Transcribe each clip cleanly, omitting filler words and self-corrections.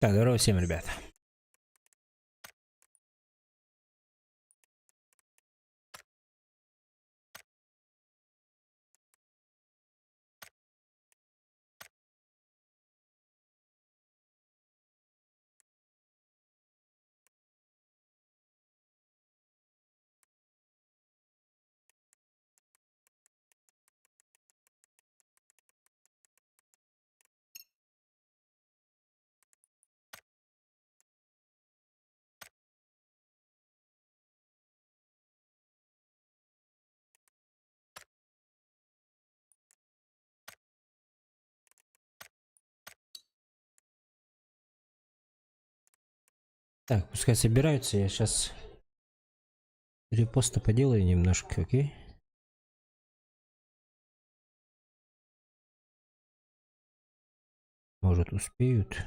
Так, здорово всем, ребята. Так, пускай собираются, я сейчас репоста поделаю немножко, окей? Может, успеют.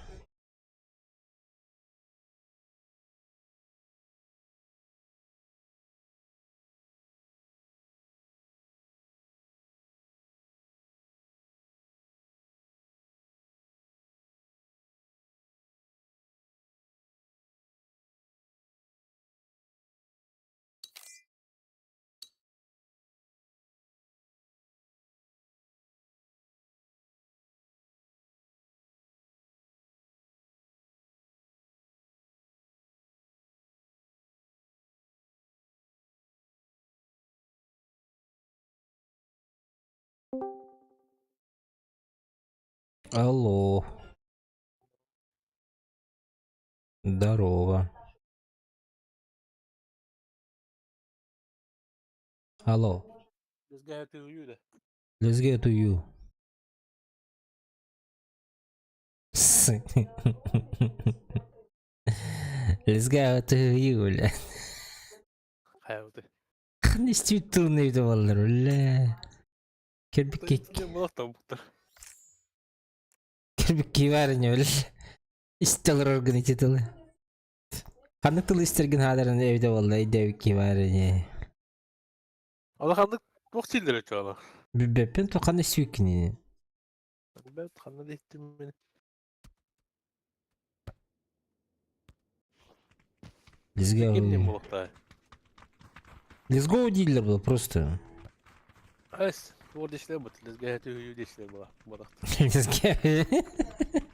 Алло. Здорово. Алло. Let's go to you да. Let's get to you. Let's go to you, бля. Хайабыты. Ханна истибит тылын эбитэ буоллар, бля. Кэлбиккэ кэлбиккэ баарыня, бля. Истэ олорор гына ити тылы. Ханнык тылы истэргин хааларын эбитэ буолла, өйдөөбүккэ баарыня. Алаханнык туох сииллэр өчөҕө? Билбэппин, то ханна истибиккиний? Билбэт ханна да иһиттим мин. Let's go. Кимнин буолуохтаа? Let's go дииллэр было просто. Эс, туор дишлэр бут. Let's go to you дишлэр була. Let's go.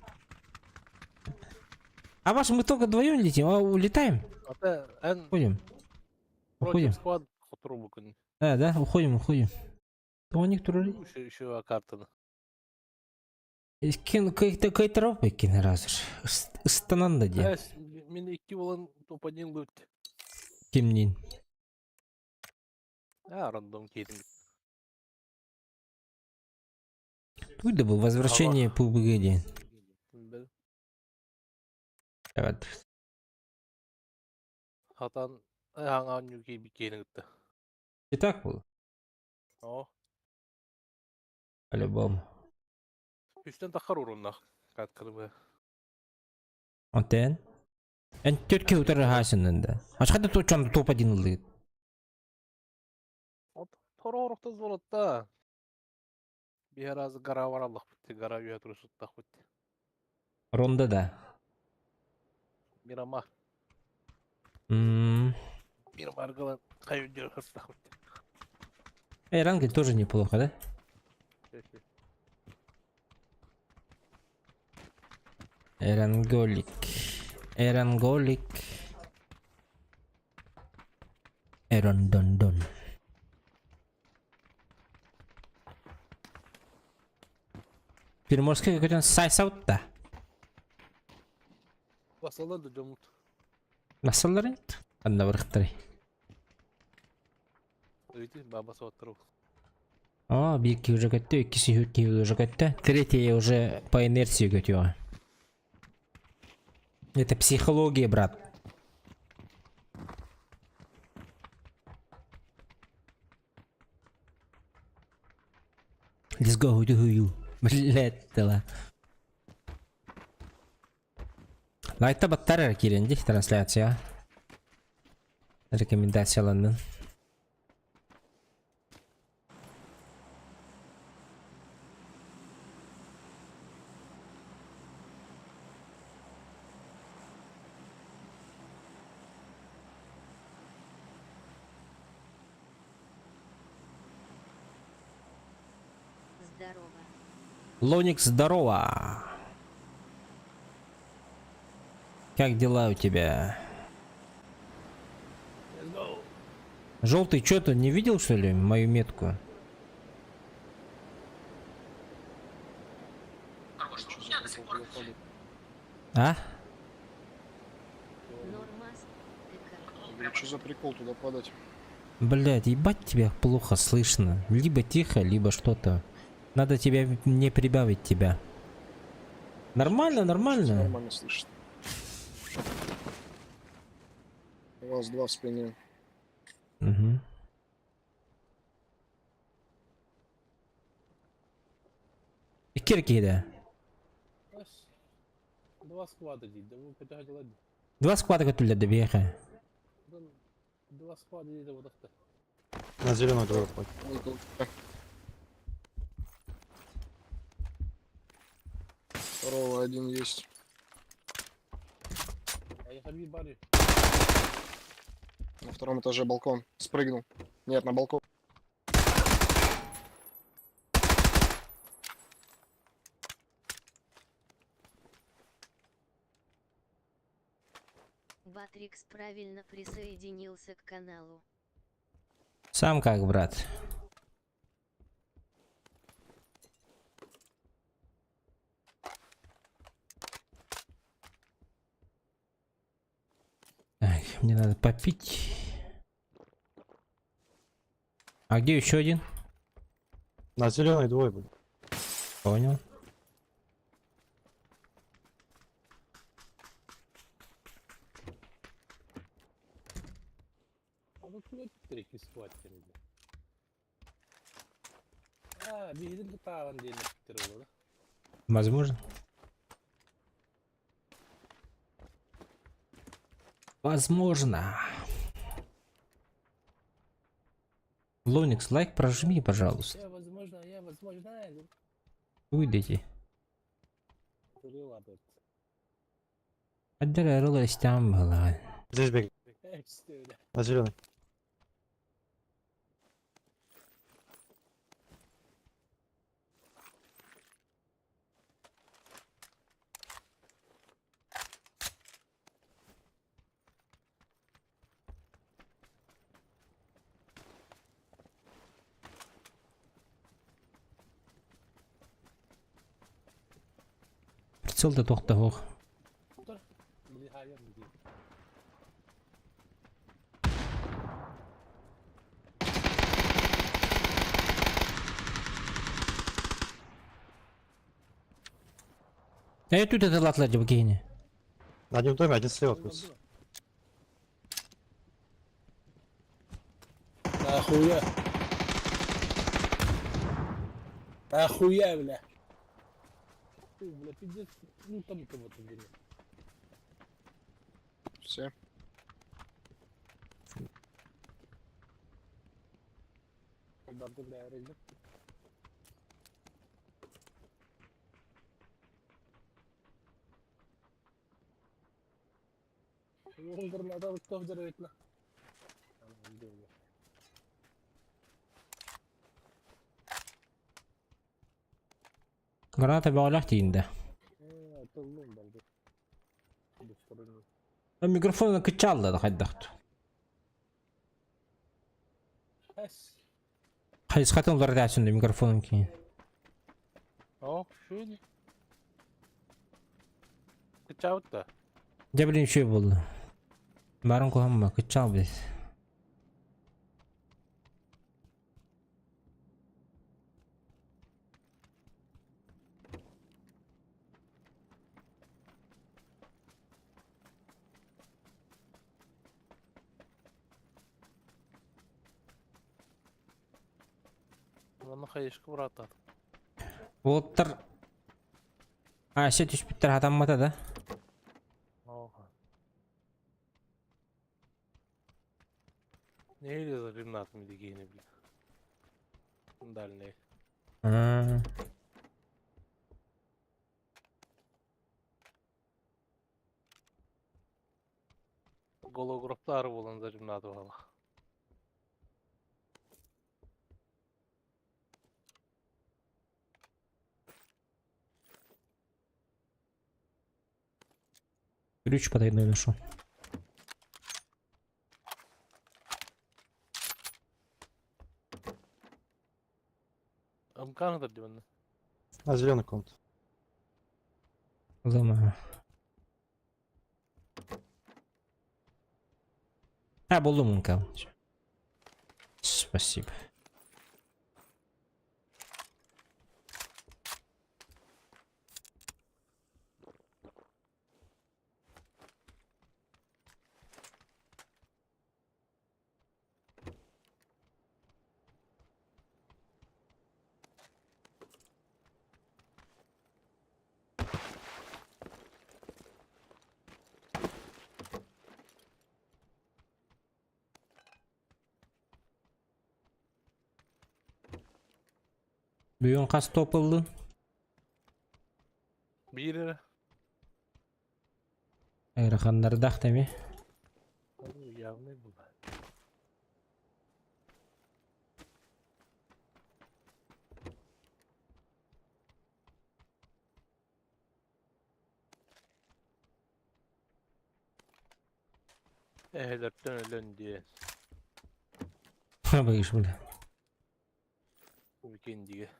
А ваш мы только вдвоем летим, а улетаем? Ата эн Уходим. Уходим. против склад хотуру күн. А, да, уходим, уходим. Тоник турар. Еще еще картаны. Кин кайтарап иккин разыр. Ыстанан да диэн. Эс, мин икки болан топ-1 лут. Кимнин? А, рандом кейтин. Тут да был возвращение PUBG диэн. Evet. Хатан хаҥа оонньуу киирбит киһини кытта. И так было. Оо. По-любому. Үстэн таххар уруннах катканы Онтен? Эн төрт утары хаасыннан да. Ачхата тучан топ-1 ыллыгыт. Тороорохто золотта. Биһэр аз гара бараллахпыт, гара үө турусуттахпыт. Ронда да. Мирама. М. Мирамаргала хайы хастахпыт. Эрангель тоже неплохо, да? Эранголик. Эранголик. Эрон дон дон. Приморский какой-то сайсаутта. Басалар да дьоммут. Басаллар int. Анна барыхтары. Өйдү баба суоттару. А, биир киһи уже көттө, иккиси үһү киһи уже көттө. Третий уже по инерции көтүөҕэ. Это психология, брат. Let's go to you. Блять, дела. Лайта баттар эрэ киирэн дии трансляция. Рекомендацияланнын. здорово. Лоникс, здорово! Как дела у тебя? Let's go. Желтый, что ты не видел, что ли, мою метку? Что за прикол туда падать? А? Нормас, ТК. Говорю, что за прикол туда падать? Блять, ебать тебя плохо слышно. Либо тихо, либо что-то. Надо тебя не прибавить тебя. Нормально, Сейчас нормально. нормально слышит. У вас два в спине. Угу. Кирки, Ас. Два склада дии, да вы хотела Два склада көтүллэр беха. Два склада дии, да вот так. На зеленую двое ходит. Ой, как- Второго один есть. А я хаби бари. На втором этаже балкон. Спрыгнул. Нет, на балкон. Батрикс правильно присоединился к каналу. Сам как, брат? Так, мне надо попить. А где еще один? На зеленой двое будет. Понял. А ну куда третий склад тебе? А, видел таван день да? Возможно. Возможно. Лоникс, лайк прожми, пожалуйста. Я возможно, Выйдите. Турила тут. Отделяй там была. Здесь бегает. На зеленой. Прицел-то тохтоох. Я тут это латлар деп кейіне. На одном доме, один слева открылся. Нахуя? Нахуя, бля? Ты, бля, пиздец, ну там кого-то, бля. Все. Удар, ты, бля, рейдер. Граната кто взорвет на? Граната бөҕөлөөх тиийдэ. Микрофон кычалла хайдахт. Хайысхатын уларытааччын микрофонун киин. О, шүн. Кычаут да. Дьэ билин үчүгэй буолла. Барын куһамма кыччаал билис. Оны хайышка бұрата. Уолаттар Ася түспүттэр хатаммата да. Оха. Не за Ренатом дегені, бля. Дальний. А. Голографтар болан за Ренату ала. Ключ потайной нашел. Амканы диванна. На зеленый комнат. Ломаю. А, булдум МК. Спасибо. Бүгүн хас топ ыллын? Биир эрэ. Ыараханнардаах тэми. Явный был. Эһэлэртэн өлөн диэн. Боюсь, бля. Уикендигэ.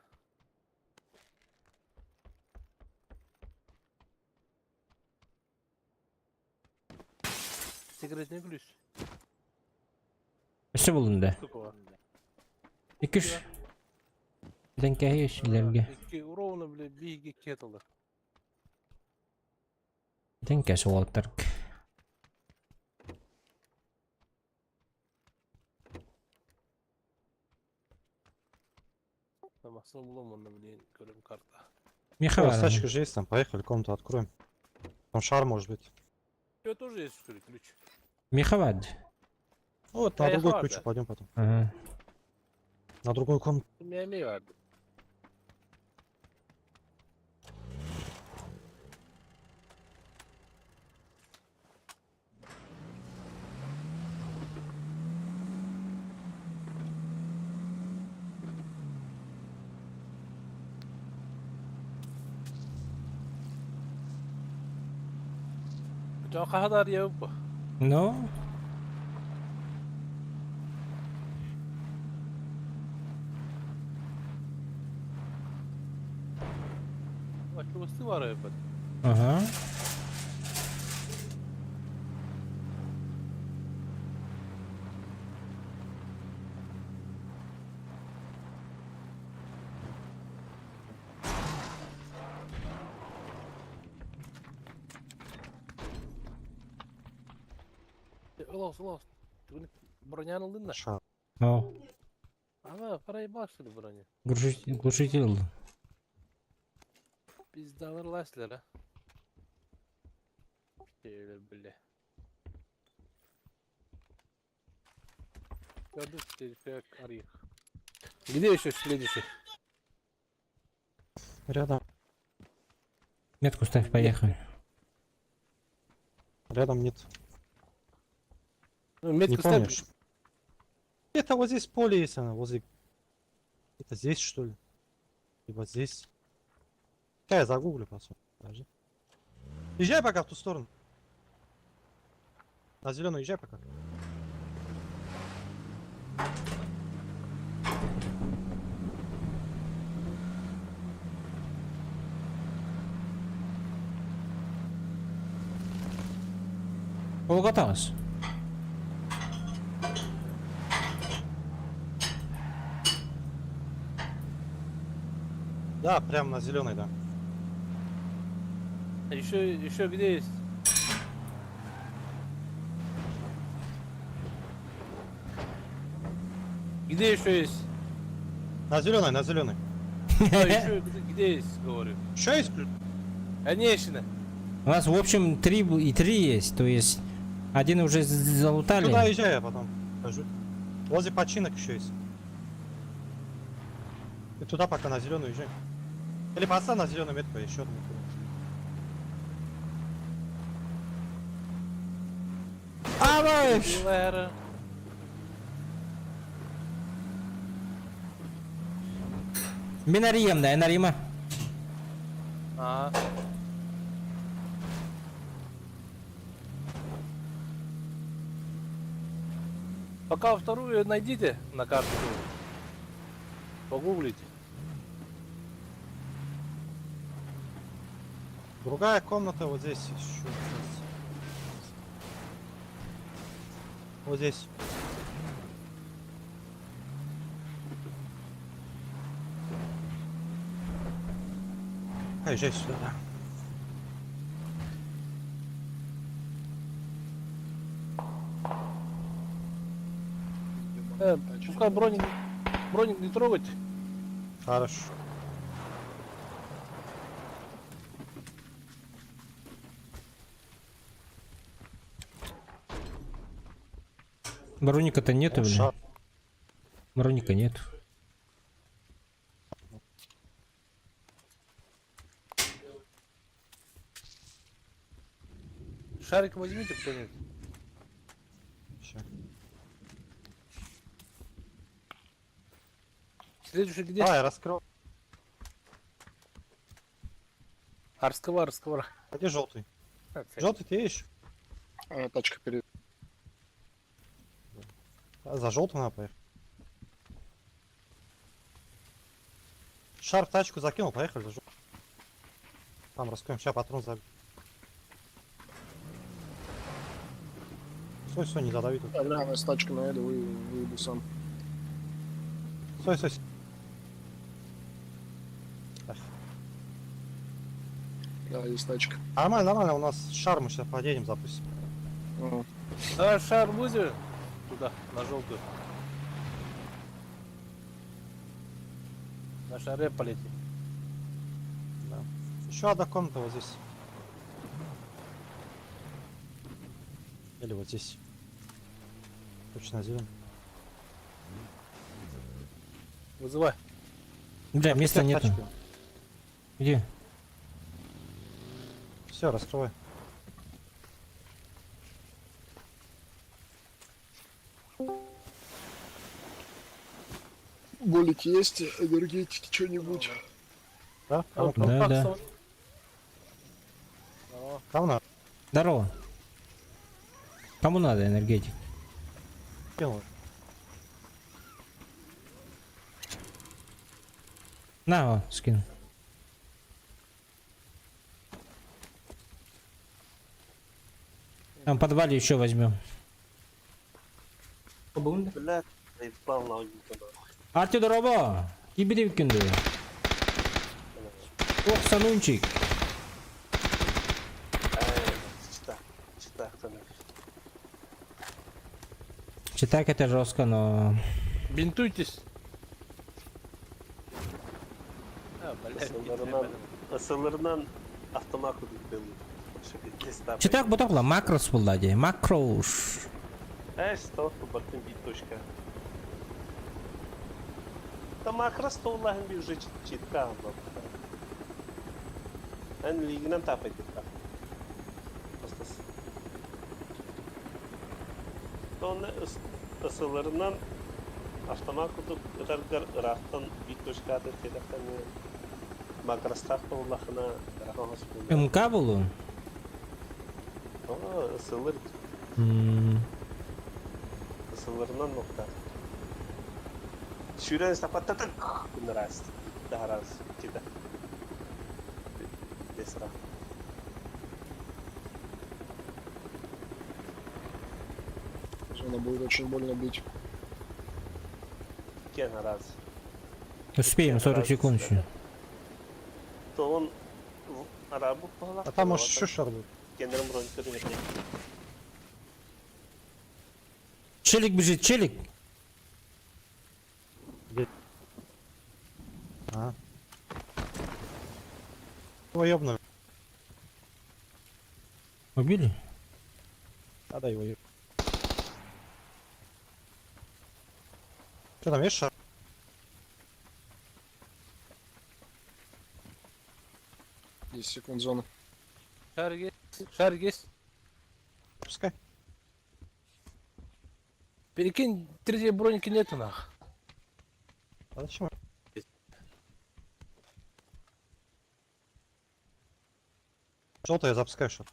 Сигаретный ключ. Өссө буллун да. Сколько? Иккис. Дэнкэһи үсүлэргэ. Икки ровно, бля, биги кетлы. Дэнкэс уолаттар. Намасын булам онда, блин, көрөм карта. Миха О, бар. тачка же есть там, поехали, комнату откроем. Там шар может быть. У тебя тоже есть, что ли, ключ? Миха бар. Ну Вот, на Поехали, другой ключ да. пойдем потом. Ага. На другую комнату. У меня имею бар. Kadar ya bu. Ну, Açılması var evet. Ага. Ulan ulan. Броняны алдın da. Шар. О, Ama parayı başladı броня. глушитель, глушитель ыллым. Biz de alırlar ha. Öyle bile. Gördüm işte arayık. Где еще следующий? Рядом. Метку ставь, поехали. Рядом нет. Ну, Не метку ставь. помнишь? Это вот здесь поле есть, она возле. Это здесь, что ли? Либо здесь. Сейчас я загуглю, посмотрю. Подожди. Езжай пока в ту сторону. На зеленую езжай пока. Олгатабыз. Да, прямо на зеленый, да. Еще где есть? Где еще есть? На зеленый, на зеленый. Да, еще где есть, говорю. Еще есть ключ? Конечно. У нас, в общем, три и три есть. То есть один уже залутали. Туда езжай, я потом скажу. Возле починок еще есть. И туда пока на зеленую езжай. Или поставь на зеленую метку, еще одну метку. Абыш! Лера. Мин арыйым да, эн арыйма. А. Пока вторую найдите на карту. Погуглите. Другая комната вот здесь еще. Сейчас. Вот здесь. Поезжай сюда, да. Пускай броник не трогать. Хорошо. Броника-то нету, О, блин. шар. Броника нет. Шарик возьмите кто-нибудь. Ща. Следующий где? Давай, раскрыл. Арскова, Арскова. А где желтый? Желтый ты еще? А, тачка перед. А, за желтым надо поехать. Шар в тачку закинул, поехали за желтым. Там раскроем, сейчас патрон забью. Стой, стой, не задави тут. Да, бля, я с тачкой наеду, выйду сам. Стой, стой. Стой. Ах. Да, есть тачка. Нормально, нормально, у нас шар, мы сейчас подъедем, запустим. Ага. Давай шар вызови туда, на желтую. На шаре полетим. Да. Еще одна комната вот здесь. Или вот здесь. Точно зелень. Вызывай. Бля, места нету. Где? Все, раскрывай. Болики есть, энергетики, что-нибудь. Да? Кому, Да, да. О, кому надо? Здорово. Кому надо энергетик? Кинул. На, о, скину. Там в подвале еще возьмем. Блядь, заебал нахуй. Арти дороба! Кибиди күнді. Ох, санунчик. Читак, читак, Читак это жестко, но... бинтуйтесь. А, блядь, Ысыларынан, ысыларынан автомат кудук Читак бұтақла макрос болды де. Макрош. Э, что, бартын бит точка. Та макрос то улахын би уже читка Эн лигинен тапай китка. Просто Оны ысыларынан автомат кудук ыраргар ырахтан бит точка аты телефон макростах то улахына МК болу? Ысылыр Ысыларынан нокта. Шүрен сапаттатык күнрас. Дахарас кида. Десра. Зона будет очень больно бить. Кен раз. Успеем, 40 секунд еще. То он арабу А там может еще шар будет. Кенерим бронь Челик бежит, челик. А. Его ёбнули. Убили? А да, его ёб. Что там, есть шар? 10 секунд зона. Шарик есть. Шарик есть. Пускай. Перекинь, третьей броники нету нах. А зачем? Желтый я запускаю шар.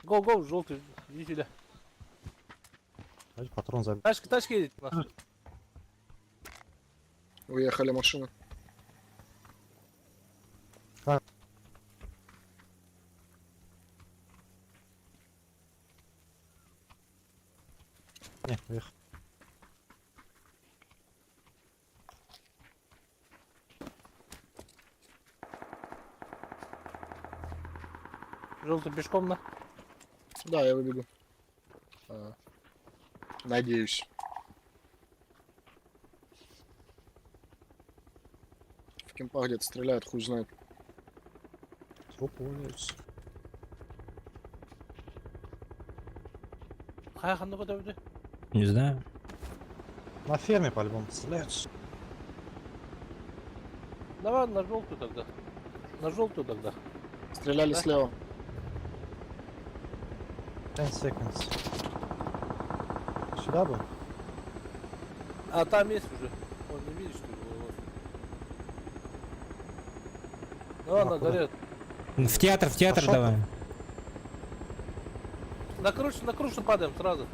Го, го, желтый, иди сюда. Давайте патрон заберем. Тачка, тачка едет. нахуй. Уехали машины. Не, уехал. Желтый пешком на. Да, я выбегу. А, Надеюсь. В кемпах где-то стреляют, хуй знает. Труп увольняются. Хай ханны көтөбүтү. Не знаю. На ферме по-любому стреляются. Давай на желтую тогда. На желтую тогда. Стреляли Да? слева. 10 seconds. Сюда бы? А там есть уже. Он не видит, что ли? Вот. Давай На на куда? горе. В театр Пошёл давай. На крышу падаем сразу.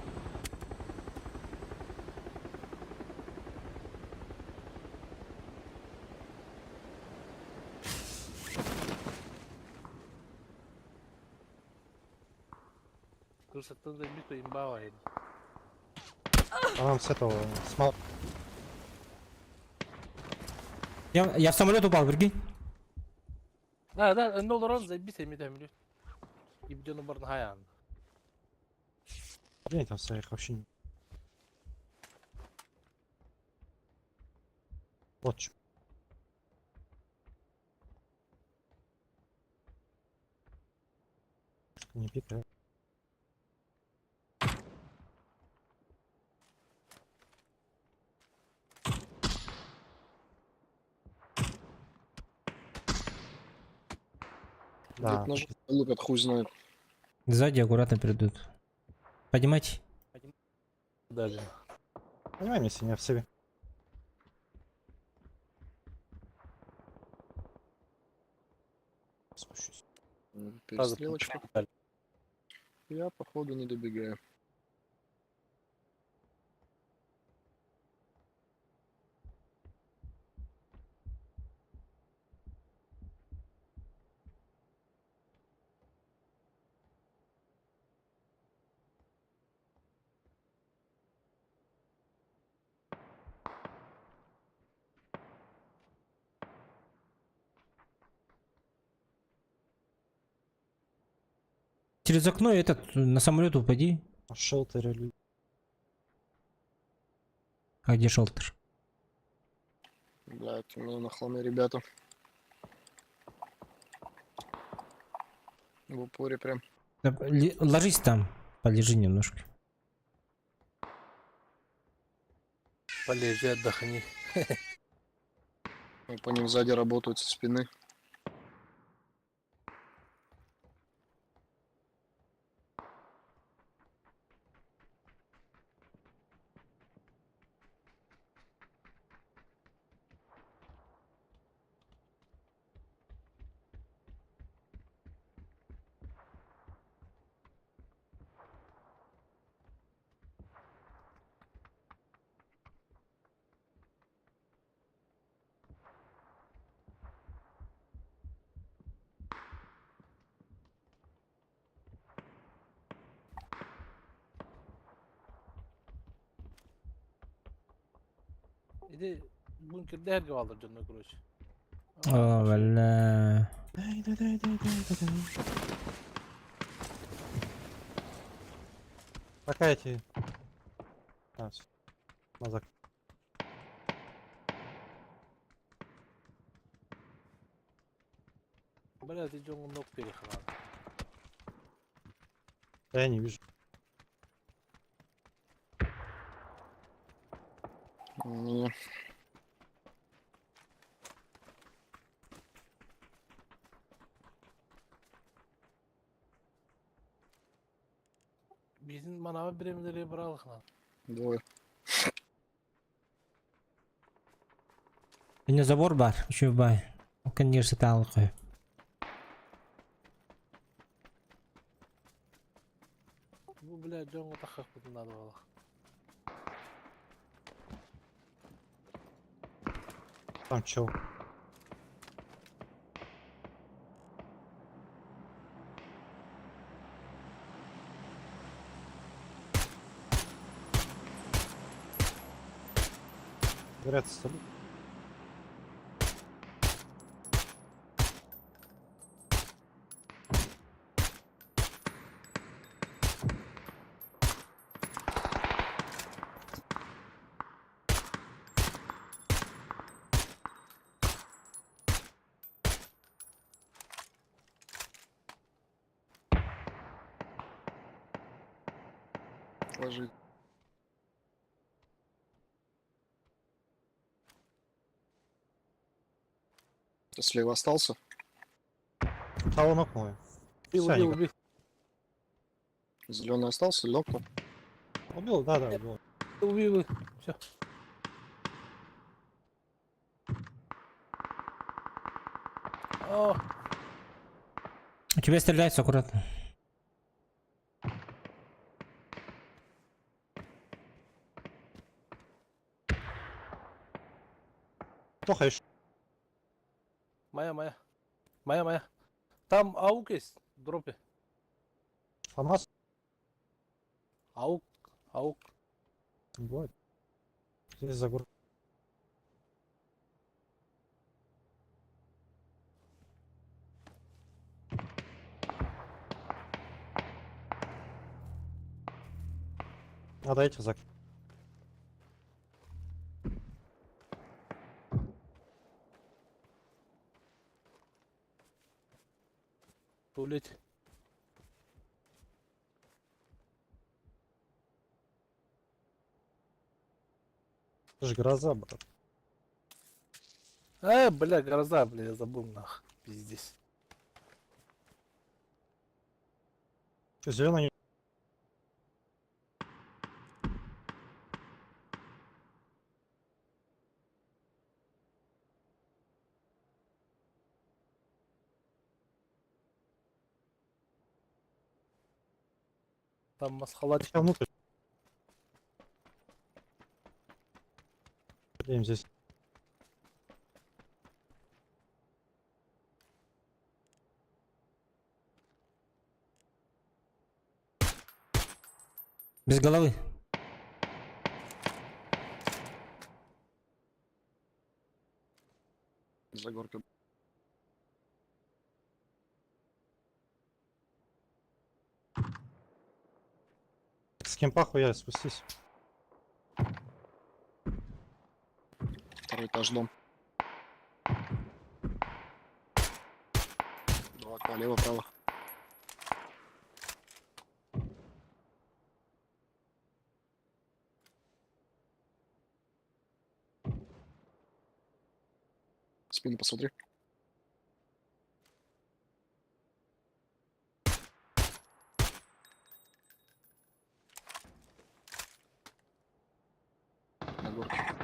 Крыша тында биту имбава. А нам с этого... С мал- Я в самолет упал, прикинь. Да, да, не олорон забить ми там Ибдену барнхаян. Где они там своих вообще не... Вот чё. Не пикай. Да, Где-то нож лупят, хуй знает. Сзади аккуратно придут. Поднимайте. Даже. понимаем, если не в себе. Спущусь. Сразу Перестрелочка. Я, походу, не добегаю. Через окно этот на самолет упади. На шелтере люди. А где шелтер? Блядь, у меня на холме ребята. В упоре прям. Да, ложись там, полежи немножко. Полежи, отдохни. Ну, По ним сзади работают со спины. Иди бункер дәрге алыр жонно короче. О, бля. Пока эти... А, всё. Назад. Бля, ты жонго ног перехват. Да я не вижу. У меня Биздин манабы биремдери баралык lan. двое. У меня забор бар, еще бай. Ну, Конечно, талкаю. Бу бля жонго тахак бутун надо балак. Там чел. Говорят, салют. Ложи. Ты слева остался? Того нокнули. Убил, Всё, они убил, убил. Зеленый остался или нокнул? Убил, да, убил. Убил. Все. О, У тебя стреляются аккуратно. Тоха еще. моя, моя. Моя, моя. Там аук есть в дропе. Фамас. Аук, аук. Бывает. Здесь за горкой. Надо этих зак. В туалете. Это же гроза, брат. Бля, гроза, бля, я забыл нах. Пиздец. Че, зеленый не... Там масхалатик. Сейчас внутрь. Им здесь. Без головы. За горкой. С кемпа хуя спустись. Второй этаж дом. Два окна, лево, право. Спину посмотри. На горке.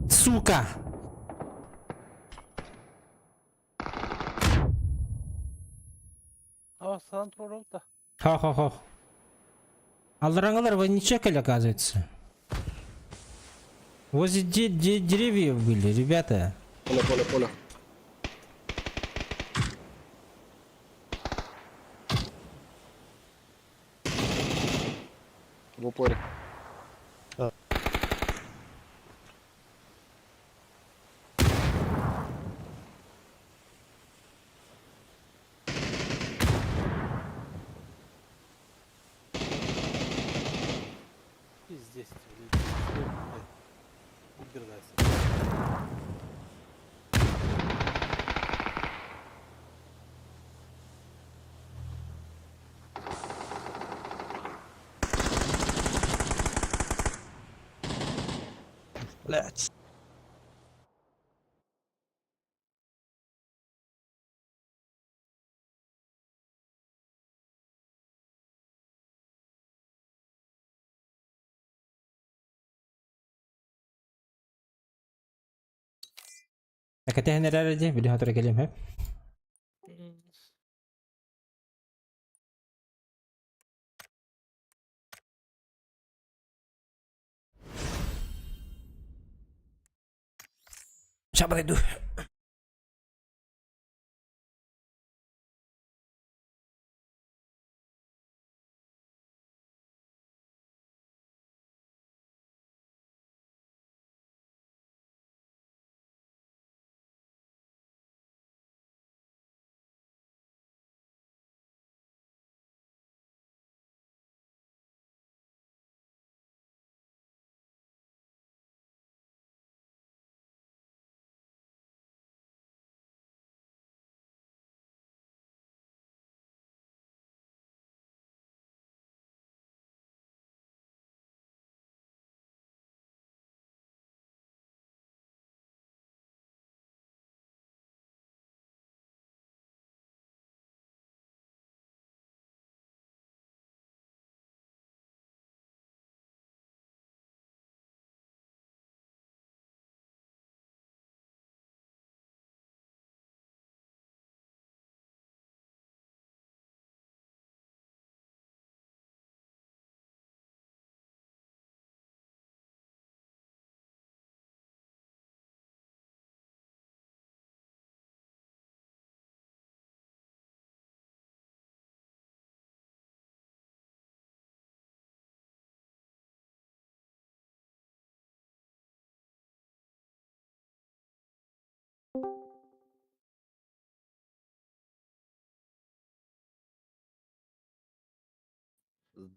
Сука! А, сан да. Хо-хо-хо. Алдарангалар вы не чекали, оказывается. Возле деревьев были, ребята. Поле, поле, поле. В упоре. Да. Пиздец, блядь. Блядь. Убирайся. Блять. Кэтэһэн эрэр дии, били хотура кэлиэм сөп. Сейчас подойду.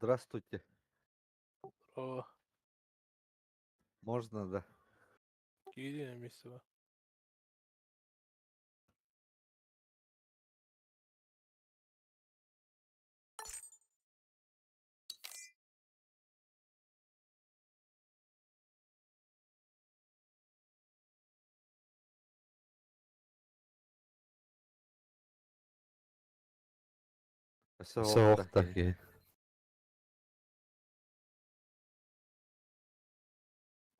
Здравствуйте. О, Можно, да? киирии эмиэ Соох такие.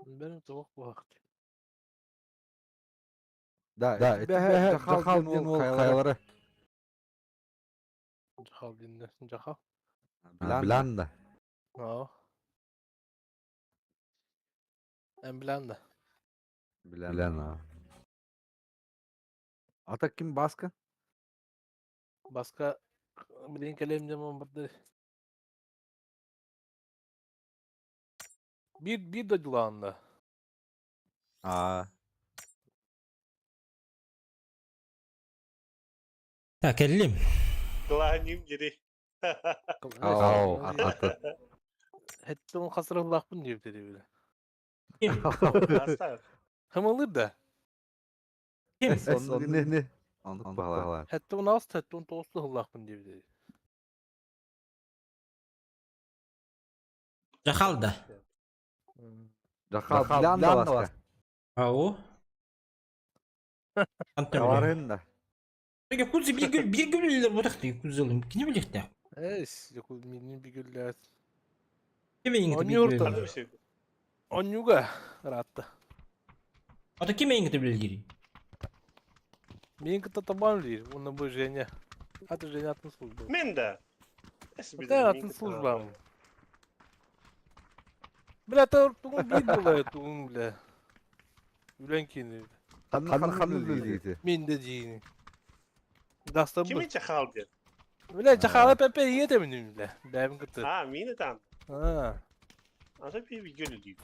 Benim tavuk bu vakti. Да, да, это Джахал диэн хайалара. Джахал dinle. Джахал. Билан да. Aa. En bilen de. Билан. а. А так ким Баска? Başka bilin kelim zaman burada. Bir bir de dulandı. А, Так, кэллим. Кылаанньым дири. ау, аты. Hatta onun kasırı diyor dedi bile. Астар. Hımılır da. Ким? Сонно не не. Оннук баҕалаах. Hatta onu az hatta onu tostu hıllakın diyor dedi. Жахал да. Джахал Билан да Баска. Ау. Антон. Каварын да. Якудза биир күн биир күн бутахты якудзалым. Кини билихте. Es, yok minin bir güller. Ким эйиҥ Онньуурта. билигин? Onyuga rahatta. Ата ким эйиҥ билигин? Мен кыта табан değil. Онна bu Женя. Аты Женя атын служба. Мен да. Ата атын служба. Бля, та тугун бит була тугун бля. Үлен кини. Ханна ханна диэти. Мен де дейін. Дастан Кими Джахал диэн? Бля, жахала пепе иетемин бля. Бәбин кыты. А, мини там. А, Ата би би диир.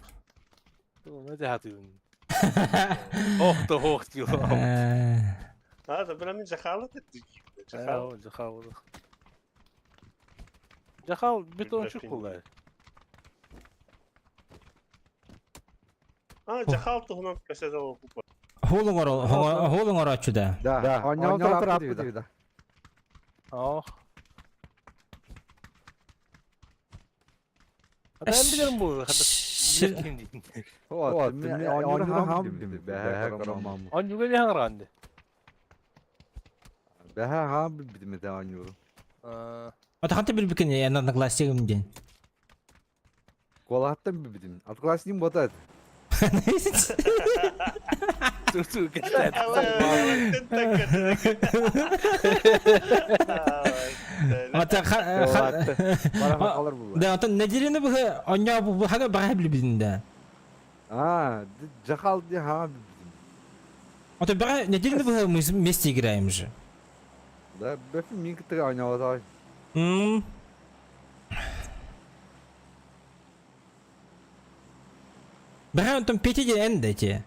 не жахаты. Ох, то ох, тил. А, да бля мин Джахал это Джахал. Жахал. Жахал бетон чукулай. А, Джахал туһунан кэсэзэ олоппут. Хоолуҥ орооччу да. Да, онньоотор аппыт да. Ох. Ben bilirim bu. Ким диин. О, мен хам билбитим. Бэһэ карамам. Онньуга не хараанды. Бэһэ хам билбитим этэ оонньууру. Ата ханта билбикин эн одноклассигым диэн. Куолаһаттан билбитим. Одноклассникым ботат. Су кэпсээн. Ата Барахалар булла. Да, ата неделяны быһы онньоо бу хага баҕа билбитин да. А, жахал ди хам билбитим. Ата баҕа неделяны быһы мы вместе играем же. Да, бэфи мин кытта оонньообото. Баҕа онтон Петя диэн эн да эти.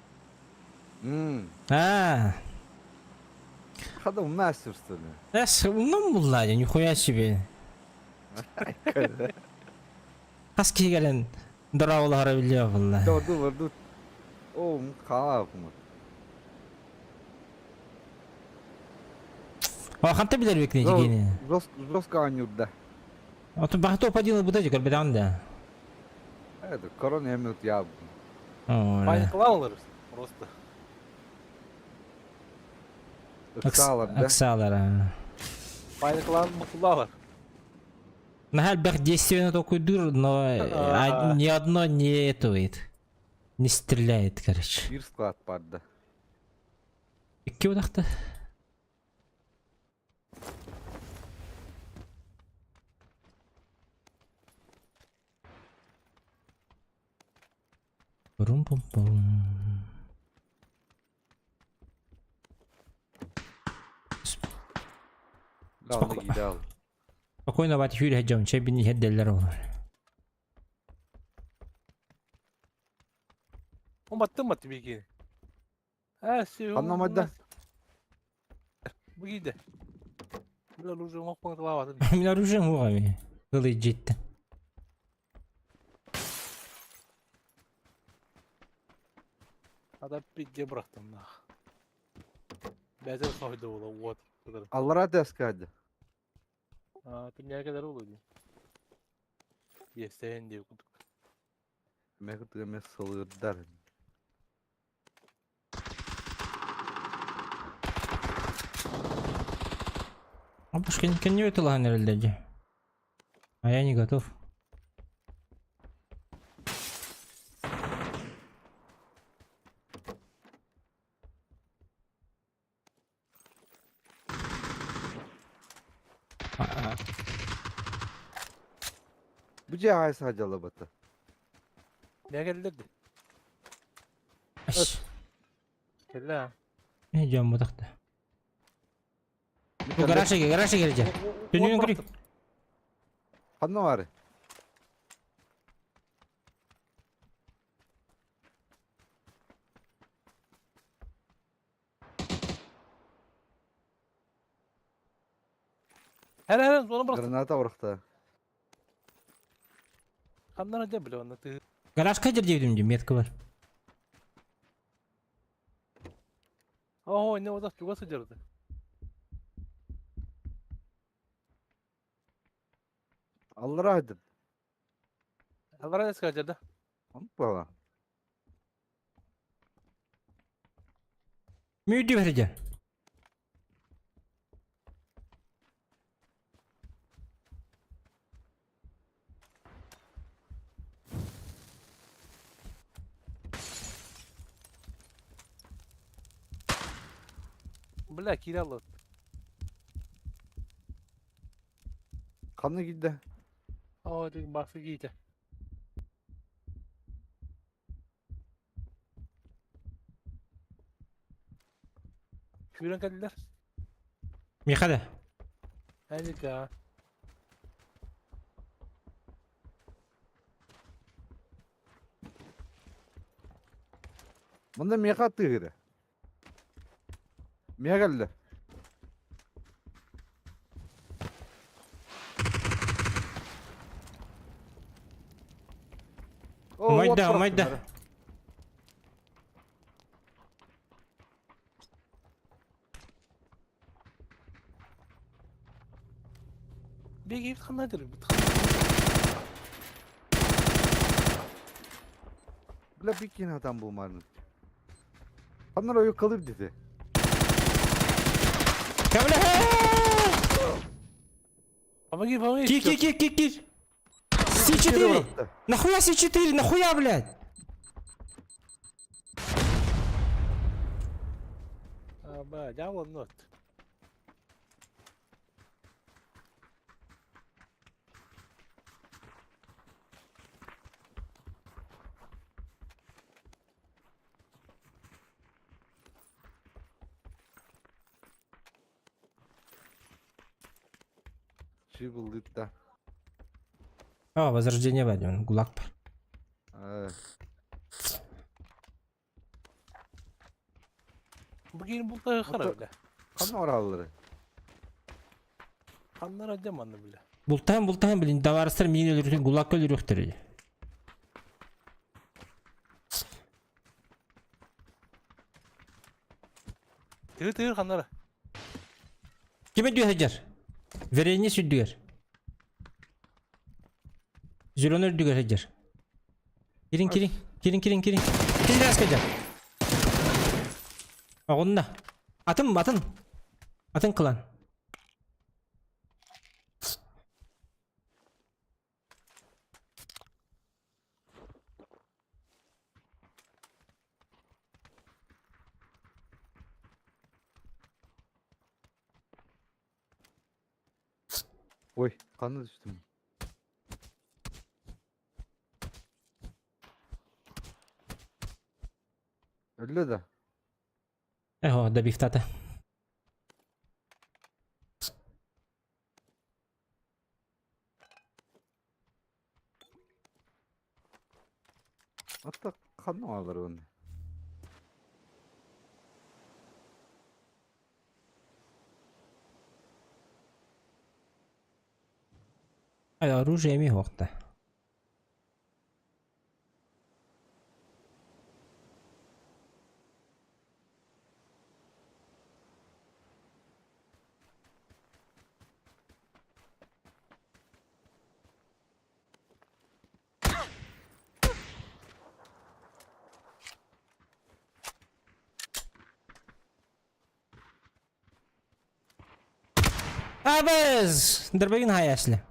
А. Хада умнастер, что ли? Эс, умном булла, нихуя себе. Хас киһи кэлэн дорооболоһоро биллиэ буолла. Орду, орду. О, хаалааппын. О, ханта билэр бикни дигини. Жестко оонньуурда. Отun баҕа топ-1 ылбыта көрбөтөҕүн да. Это корона эмит я. Паникалаалар просто. Ыксаалар да. Ыксаалар. Паникалаан мутулалар. Наһаа элбэх действиені толкуйдуур, но ни одно не этого не стреляет, короче. Биир склад барда. Икки утахта. Пурум-пум-пум. Спокойно. Спокойно бат хүрэ дьон, чэ бин иһэрдэллэр ол. Уматтым матты бикини. А, си. Ханна мадда? Бу киирдэ. Бля, оружие оҥоп лаватын. Мин оружием уҕами. Ылый дьиттэ. Ада пидде бырахтым нах. Бәзер сойду була, вот. Аллара тэскады. А, ты не олу ди. Есен диye кудук. Мехтыга мес сылырдар. А бушка не это эрэллэр. А я не готов. Бу же айса жалабата. Ne geldi? Аш. Кэллэ. Не жам бутахта. Бу гаража гаража келже. Түнүн кири. Ханна бар? Her her onu bıraktım. Граната урахта. Ханнан öde bile onu. Гараж кадер дедим де метка бар. Оо, не ода чуга сыдырды. Аллара айдын. Аллара эскажерда. Он бала. Мүдү берже. Бля, кираллы. Ханна кидде. Оо, диг басы кийте. Күүрэн кэллэр. Михада. Эника. Мында меха тыгыры. Меха келди. Майда, майда. Беги ханадыр. Бля, бикин хатан булмарын. Ханнар ойу калыр dedi. Кәмле! Помоги, помоги. Кир, кир, кир, кир, кир! С4! Нахуя С4? Нахуя, блядь? А, бля, дьявол нот. Чибылдытта. О, возрождение баар, гулаг баар. Бүгін бұл да қара Ото- бля. Ханна ораллары. Ханнар адем анны бля. Бултаһын, бултаһын, блин, табаарыстар миигин өлөрүөхтэрин, гулакка өлөрүөхтэрэ. Тыгы тыгы ханнара. Ким өйдүө сылдьар? Верение сүрдүгэр. Зеленый үрдүгэр сылдьар. Кирин, кирин, кирин, кирин, кирин. Кирин аска дьар. Оҕунна. Атын, атын. Атын клан. Ой, ханна түстүм. Өллө да. Эхо, добивтата. Hatta ханна ораллары оны. Ай, оружие эми хуохта. Абыз! Дырбагин хаясли.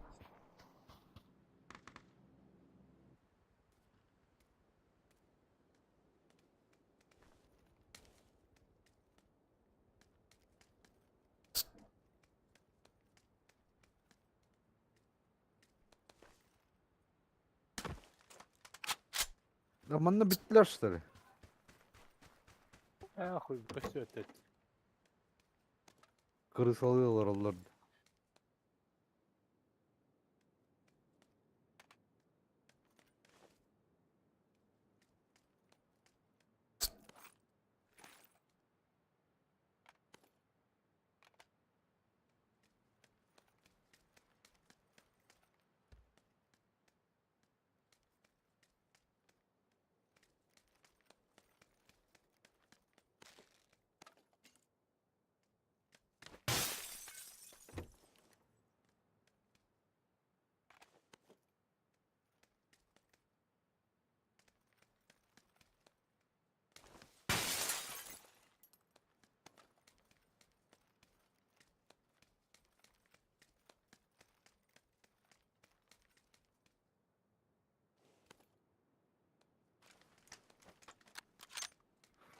Да манна биттилер что ли? А, хуй, көстө өтөт. Кырысалыйлар олар.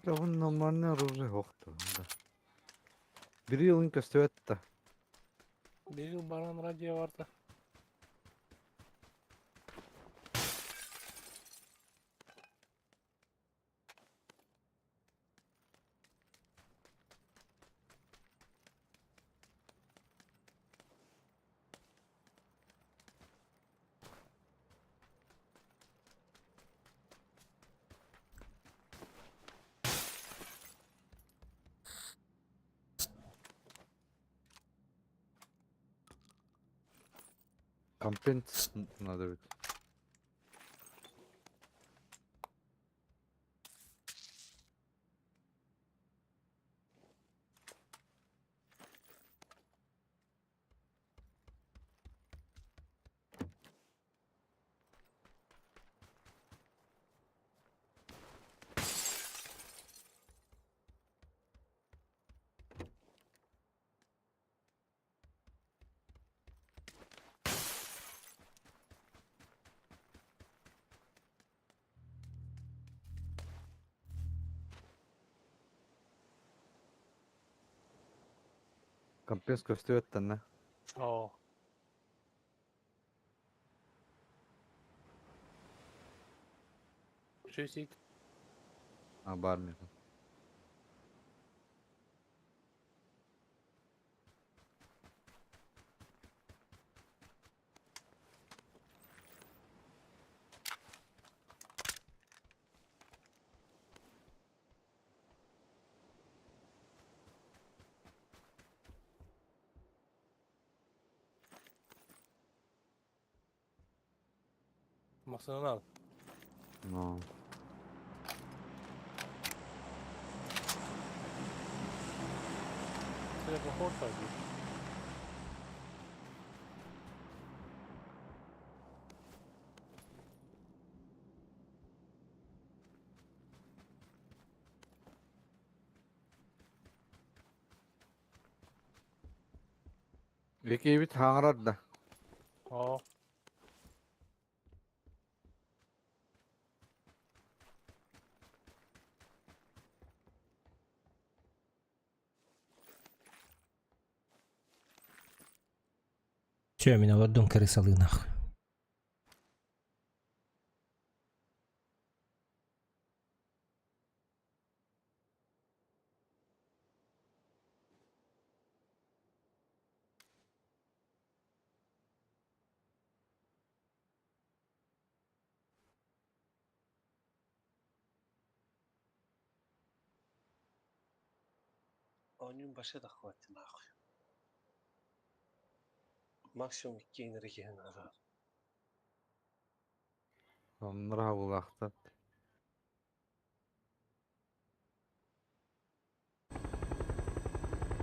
Бля, бу нормальный оружие хохту. Да. Бир йылын көстөбөт да. Бегил баран радио барда. Компенс надо ведь. Компенс көстүбэт танна. Оо. Шүсик. А бар миэхэ. Массыынаны ал. No. Телепорт дии. Иккибит хаҥырар да. Оо. Все, мин олордум крысалыынах. Оонньуум вообще да хватит нахуй. Максимум иккиэн эрэ киһи наада. Оннура булаахтар.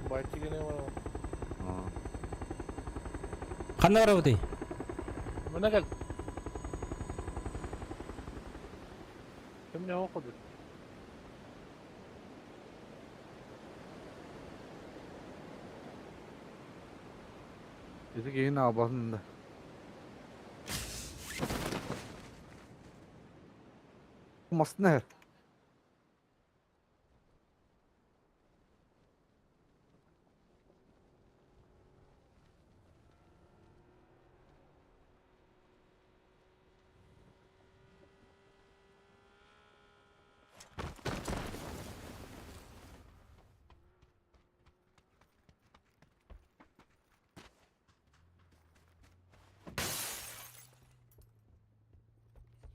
Байтигine var. Аа. Ханна барабытый? Мына кэл. Кимне оқыды? Ити киһини аҕалбатын да. Массыына иһэр.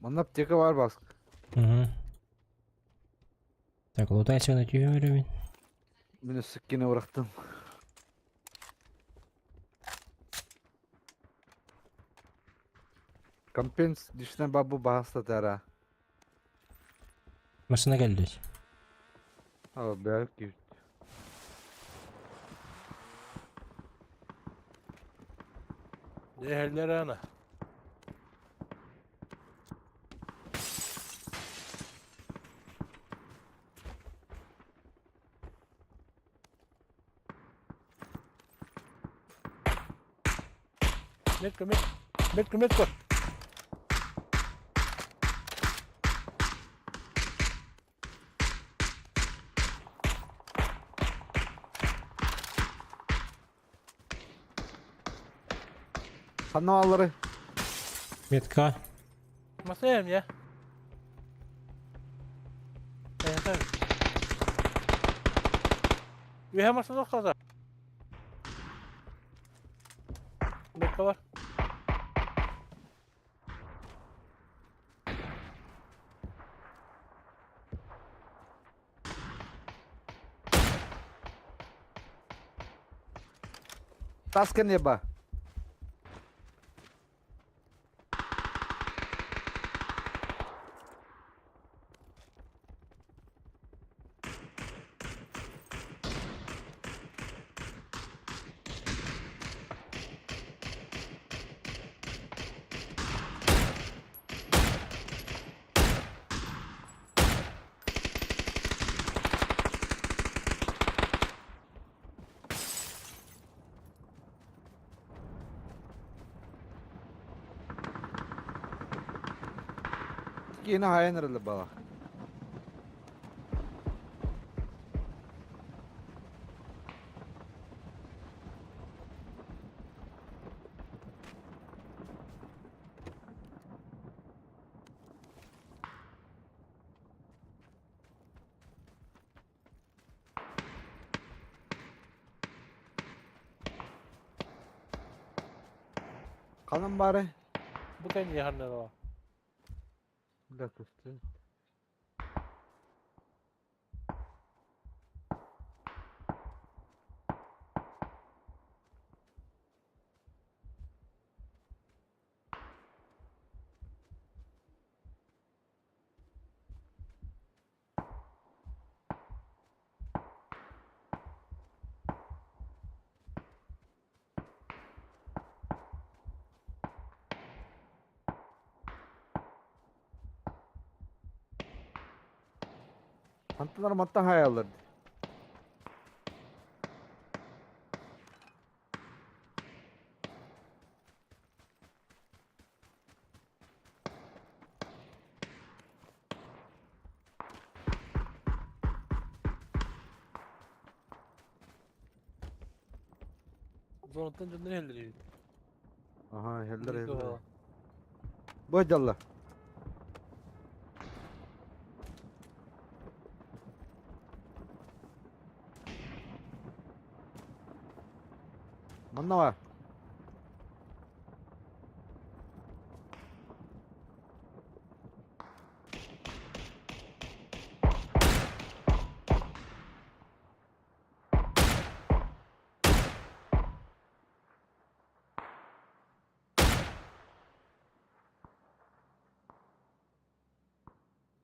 Манна аптека баар баск. Угу. Так, лутайся на тюрьме. Мин өссө иккини бырахтым. Компенс дишнэ бабу баһастатара. Машина кэллэ. Aa, belki. Değerler ana. Метка, метка, метка, метка. Ханна алары. Метка. Masayım ya. Evet, evet. Ühe masada kadar. Metka var. Таскан еба. Yine hayan herhalde bala. Ханан баарай? Бу кэннии ханна Бля, көстүү. Хантан мантан хаайаллар дии. Зонаттан дьоннор иһэллэр Аха, иһэллэр, иһэллэр. Бу дьалла. Манна бар.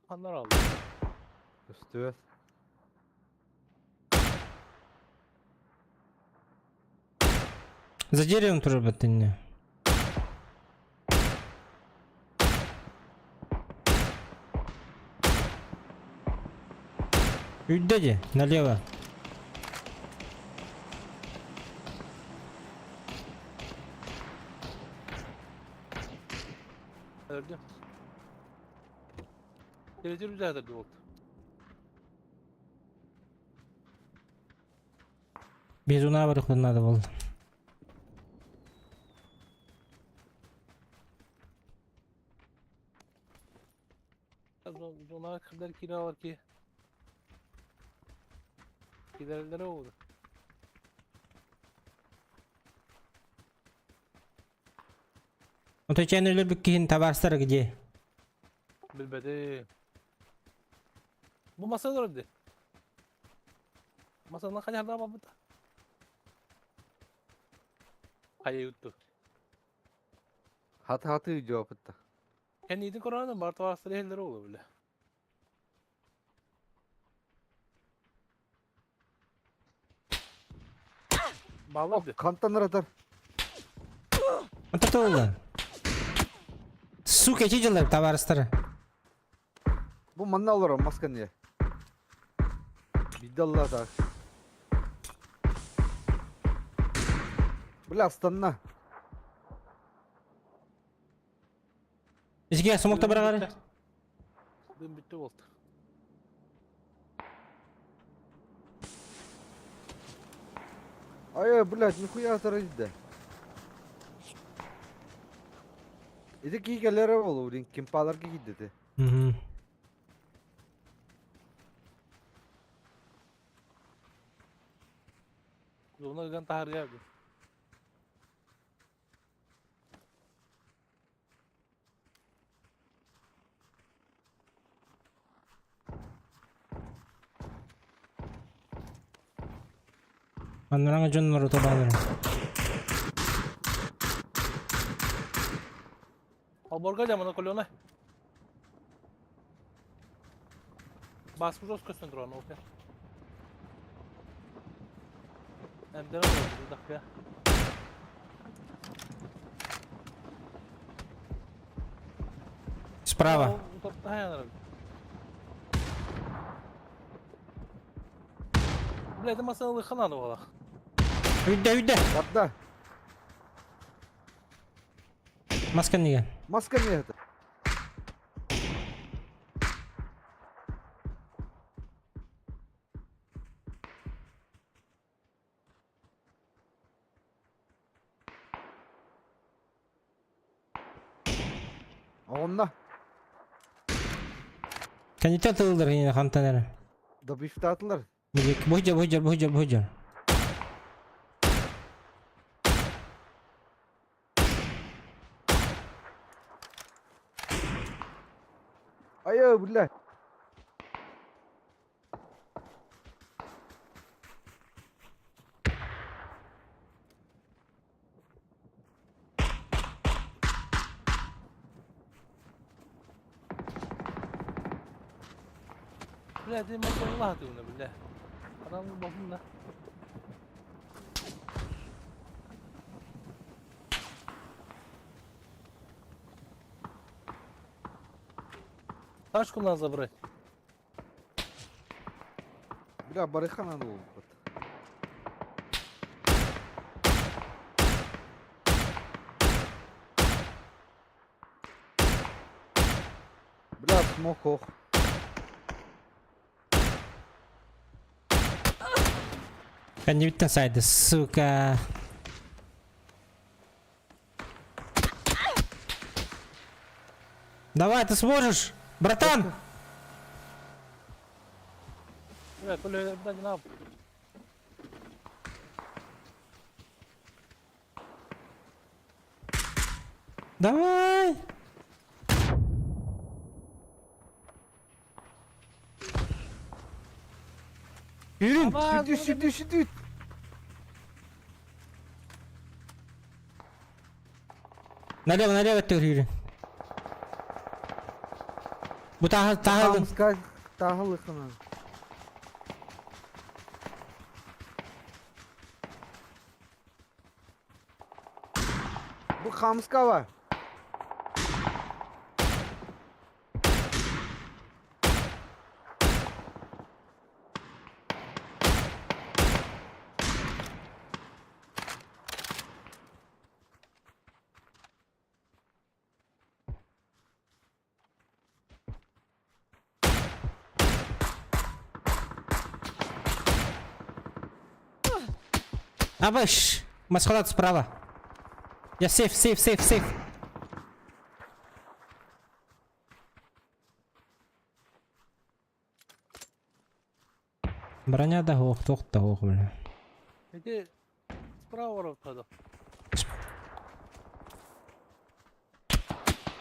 Ханнар алды. Көстүбэт. За деревом турар баттынне. Үйдеди, налево. Öldü. Derece güzeldir oldu. Безуна барыхпын надо было. Зона кимдер kiralar ki. Giderlere oldu. Ото чәнелер бүккиһин табарстар где? Bilmedi. Bu masa öldü. Masanın kaç yerden var burada? Hayır yuttu. Хаты хаты жауапытта. Kendi koronada Bart varsa elleri oldu bile. Bağladı. Хантан ыратар. Ото толла. Сука, эти дела табарстар. Бу манна олорор маска не. Бидалла так. Бля, астанна. Изге смокта барагары. Dün bitti oldu. Ай, блядь, нихуя сарайда. Ити киикелere болу, блин, кимпалар киидете. Угу. Zona giden tahar geldi. Маннараңа дьон ротобаныр. Alborga jamana kolona. Basmış көстөн турган окей. Әбден oldu dakika. Справа. Бля, это масалы хананы була. Үйдө, үйдө. Барда. Маска неге? Маска не это. Онна. Канитен тылдыр хине хантанер. Да бифтатылар. Билик, бухжа, бухжа, бухжа, бухжа. Айа, бля. Бля, ты мотор ты бля. Адам бабына. Тачку надо забрать. Бля, барыха надо было. Бля, смог ох. Кэннибиттэн сайды, сука. Давай, ты сможешь, братан! Бля, коли не надо. Давай! Yürü. Сюда, сюда, сюда. Налево, налево ты yürü. Bu taha taha Хамска тахалыхына. Бу хамска var. Абаш! Масхалат справа. Я сейф, сейф, сейф, сейф. Броня да ох, тох да ох, бля. Иди справа ворот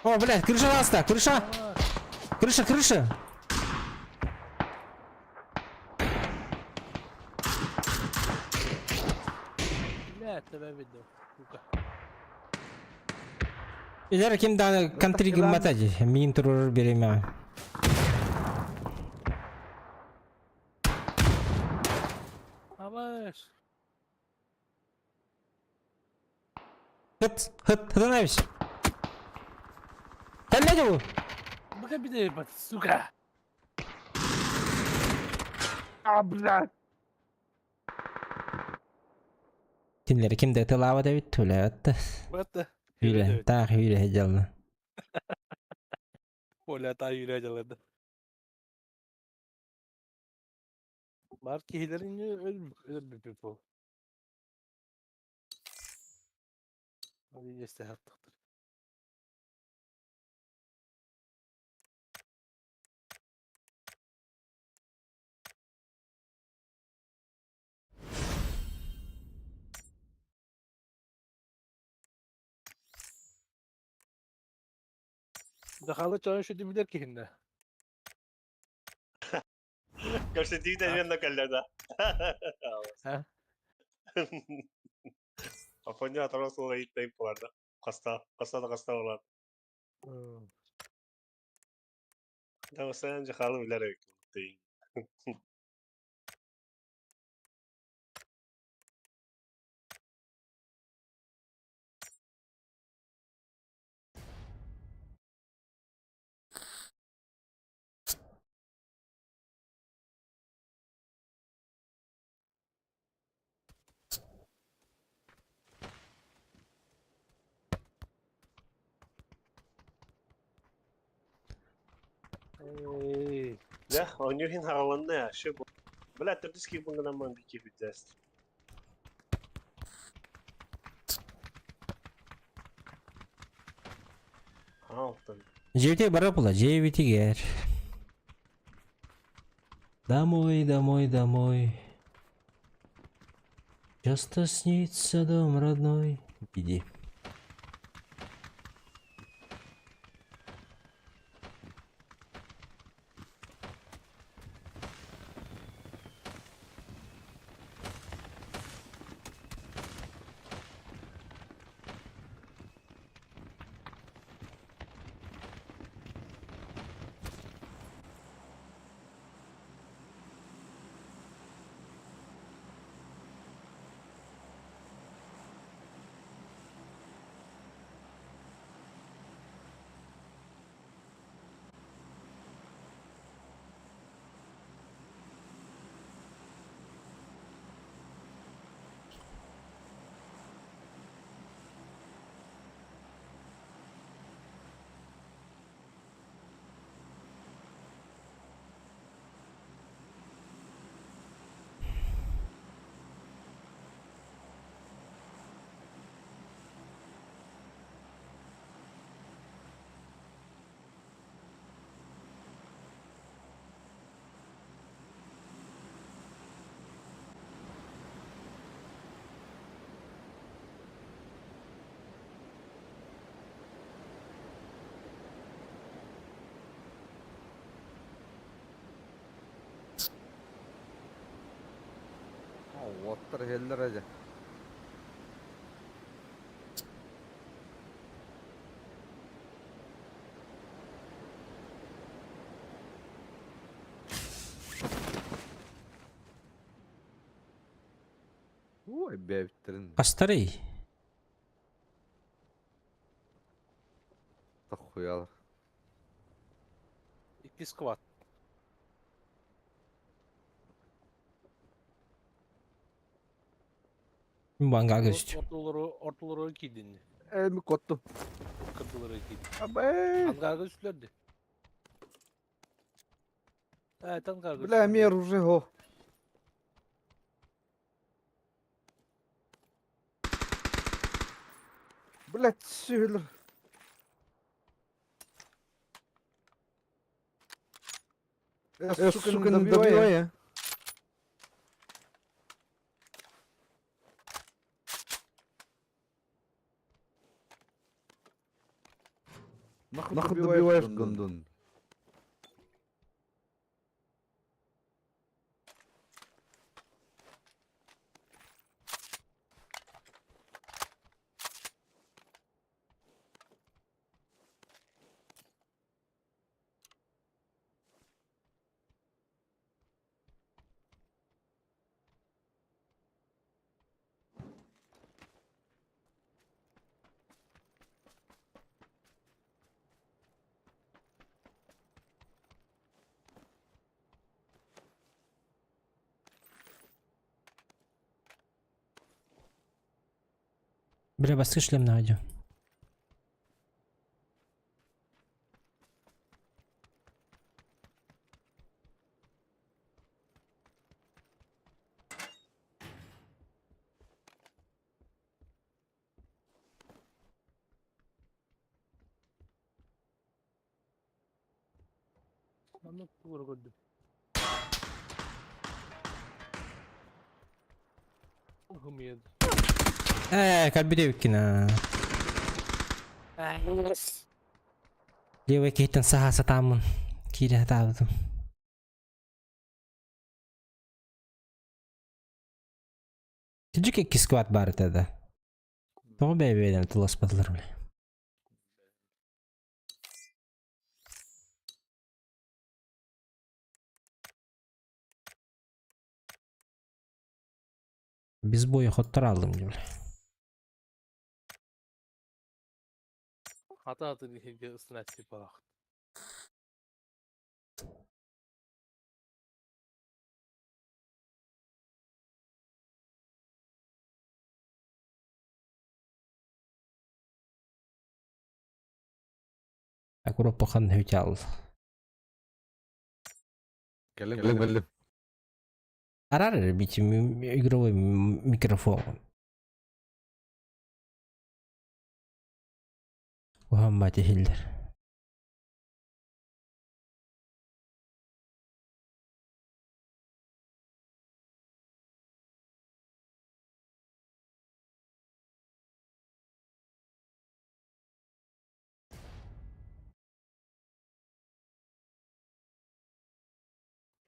О, блядь, крыша ласта, крыша! Крыша, крыша! Бля, тебя видел, сука. Илер ким да контри гыммата ди. Мин турur береме. Абаш. Хыт, хыт, хытын абиш. Тәлләде бу. Быка биде, сука. А, блядь. Кинилер ким да тылава да бит түләтте. Бәтті. Hüyle, тах hüyle heyecanlı. Оля та yürü acıladı. Бар киһилэрин өлбүт people. Есть хаттыктыр. Дахалы чоң шүтү билер киһинде. Көрсөтүү мен кэллэ Ха? Афоня атарас ол ыйыттайып буларда. Каста, каста да каста болар. Да сен жахалы билер дейин. Эй, Да, онюхин хагаланна я. Шы бу. Бля, төрдүс бунгана ман бики бидест. Алтын. JVT бара була, JVT гер. Домой, домой, домой. Часто снится дом родной. Иди. Уоттар иһэллэр эдьэ. Ой, бэйэбиттэрин Хастарый? тохуялар. Иккис сквад. Банга көстү. Ортолору ортолору киирдин. Эми коттум. Кырдылары киирдин. Абэ! Ангарга үстүлэрди. Э, тангарга. Бля, мер уже го. Блять, сүлер. Э, сука, не добивай, а. Нахуй, Нахуй добиваешь, гондон? Бля, баскы шлем найдю. Маннык тугу көрдүм. Хымыйд. Э, кальбидевкина. Левый киһиттэн саха сатааммын. Киирэ сатаабытым. Тижик икки сквад баар этэ да. Тоҕо бэйэ-бэйэлэрин тылласпатылар бile. Без боя хоттор алдым дии бile. Хата атын иһиргэ ыстана барах. Акуроппа хан хүтял. Кэлим, кэлим, кэлим. Арар бити игровой микрофон. Ухамма тихиллер.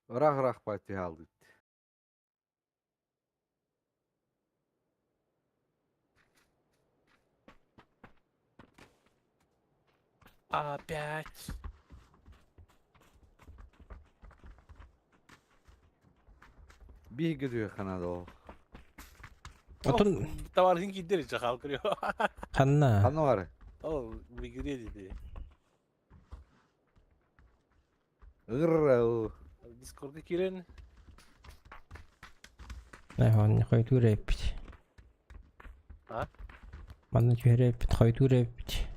Ыраах-ыраах пати хаалбыт. Опять. Биһиги түһүөххэ ол. Отун Товарың киидер жахал кырıyor. ханна. Ханна бары? Ол бигире диди. Ыҥыр ол. Дискордка кирен. Айхон хойтур эппит. А? Манна түһэр эппит, хойтур эппит.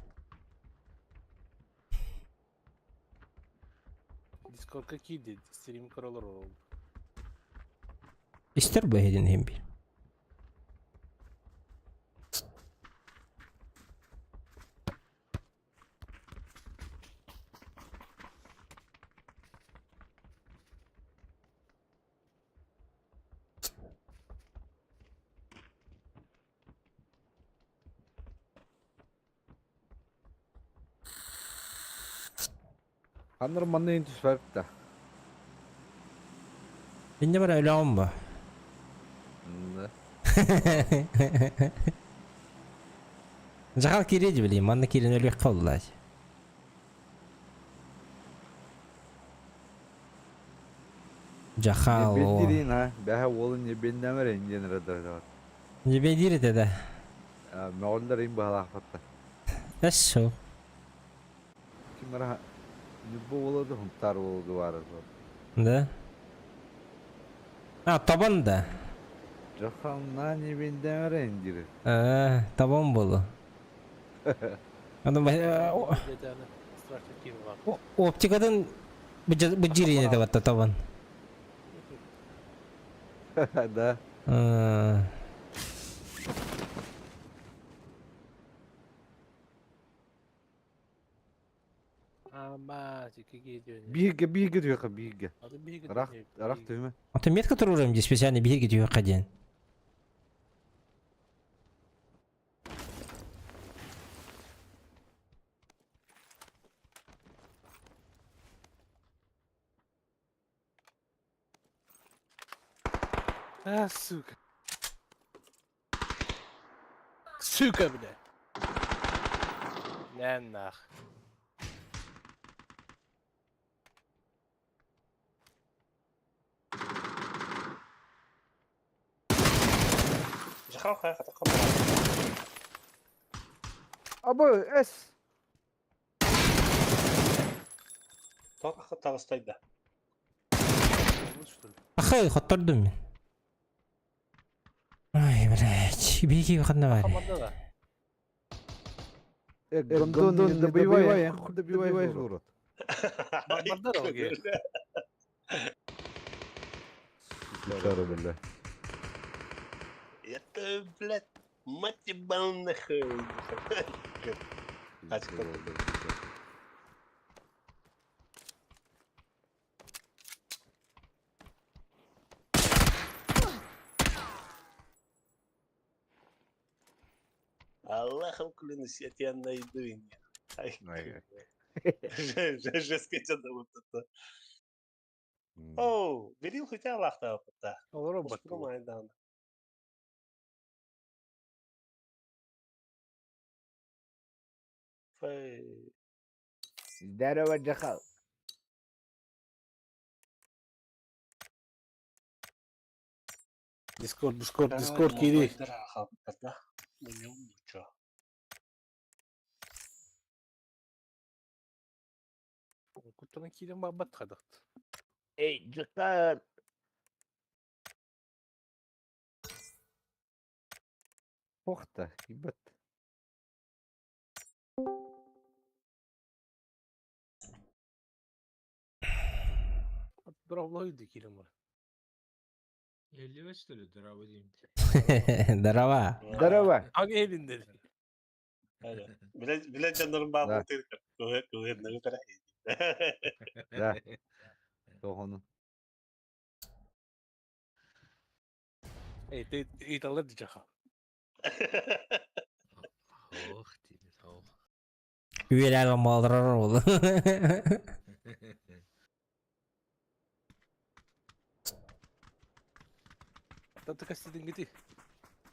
Дискордка киирди. Стрим көрөлөр ол. Истер бу эһидин иһин бир. Ханнар манна иһин түспэппит да. Инне бара өлөҕүм бу. Да. Дьахал киириэ дии билигин, манна киирэн өлүөххэ буолла. Дьахал Не оо. бендирин ha. Бэһэ уолун не бендемер индиэн эрэ Не бендир этэ да. Мөҕүллэр им быһалаахпатта. Эс Ким эрэ Ньурба уола да Сунтаар уола да баара суох. Да? А, табан да. Дьахална не бендемер индири. А, табан буолу. Оптикатын быдьырыйын этэ батта табан. Да. Бииргэ бииргэ түһүөххэ бииргэ. Ырах ырах түһүмэ. Ото метка туруорам дии специально бииргэ түһүөххэ диэн. А, сука. Сука, бля. На нах. Жахал хайа хатахха барар. Абы эс. Тоқ таҕыстайда. Ахай, хоттордум мин. Ай, блядь, беги ханна бар. Э, гондон не добивай, добивай урод. Сучара, бля. Это, блядь, мать ебал нахуй. Аллахом клянусь, я тебя найду. Жестко тебя вот это. Оу, берил хотя Аллах та. Майдан. Здорово, Джахал. Дискорд, Дискорд, Дискорд кири. Куттан киирэн барбат хадахт. Эй, Джахал. Ох-та, ебать. Дровлойды киирэн бар. 55 что ли, здорово, Дим? Здорово. Здорово. Ага элин Биле дьоннорун баабын тыыр Да. Тоҕону. Эй, ты италар дьаха. Ох, тебе, ох. Үеләр малдырар ол. Та кастидин гити.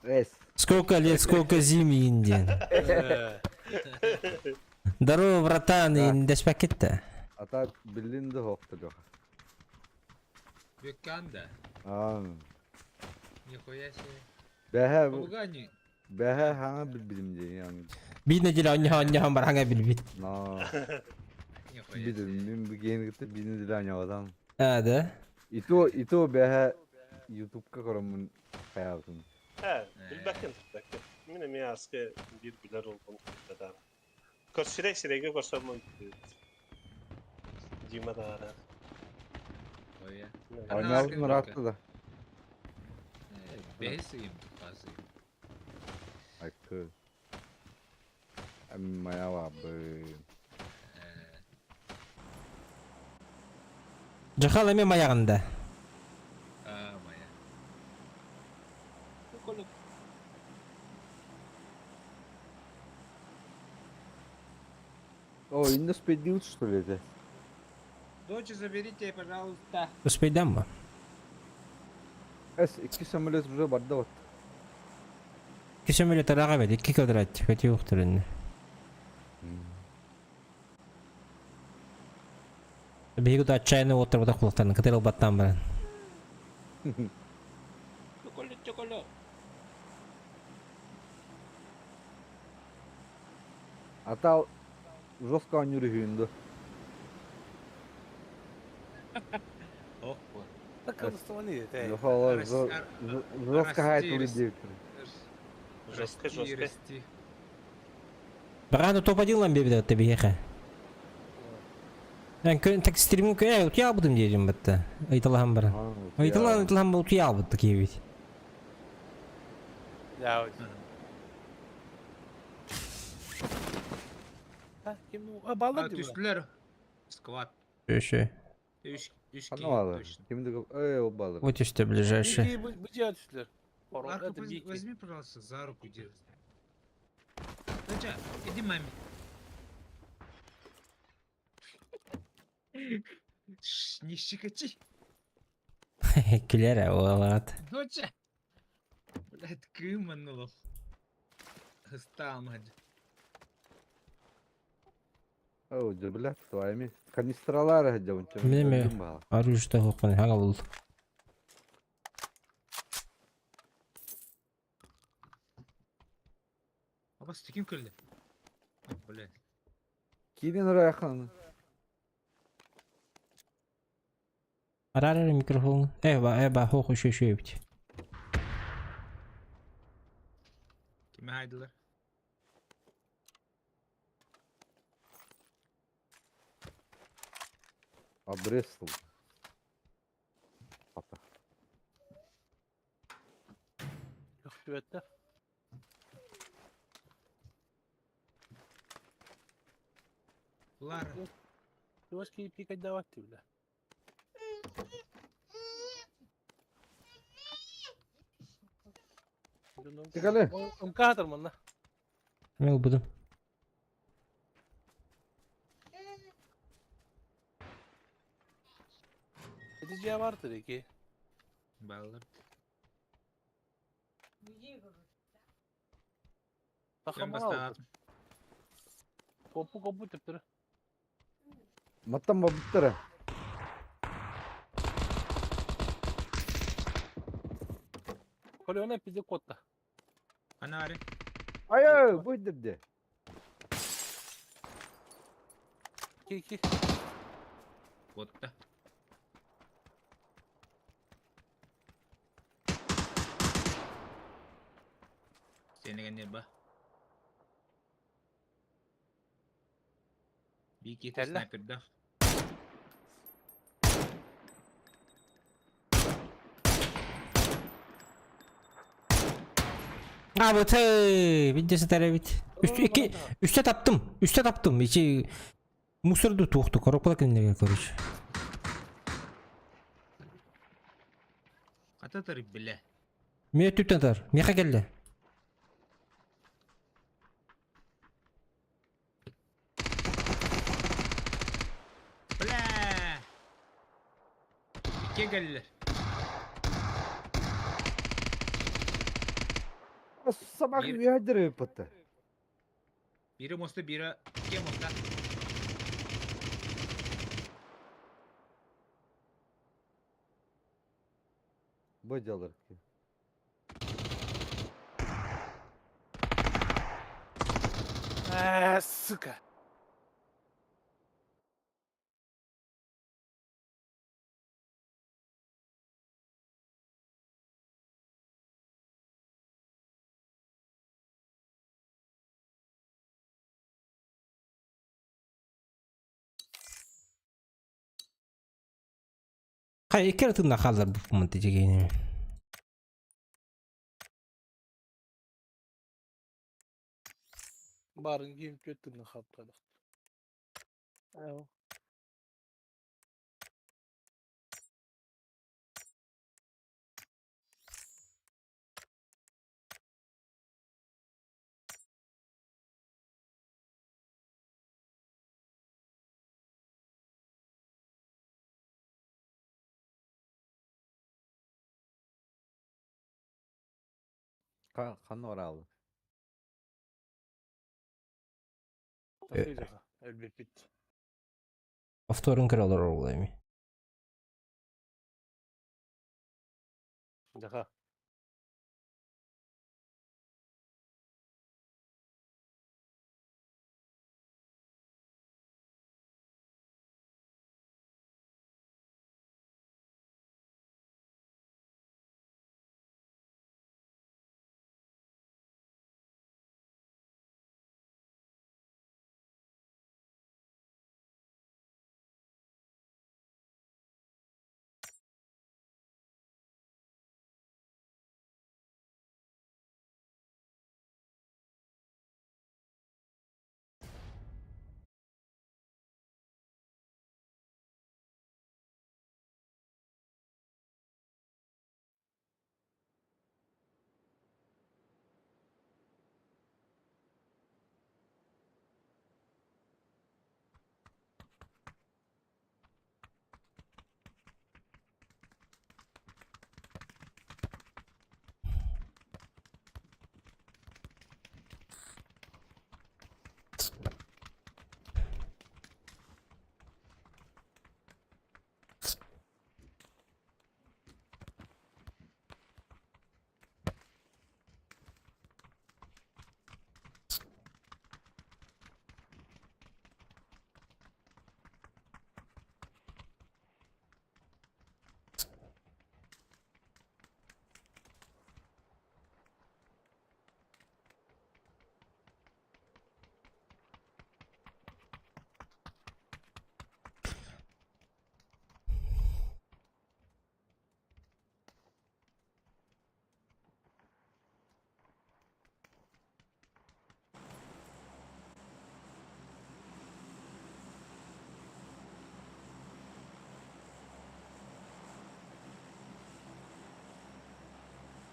Эс. Сколько лет, сколько зим инден. Здорово, братан, индеш пакетта. Ата биллин да хохта Леха. Бекканда. Аа. Нихуя себе. Бэһэ Помогай бэһэ хаҥа билбитим дии yani. Bir неделя анья анья баранга билбит. На. Нихуя Билим себе. мин бу генигте бини диле аньяватам. А, да? Ито ито бэһэ YouTube'ка көрөммүн хайаабытым. Билбэккин билбэккин. Мин эмиэ аска биир билэр уолбун кытта Көрсүрэй сирэйгэ көрсөммүн Дима даҕаны. Ой, Аньялбын ыраатта да. Бэһис ыйым, хас ыйым. Айкы. Майа бы. Жахал эме маягында. А, моя. О, инде спедил что ли это? Дочь, заберите, пожалуйста. Успейдам mı? Эс, икки самолет уже барда вот. Икки самолет араға бәді, икки квадрат, көте уқтырын. Биһиги да отчаянно оттар кулактарын кытырыл баттан баран. Чоколо, чоколо. Ата жестко анюрыгынды. Ох, вот. Takıldı ne? Жестко хайт Расти, улетел. Жестко, Расти, жестко. расти. Бағаны топ один лан берді өтті бейхе. Мен күн так стримин күн әй утуя будым дедим бітті. Айтылған бір. Айтылған айтылған бұл утуя бітті кейбит. Ya. Ha kim bu? Ha А, bağlar diyor. түстүлэр. Сквад. Үші. Үш, үш Аны киһи, алар. точно. Кимди эй о балыр. Вот işte ближайший. Bir bu bu cihat düştüler. Марко, Hadi bir iki. возьми, пожалуйста, за руку держи. Доча, иди маме. Шш, Не щекочи. Күлер олат. Доча. Блядь, кыманула. Стамад. О, блядь, твоими. Канистралар хәдә Билеме. Оружие хоқпан хаңа бол. Абас, ты ким көлді? Блядь. Кидин райхан. Арар микрофон. Эба, эба, хоқ үші үші өбіт. Киме хайдылар? Абрестл. Ата. Yok küvette. Лара. Yavaş ki pik davat bile. Тикале. Ымка манна. Мен бұдым. Edeceği vardır iki. Баллар. Takım Кем al. бастағатым? Kopu kopu tüptürü. Маттан бабыттара. Kolona bizi kotta. Анари. Ай, бу дирде. İki iki. Вот да. Сенеген ба. Бики Кэллэ. снайперда. А, вот видите, бит. Үстü iki, üste таптым. Üste таптым. İçi мусорду туохту, коробкала киндерге короче. Кататыр биле. Мен түптен тар. Меха келді. Бля! Икке келлер. Собак Бир- ядер патта. Бири моста, бири икке моста. Бу жалар. Eee sıka. Хай, икки артында қалдар бұл мұнты жегейін. Barın giyim kötünü kaptadık. Evet. Ханна бараалы? Тасыйдыха, өлбүппүт. Повторун көрө олорор буолуо эми. Дьаха.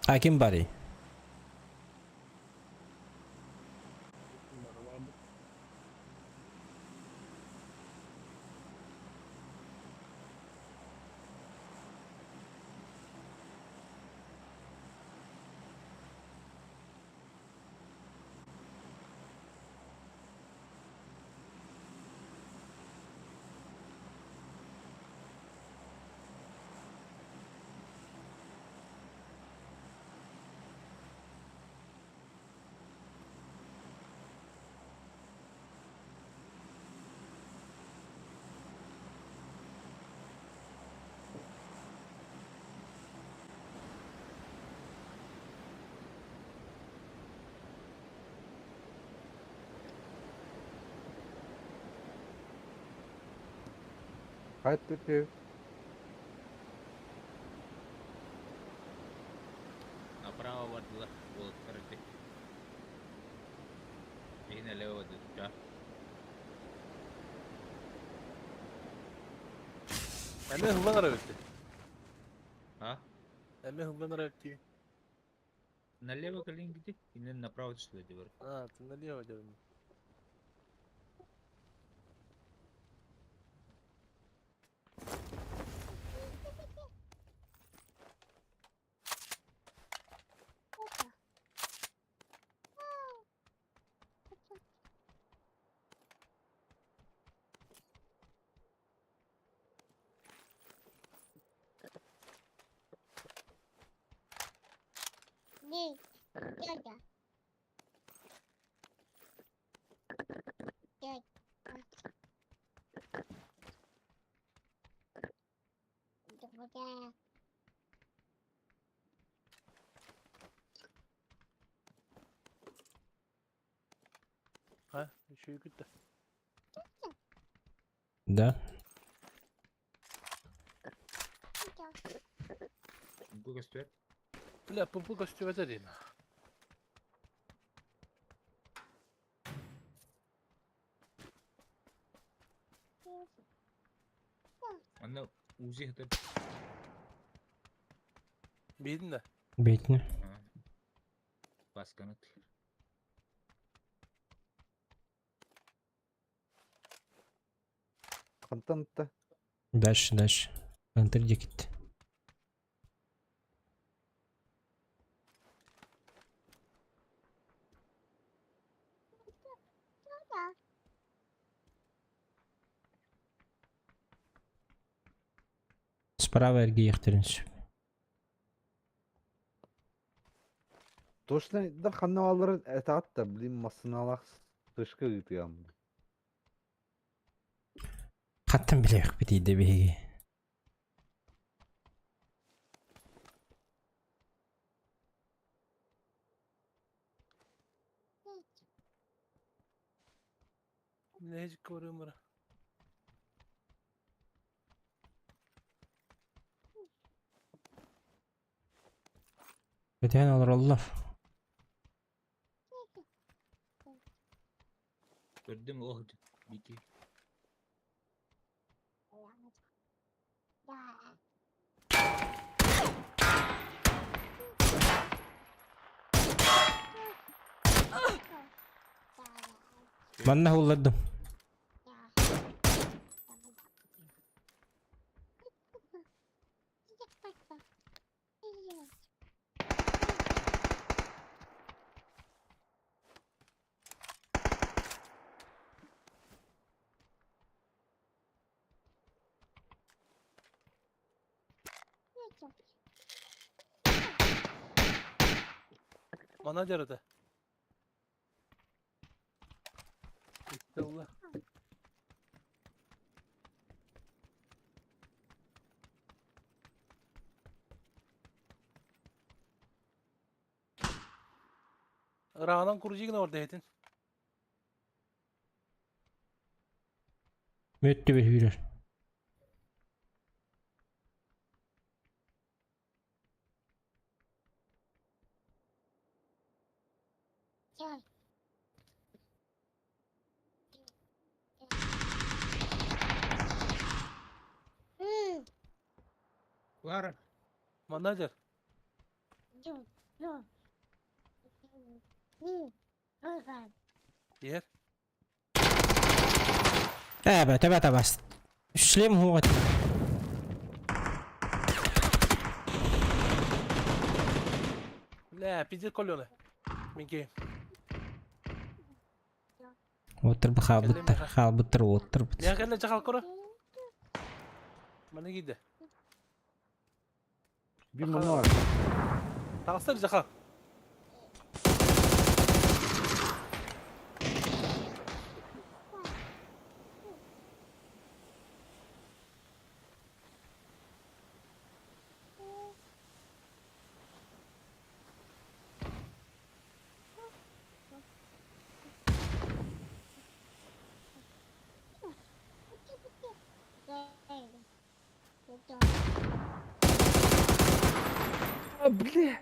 А ким барый? Хайт ты. Направо бардылар, уолаттар ити. Биһи налево дыдыта. Эмиэ ыһыллан эрэр эбит. А? Эмиэ ыһыллан эрэр дии. Налево кэлин гити, инен направо түстүлэр дии бары. А, ты налево дедим. Ha, үчүгэй да. Да? Бу көстүбэт. Бля, пымпы көстүбэтэ диэн. Онно УЗИ сытар. Биһин да. Бейтне. Басканат. Хантан та. Дальше, дальше. Антыр декит. Справа эргийиэхтэрин сөп. Точно да ханна баалларын этаат да, блин, массыыналаах тышка ыытыам. Хантан билиэхпитий да биһиги. Нехик көрүм Көтөһөн олороллор. Көрдүм ох бики. Манна уллардым. Мана жарыды. Allah. Rağdan kurucu yine orada hetin. Мүттү bir hүйрер. Лара, Мана жар. Yer. Ээ, төбө табас. Шлем хугат. La pizza kolone. Minki. Оттыр бу хаалбыттар, хаалбыттар оттыр бут. Ne kadar çakal koru? Bana gidi. Bir мана бар. Tağısır çakal. А, бля!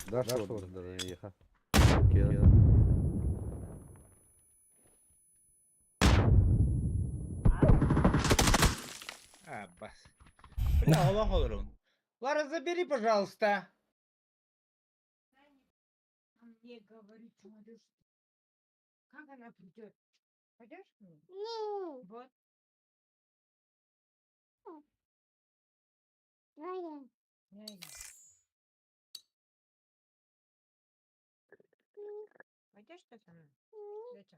Даша орда еха. А, бас. Бля, Аллах олорун. Лара, забери, пожалуйста. Мне говорит, смотрю, что... Как она придет? Пойдешь к ней? Вот. Эй. Пойдешь ты со мной? Доча?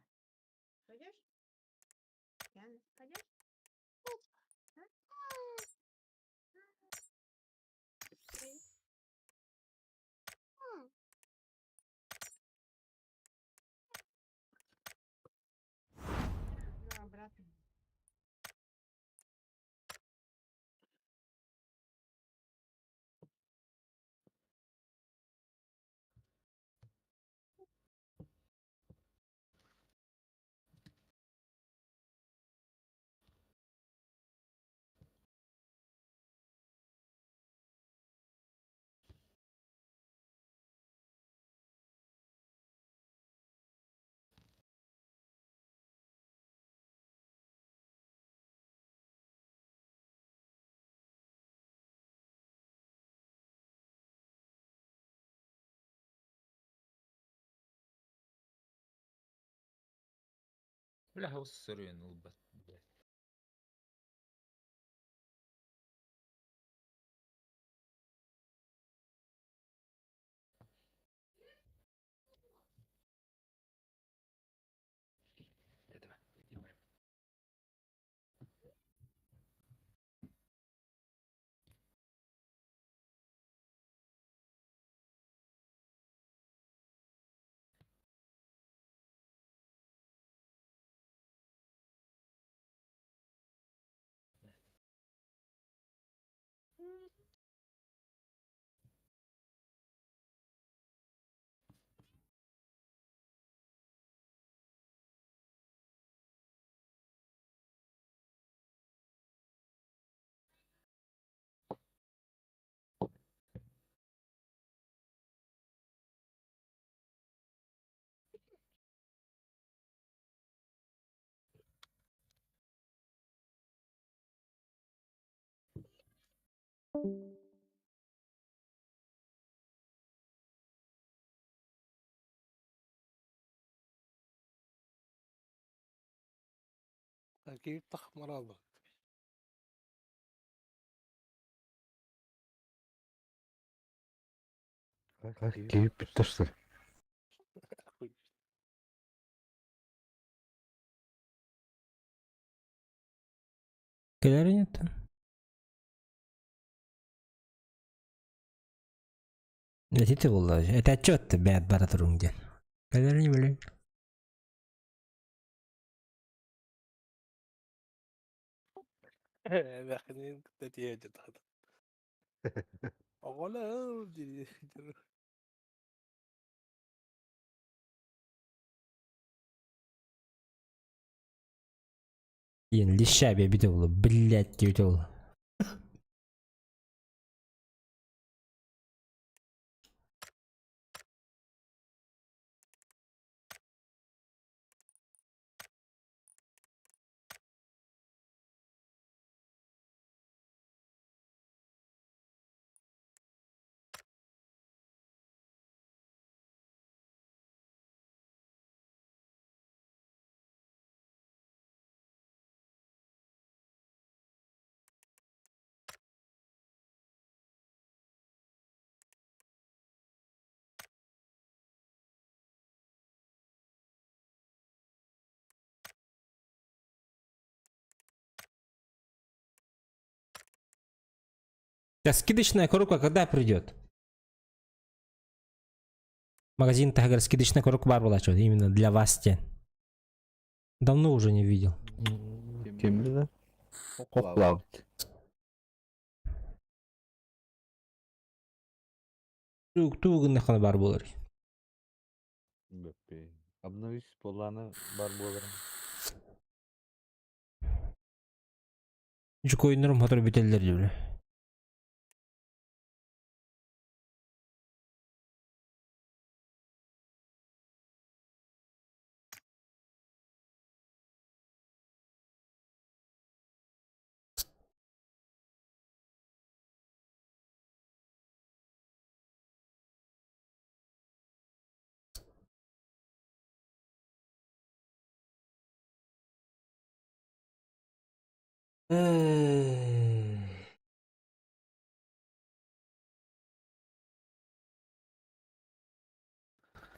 Пойдешь? Яна, пойдешь? А? Пойдешь? Ну, обратно. Бля, сырын улбат, блядь. Киһи тахмараллар. Киһи бүттэ что ли? Кэлэр нет? Эти буолла. Это отчет бэт бара туруҥ диэн. Кэлэр не билим. Эмээххинин кытта тиийэ дьатаата. Оҕолор диир. Диэн леща эбитэ буолла. Блять диэбитэ буолла. Да скидочная коробка когда придет? Магазин таһыгар скидочная коробка баар буолааччы именно для вас те. Давно уже не видел. Ким да? Хоплаут. Туу гыннаххына баар буолар. Бөппе. Обновись буоллаана баар буолар. Дьукойнорум сотору бүтэллэр дьүлэ.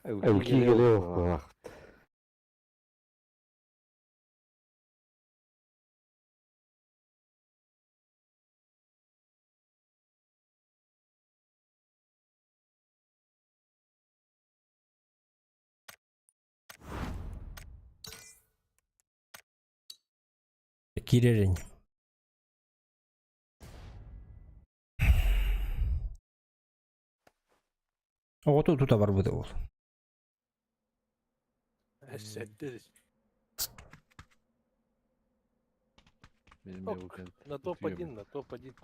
Укигеле. Киирэрин. Оҕото тута барбыта ол. Сэттис. На топ-1, на топ-1.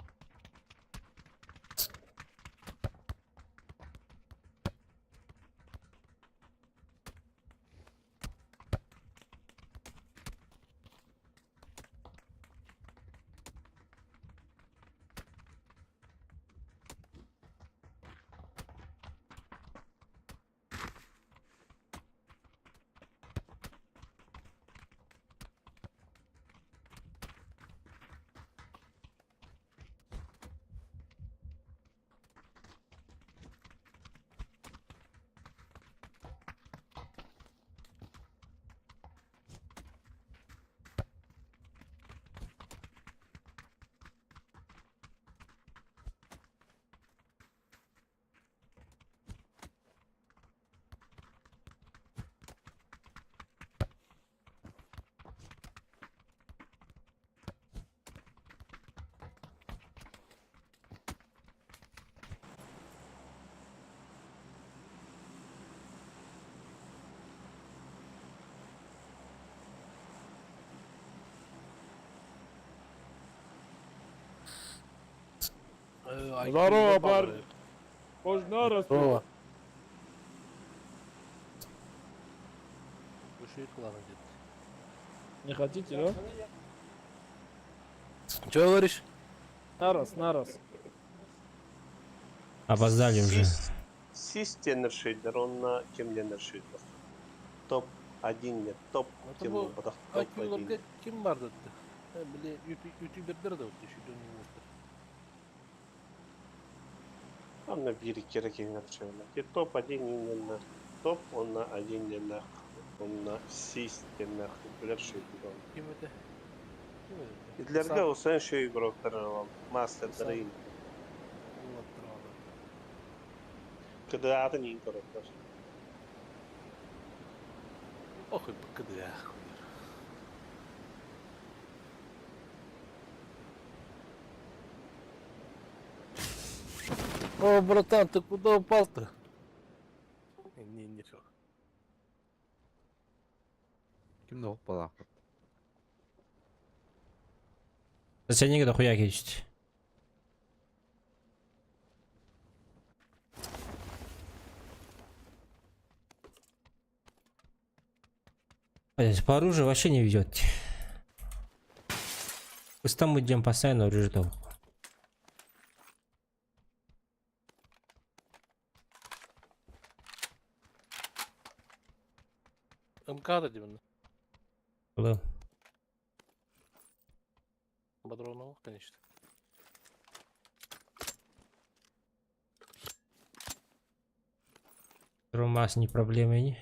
Здорово, парни. Можно Здорово. Не хотите, да? Чего говоришь? На раз, на раз. Опоздали уже. Сис, сис диэннэр шейдер, онно ким диэннэр шейдер. Топ один нет, топ Это кем был буолбатах, топ один. IQ-ларга ким бар dedi. Били ютубердер да өтті шүйден болыптыр. Онно биир икки киһи шейдер. Топ один именно. Топ онно один диэннэр, онно сис диэннэр билэр шейдер. Ким это? Ким это? Идлерге осан шей игроктар ал, мастердары. Кыдаатын игроктар. Ох, и КДА. О, братан, ты куда упал-то? Не, ничего. Ким да балаах. Сенеге дохуя есть. Блять, по оружию вообще не везет. Пусть там идем постоянно оружие толку. МК да. Было. Патронов, конечно. Румас не проблема не.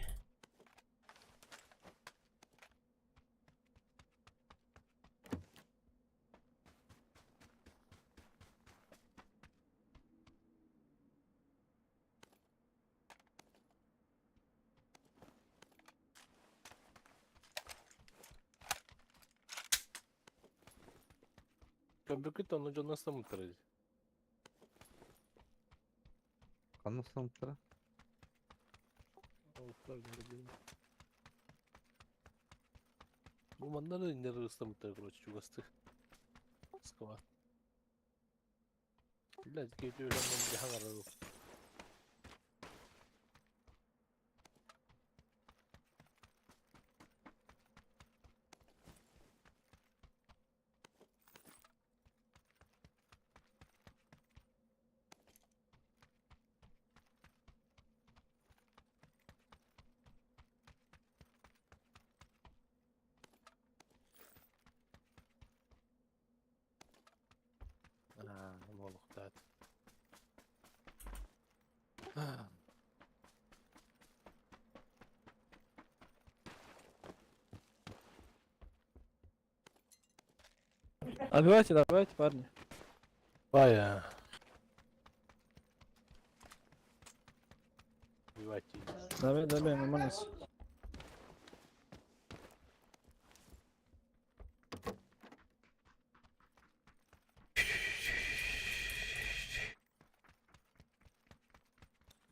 Көбүкүт оны жоннан самыттыр. Ханна самыттара? Бу манна да индер ыстамыттар, короче, чугасты. Сква. Блядь, кейти өлөмөн жахан аралы. Буолуктаат. А давайте, давайте, парни. Бая. Убивайте. Давай, давай, нормально.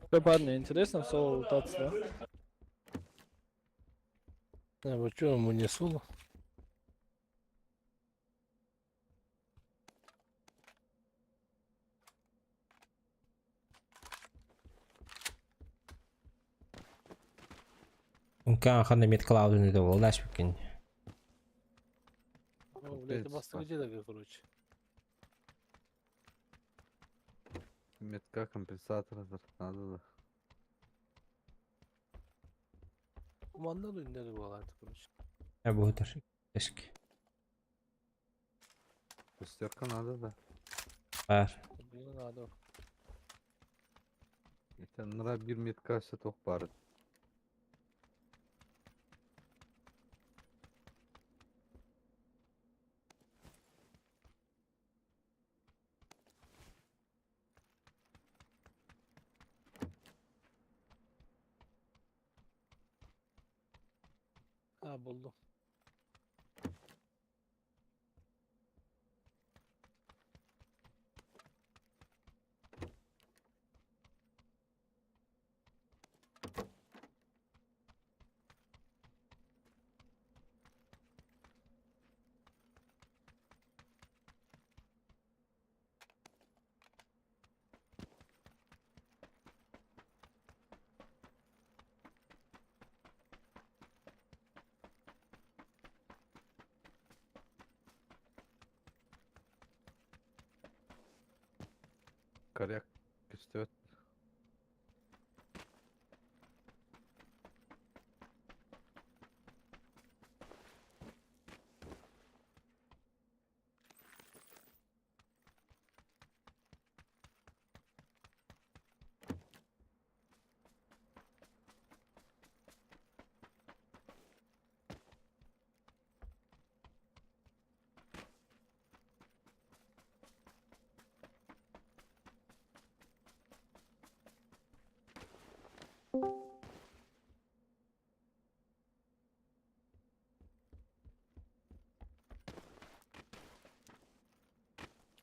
Что, парни, интересно в соло лутаться, да? А, вот что ему не соло? Унка хана мет клауду не давал, наш прикинь. О, блядь, это баста где такая, короче. Метка компенсатора надо да. Манна да индер буолаат, короче. Я буду даже. Эшки. Шестерка надо да. Бар. Блин, надо. Это нра бир метка все тох бар. А, buldum. Коряк Көстүбэт.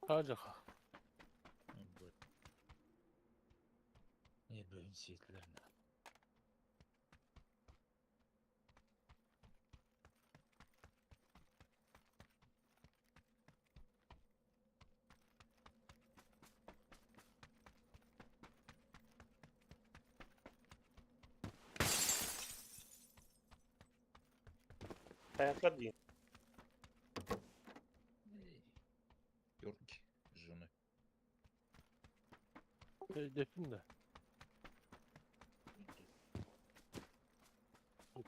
Hacı. Ayaklar değil. Терки жены. Desin de.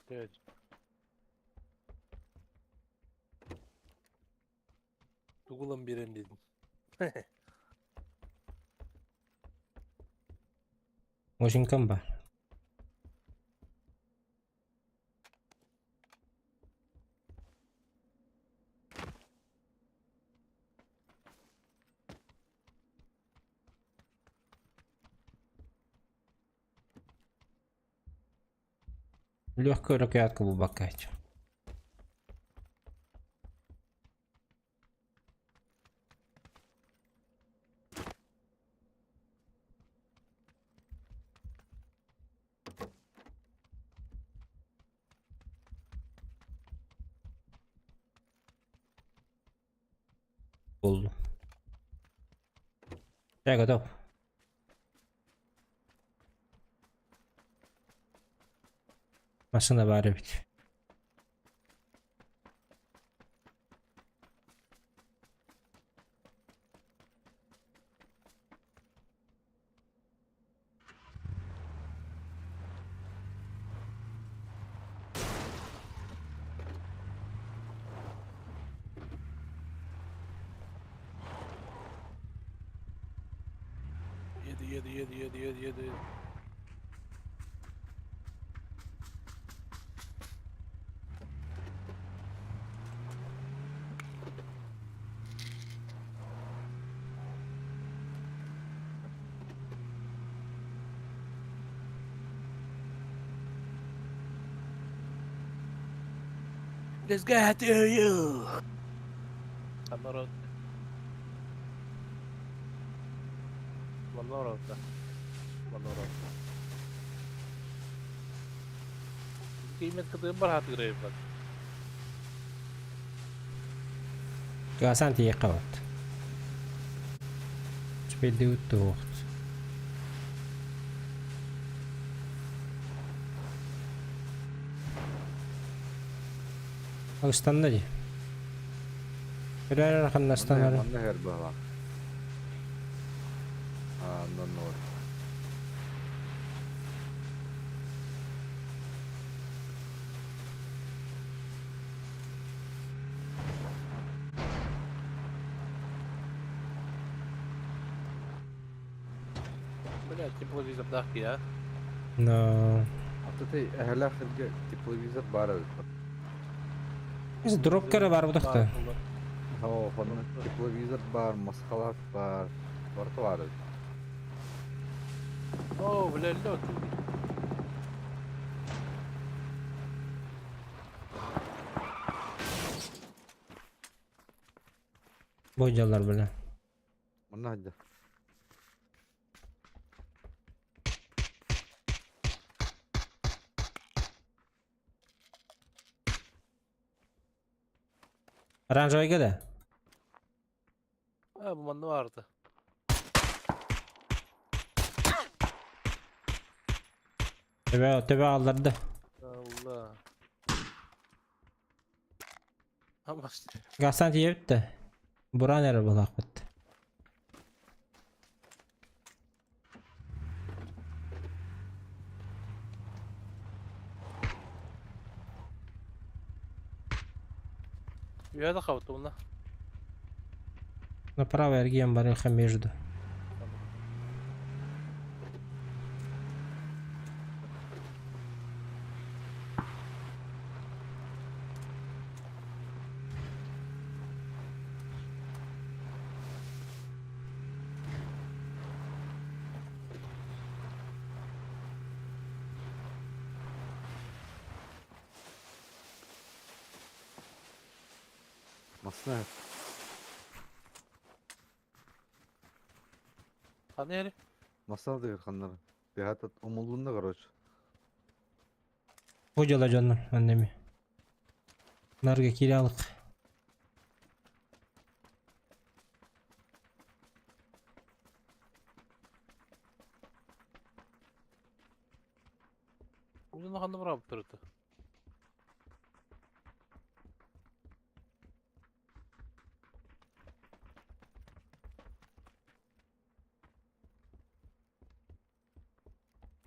Evet. Google'ın birini dedim. Washington бар. Легкую рукоятку бубакать. Булду. Я готов. Машина баар эбит. Yedi yedi yedi yedi yedi yedi. Let's get to you. One more One more One more Kıymet kadar rahat gireyim bak. Гасан тиеккабат. Спилдиут туохт. Агыстанна ди. Өрөр ханнастанар. Манна хэр баҕа. Аа, нон нор. Бля, тепловизор дахки, а? Но. А ты эһэлээх сиргэ тепловизор баар эбит. Biz дропкара бар будахта. Оо, онно тепловизор баар, маскалаат баар, барыта баар эбит. О, бля, лед. Бойдалар бile. Манна сылдьар. Оранжевый да? Ha bu mandı vardı. Төбө төбө алларды. Allah. Ama işte Гасан тиебитте. Буран эрэ булаакпыт. Үөдэ хабытыбына. Направо эргийэн барыахха между. Масына. Ханы ери? Масына дыгыр ханнары. Бихатат умуллунна короче. Бу дьола дьоннор манна Нарга киирэ Uzun ханны бұрап тұрды.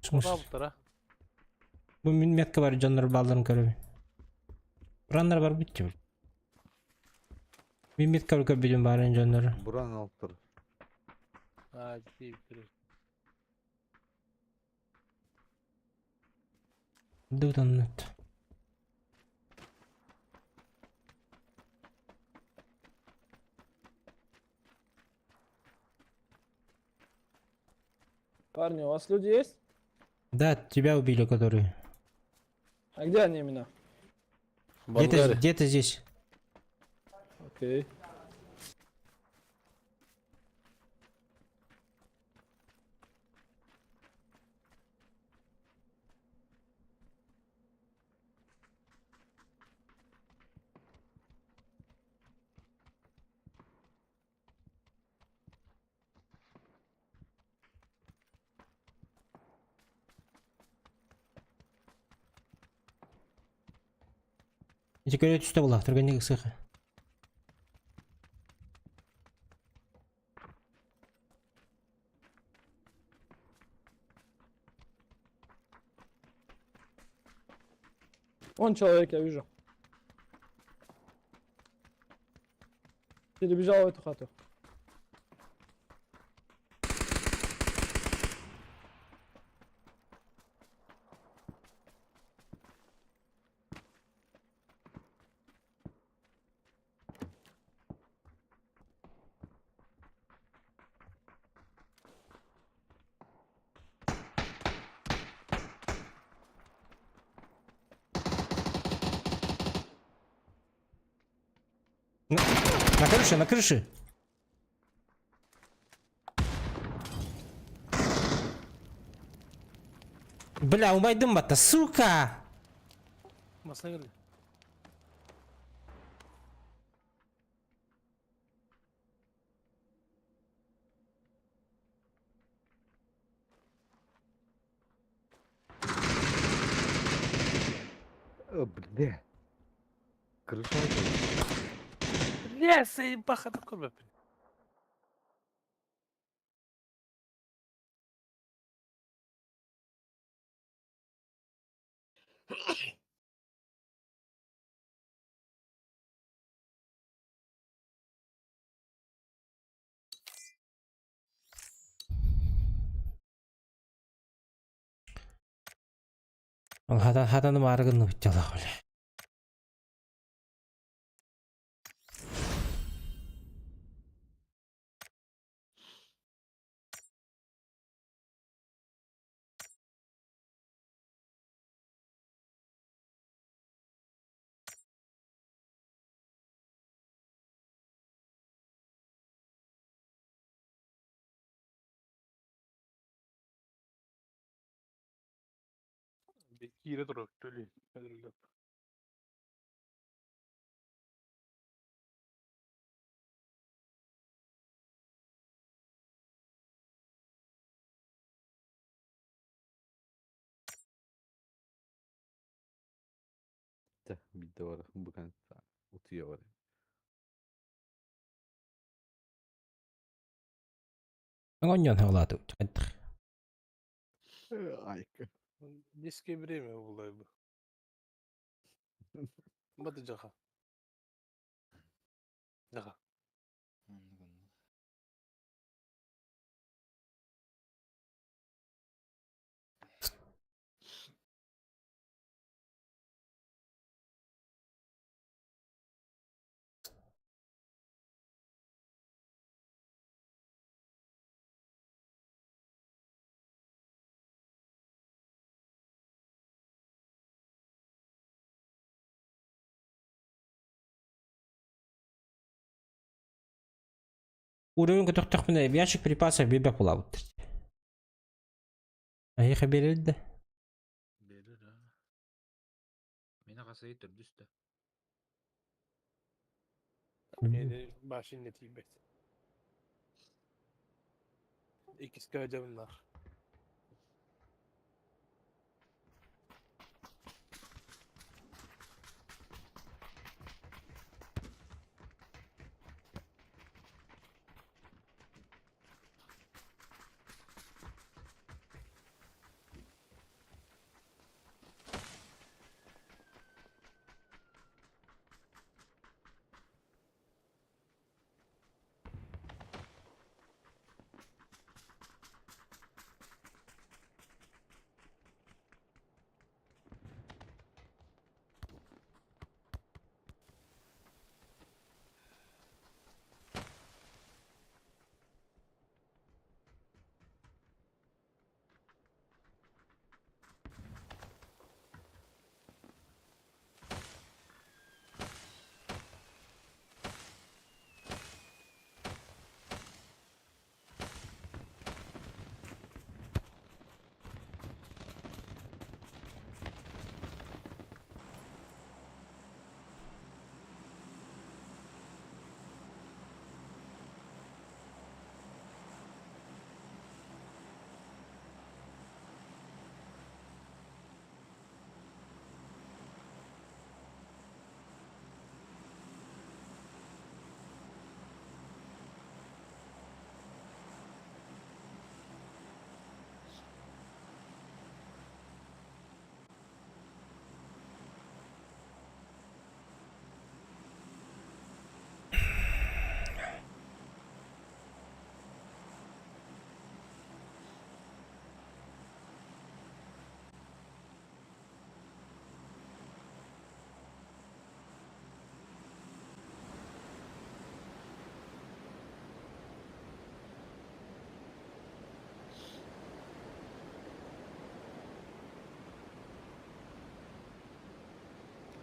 Бұрап Бу мин метка бар дьоннор балларын көрөбүн. Бураннар бар битти. Мин метка бар көрбүтүм баарын дьоннору. Буран алып тұр. А, дейіп тұр. Дутаннат. Парни, у вас люди есть? Да, тебя убили, которые. А где они именно? Где-то где-то здесь. Окей. Эти көрө түстэ була, түргэнник ыксыха. Вон человек, я вижу. Перебежал в эту хату. На крыше, на крыше. Бля, умайдым батта, сука! Масына келді. О, бля. Крыша Бля, сайбахаты көрмеппін. Ол хатан хатаны марыгын бутчала бля. Кире тұр, төлей. Бидде бар. Бүгін утуя бар. Оңон халаты. Айка. Низкое время было бы. Баты жаха. Да. Оннук оннук. Уровень көтөхтөхпүнэ ящик припасов биэрбэт буолаабыттар. Эһиэхэ биэрэр да? Биэрэр аа. Мин хасайы төрдүс да. Башин тиийбэт. Иккискэ өдөбүннар.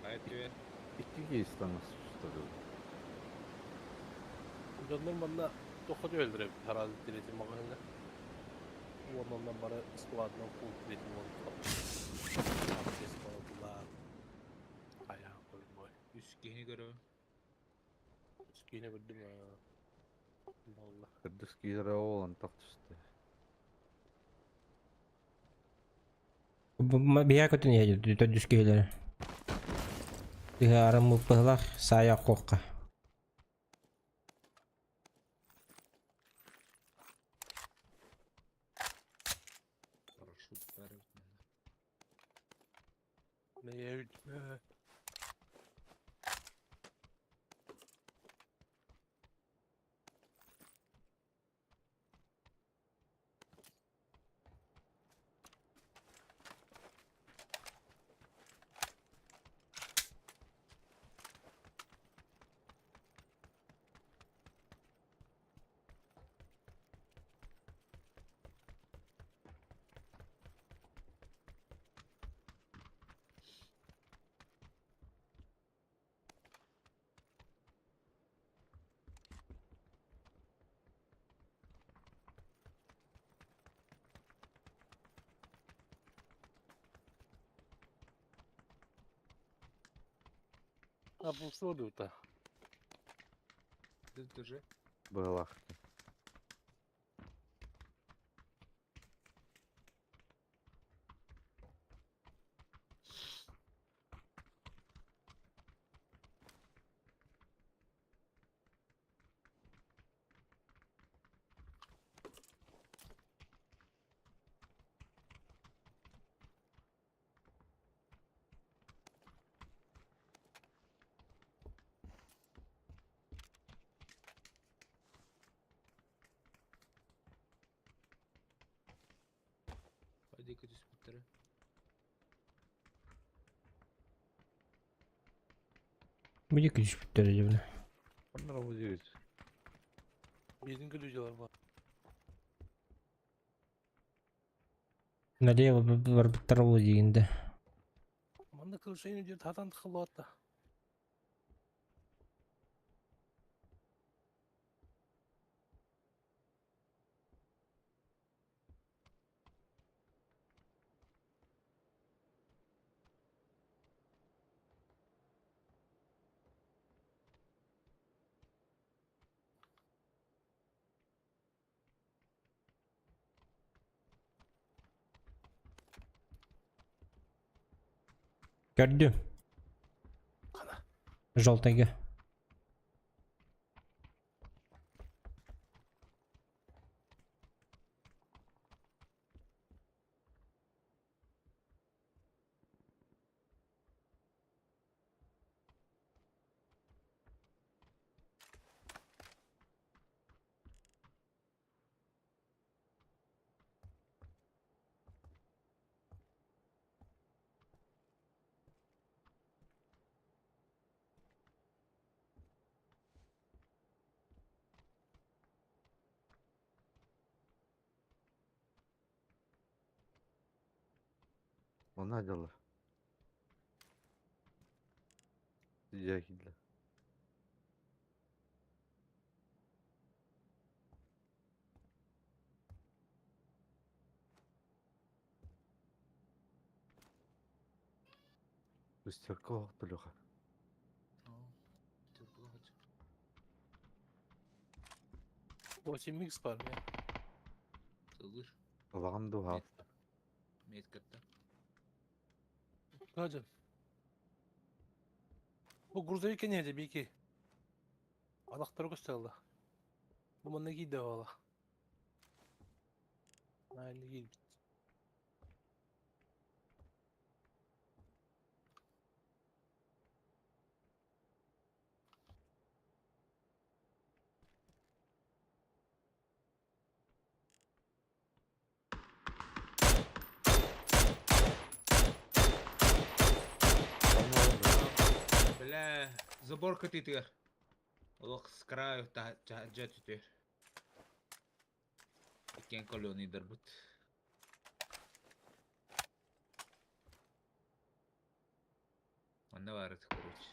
Хайа түһэн. Икки кейстан что ли? Дьоннор манна тохо өлдүрэ тараас тиретин маҕаһыҥҥа. Уонна бары складынан фул тиретин буолбуттар. Айаа койбой. Үс киһини көрөбүн. Үс киһини көрдүм аа. Балла. Төрдүс киирэ ол антах түстэ. Биһиэхэ көтөн иһэ төрдүс киһилэрэ. Тыһаарым быһылах саайа куохха. Парашют баар эбит манна. Мэйэ А бұл да. Тут уже. Быһылах. диэки түспүттэрэ. Бу диэки түспүттэр дьэ. Онно бу диэки. Биирин күлүдьэлэр бар. Налево барбыттар ол диигин да. Манна крушение диэн хатан тахаллаатта. Көрдүм. Желтайга. Онно дьоллор. Дьэ киирдэ. Үстэркэ оһохтулуха. 8 икс бар мен. Сылыр. Улахан дууһаат. Меткатта. Hadi. Bu грузовик не de бики. Алақтар көстелді. Бу манна кийде бала. Айны кийбит. Бля, забор кытытыгар. Олох с краю жа түтөр. Иккен колонии дарбыт. Онно барыт, короче.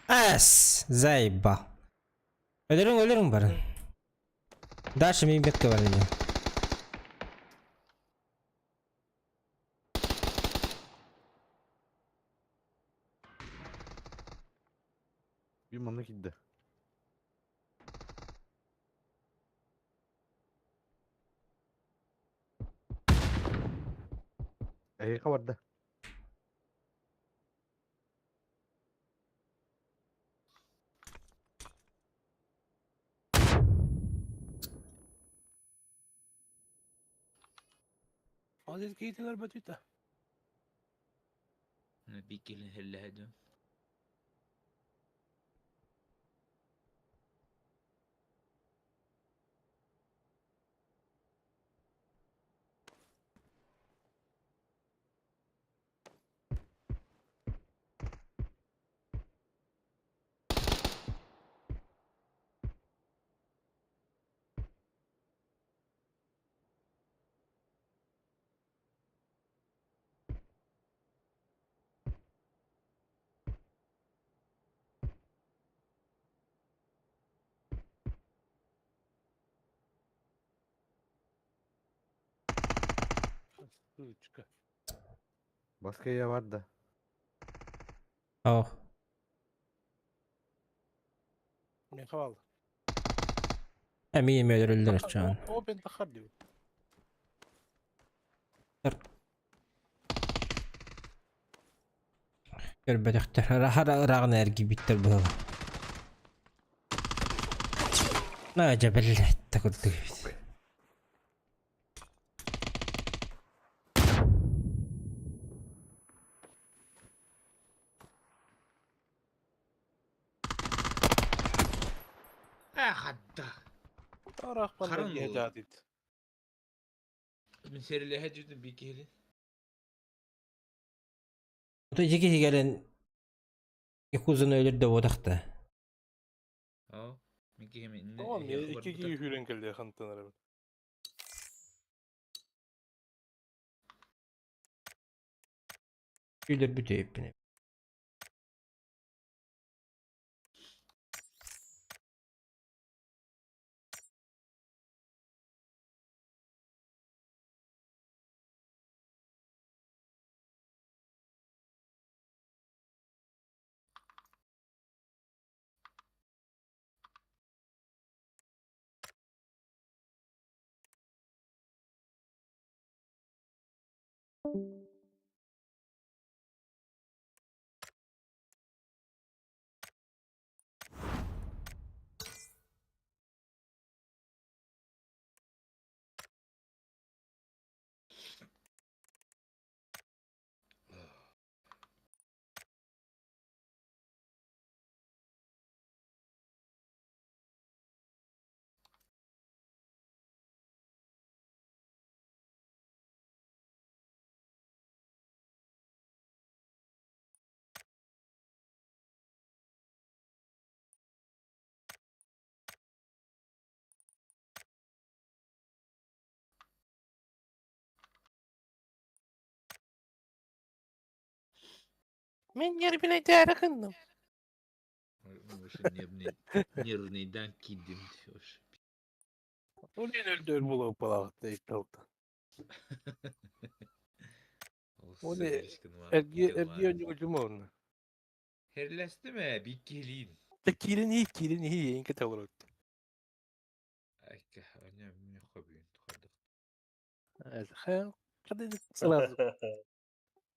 Эс, заебал. Өлөрүҥ, өлөрүҥ барын. Дальше мин бекке бар ини. Bir manna киирдэ. Эһиэхэ барда. Азиз кейтилер бөтүтэ. Бикилин хеллэһэдүм. Сучка. Баска барда. О, Мен хавал. эмиэ өлөрөллөр оччоон. О бен тахар дип. Көрбөтөхтөр. Рахара ырааҕын эргийбиттэр быһыла. На дьэ биллэ курдук эбит. Арахпан Харан эргиһэ буолла. дьаатыт. Мин сэрилэһэ дьүтүн би киһили. Ото ити киһи кэлэн Якузаны өлөрдө буотахта. Оо, мин киһим инне Оҕом эһиэхэ икки барбыта. киһи сүүрэн кэллэ хантан эрэ. Өлөрбүт өйүппүн. Мин нервинэйдээри гынным. Уже нервный, нервныйдан киирдим. Улин өлдөр буолуох балаҕатта икки Ол Оны эрги эрги өнүгүлүм онно. Херлэстим ээ, биир киһилиин. Те киирин ии киирин ии инке толорут. Айка, оня мне хоббин тухардык. Сразу.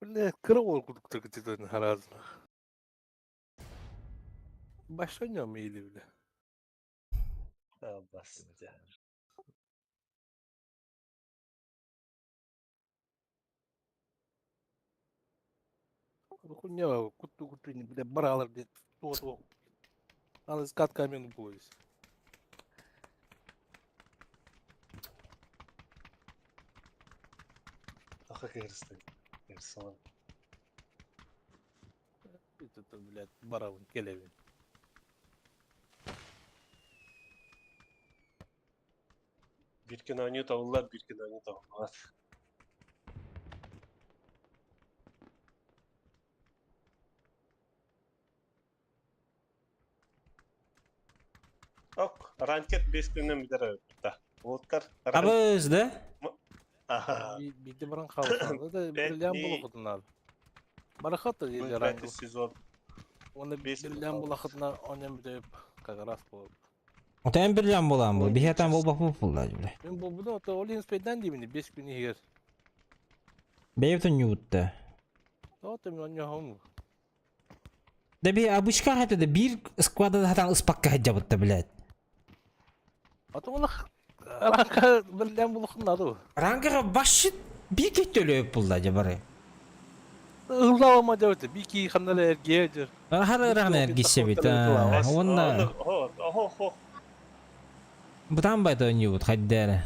Бля, кыра уол курдук тыргытытын харазна. Башоньом или бля. Бастя. Хуйня, куту куту не бля баралар бля. Вот вот. Надо скат камен будет. Аха кырысты. Кырсалар. Это, блядь, барабын келебин. Бир күн оонньуу табыллар, бир күн оонньуу табыллыбат. Ок, ранкет 5 күнүнэн бүтэр эбит Уолаттар Абыз, да? Аха. Биирдэ баран хаалсаҕына да Пять бирилээн дней. булахытына барахат Будет или пятый сезон. Уонна Бес күн бирилээн хаалбыт. булахытына онньон бүтээп как раз буолар. Отон бирлям булан бу. Биһиэтэн буолбаппыт булла бile. Мин буолбута ото ол иһин спейдан диибини 5 күн иһигэр. Бэйэбитин ньуутта. Ото мин онньоһом. Да би обычка хата да биир сквада хатан ыспакка хадьабытта блядь. Ото олох ранка бирилээн булахытына ду. Рангаға башит биир кеттөлөп булла же бары. Ыллаама дебите бики ханнала эргиэ дьэр. Хара ырахна эргиссебит. Онна Охо, хо. бутан байта ньуут хайдара.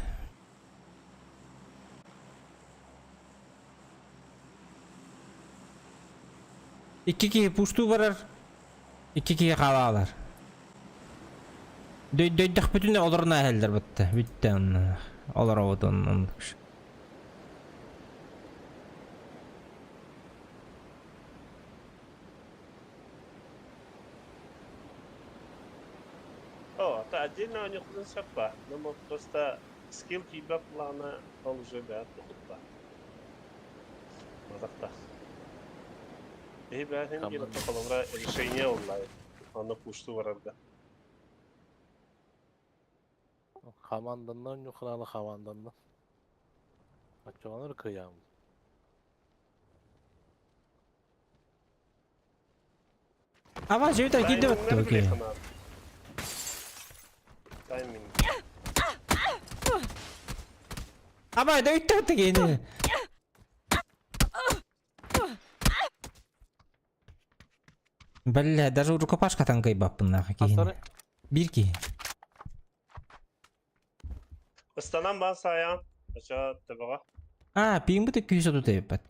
Икки киһи пустуу барар, икки киһи хаалаалар. Дөйдөхпүтүнэ олорон ааһаллар бытта. Бүттэ онно. Олоробут оннук. О, это отдельно у них саппа. Ну, мы просто скилл тебя плана, ол уже бәт тухутта. Мазақта. Эһи бәһин Команда. кирәк холобра решение онлайн. Аны пушту барарга. Хаманданнан ньуханаалы хаманданнан. Оччоҕонор кыйаам. Ава жөйтер киирдэ бытты окей. Тайминг. Аба дөйттэ бытты кини. Бля, даже рукопашка танкай баппын нахуй киһини. Хастары Биир киһи. Ыстанан баар саайаҕын. Очо төбөҕө. А, пиҥ бу күүс оту тэйбэт.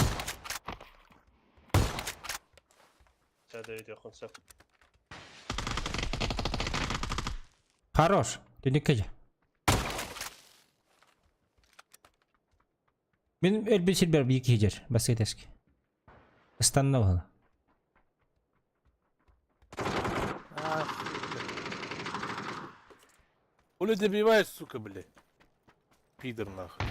Ча дөйдүөххүн сөп. Хорош. Түнүккэ дьэ. Мин өлбүт сирбэр биир киһи дьэр, баскетески. Ыстанна баһыла. А, сука. Оля добиваешь, сука, блядь. Пидор нахуй.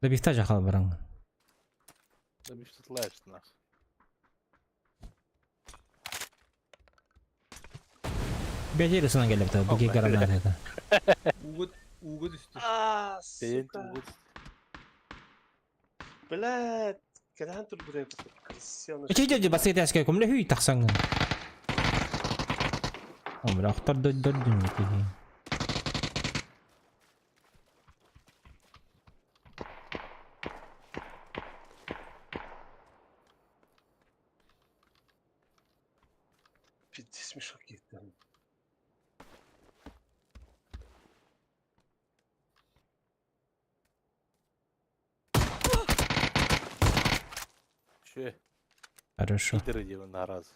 Добивта жахал бараҥ. Добивтатлаешь нахуй. Бэдири сынан келепті, буги граната. Угут, угут үстü. А, Бэйэн сука. угут. Блядь. Кэдэһэн турбутай крысёныш. Эчи дьэ баскетески кумле хүй тахсаҥын. Омра охтор дойдор дүннү киһи. Пиздец мешок кетті. Че, Хорошо. пидоры делаю на раз.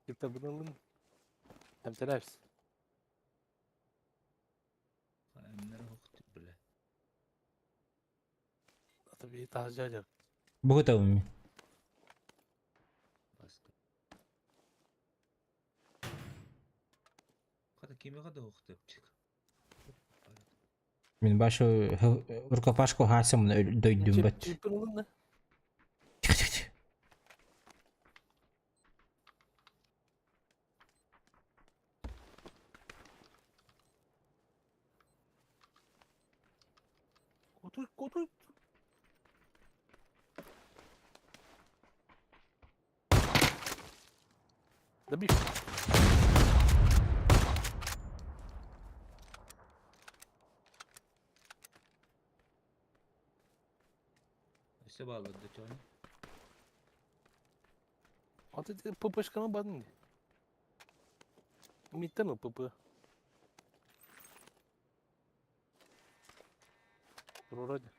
Это бұның Әмтеләпс. Эмнер хохту бля. Ата bir тахжа Бугута умми. Баска. Хата кими хата хохту чик. Мин башы рукопашку хасым дойдум бат. Чипыңлын Тих-тих-тих. Котуй, котуй. Добив. Өссө баалады чону. Аты ППшканы бадын. Миттен ПП. Вроде.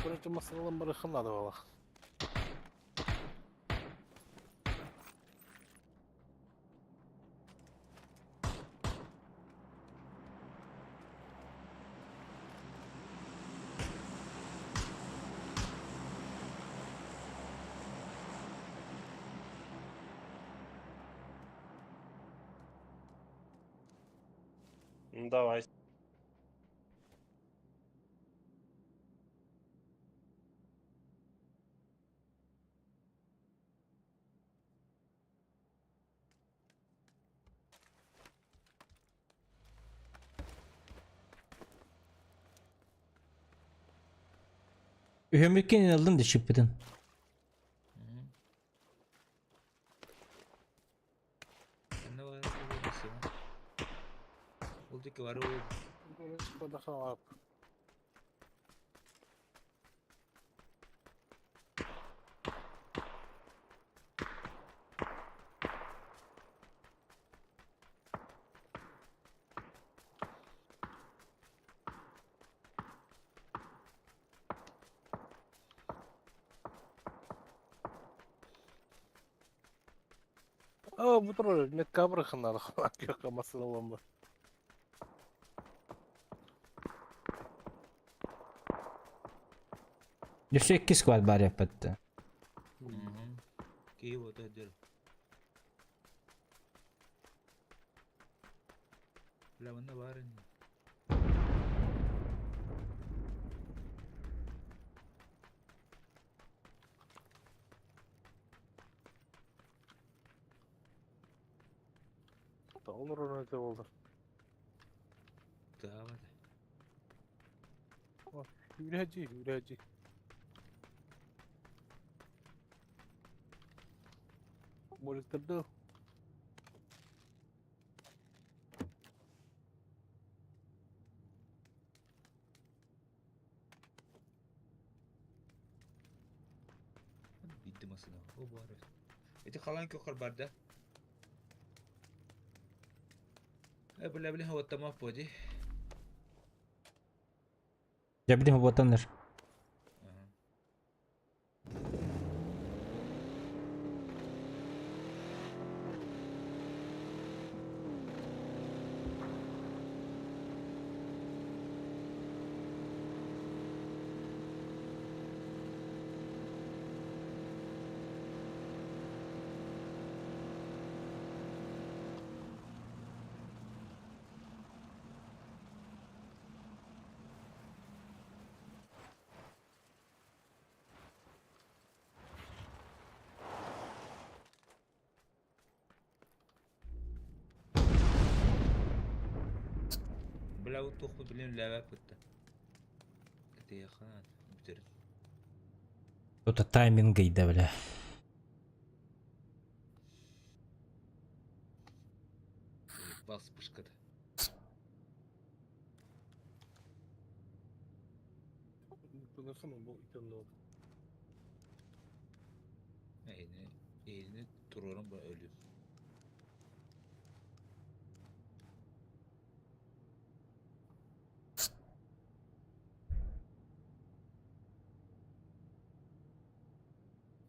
Короче, масалан барыхын надо было. Ну давай. Үһөмүккен ылдын да чыппытын. Энне бар Ол дике бар ол. О, бу турар метка барыхын надо. Масалан бар. Өссө икки склад бар яппатты. Киһи вот өдөр. Бля, манна бар инде. Olur öyle oldu. Давай. Yürüyeci, yürüyeci. Molektirdi. Масына. О бар. Эти халан көхөр бар да. Э бля бля вот там поди. Дьэ билим буотаннар. Бля вот тухпу билин ләбәп битте. Кытыйхан бүтер. Тут тайминг да, бля. Бас пышкады. Bunu bu itemde oldu. Elini, elini duruyorum bu ölüyorum.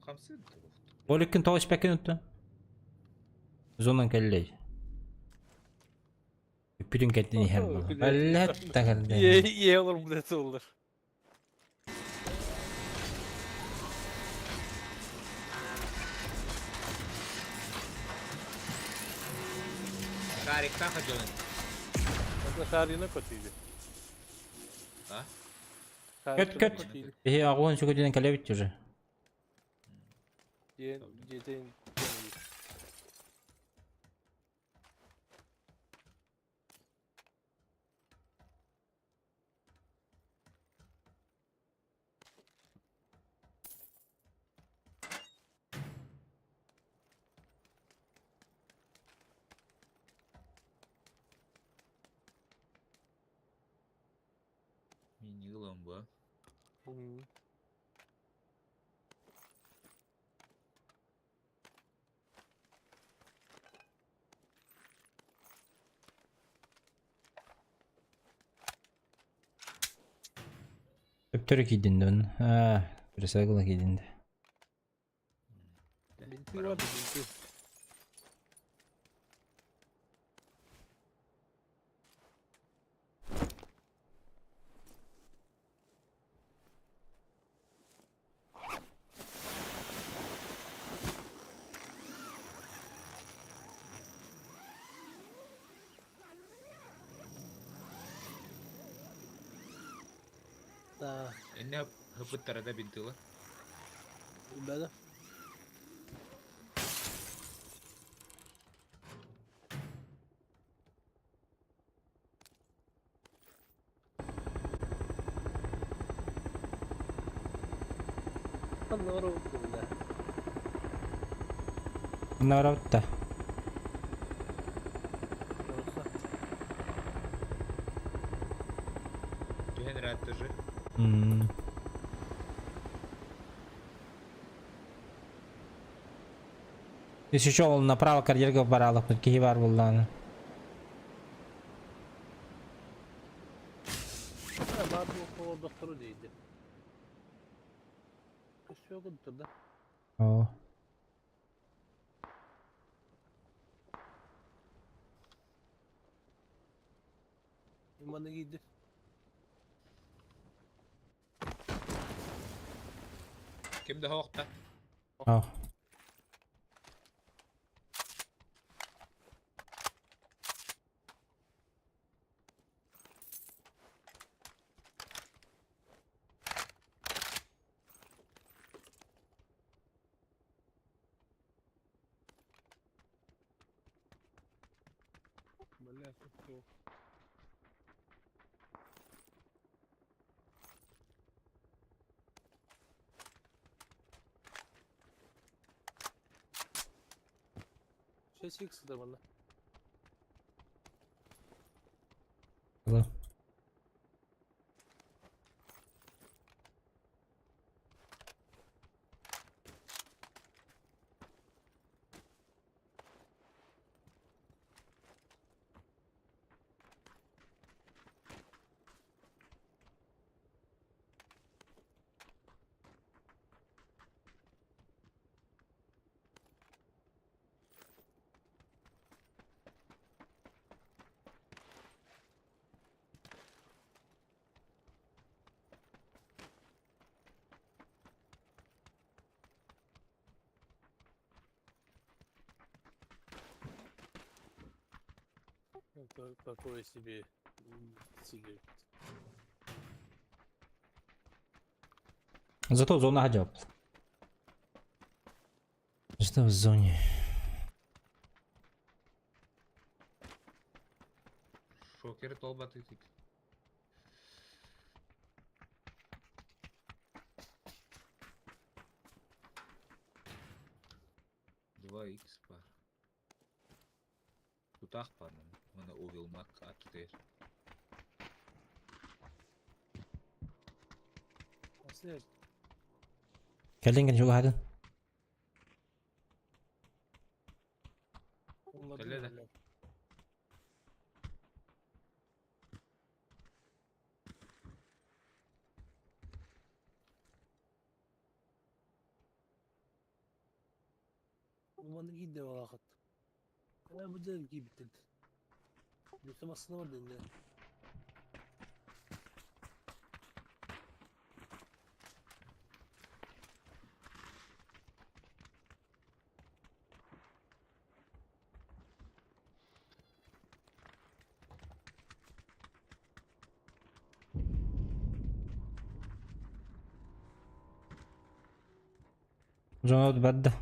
Хамсы Оликкин тоғыз пәкен өтті. Зонан кәллей. Бүтін кәттен ехер бұл. Бәлләт тәкәлді. İyi iyi olur bu dese olur. Шарик таха дьонун. Aslında Şahriyene kötüydü. Ha? Köt köt. Бихи ағуын сүкөдінен кәле бітті уже. Diye diye Мини bu. Өптөрі кейдінді оның. Бірісі кейдінді. Binti vardı binti. Да. Энне хыпыттарада бинтыла. Да. Бля. Наравта. Түһен рәт тоже. Если что, ол направо карьерга баралық, бір кихи бар булланы. Ha, bu o doktoru değildi. Yok da. О. İmanı giydi. Ким да хоқта? О. Бля, çok Шесть икс да bana. Алло. Это такое себе себе. Зато зона хадьоп. Что в зоне? Шокер толбатый. Два икс бар. Тутах бар. Мына Овилмак аттер. Aslında Кэлин чугаһатын. onlar Öyle de. değil. Umanı giydi vakat. Ben bu dedim ki bitirdi. Yoksa aslında var dedi. Зона бадда.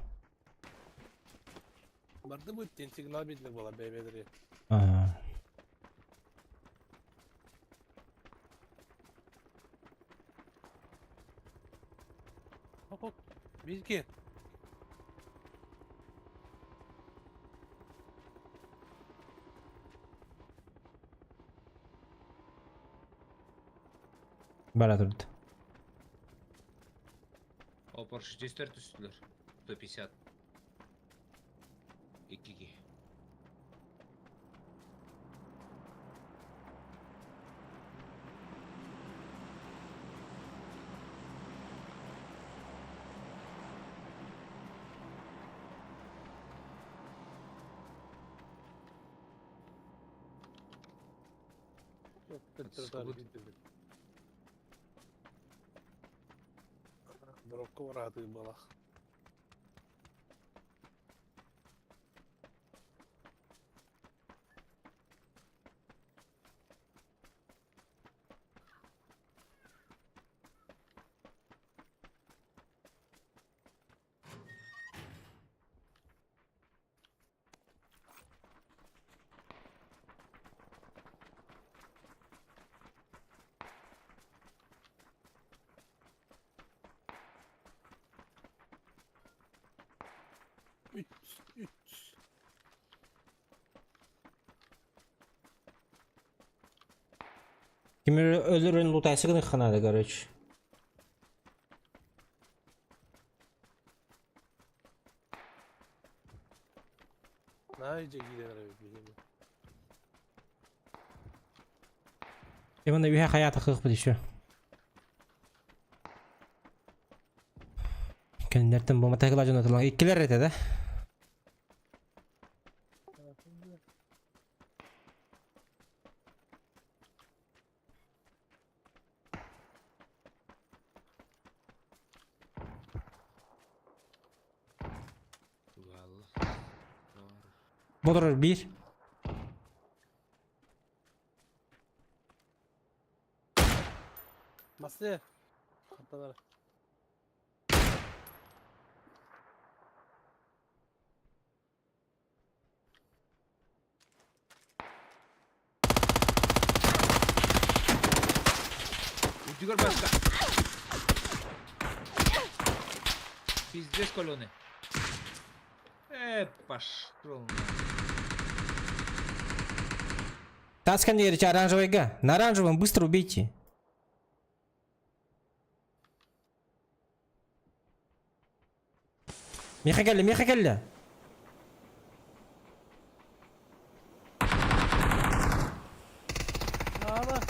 Vardı bu signal bildi valla BB'leri. Ага. Hop hop. Bir iki. Бара турду. О, парашютистер түстүлөр. 150. Иккиге. Yok, Скобут. Дропка вараты была. Üç, üç. Ким өлөрүн лутайсыгын ханады, короче. Найде gider bilmiyorum. Именно үйе хаята кылып еще. Кеннертен бу матайгыла жонотулган иккилер эте да. Валла. Бодорор бир. Masaya. Hatta Утюгар башка. Пиздец колоны. Пошел. Таскан дерич оранжевыйга. На оранжевом быстро убейте. Меха келли, меха келли. Ана.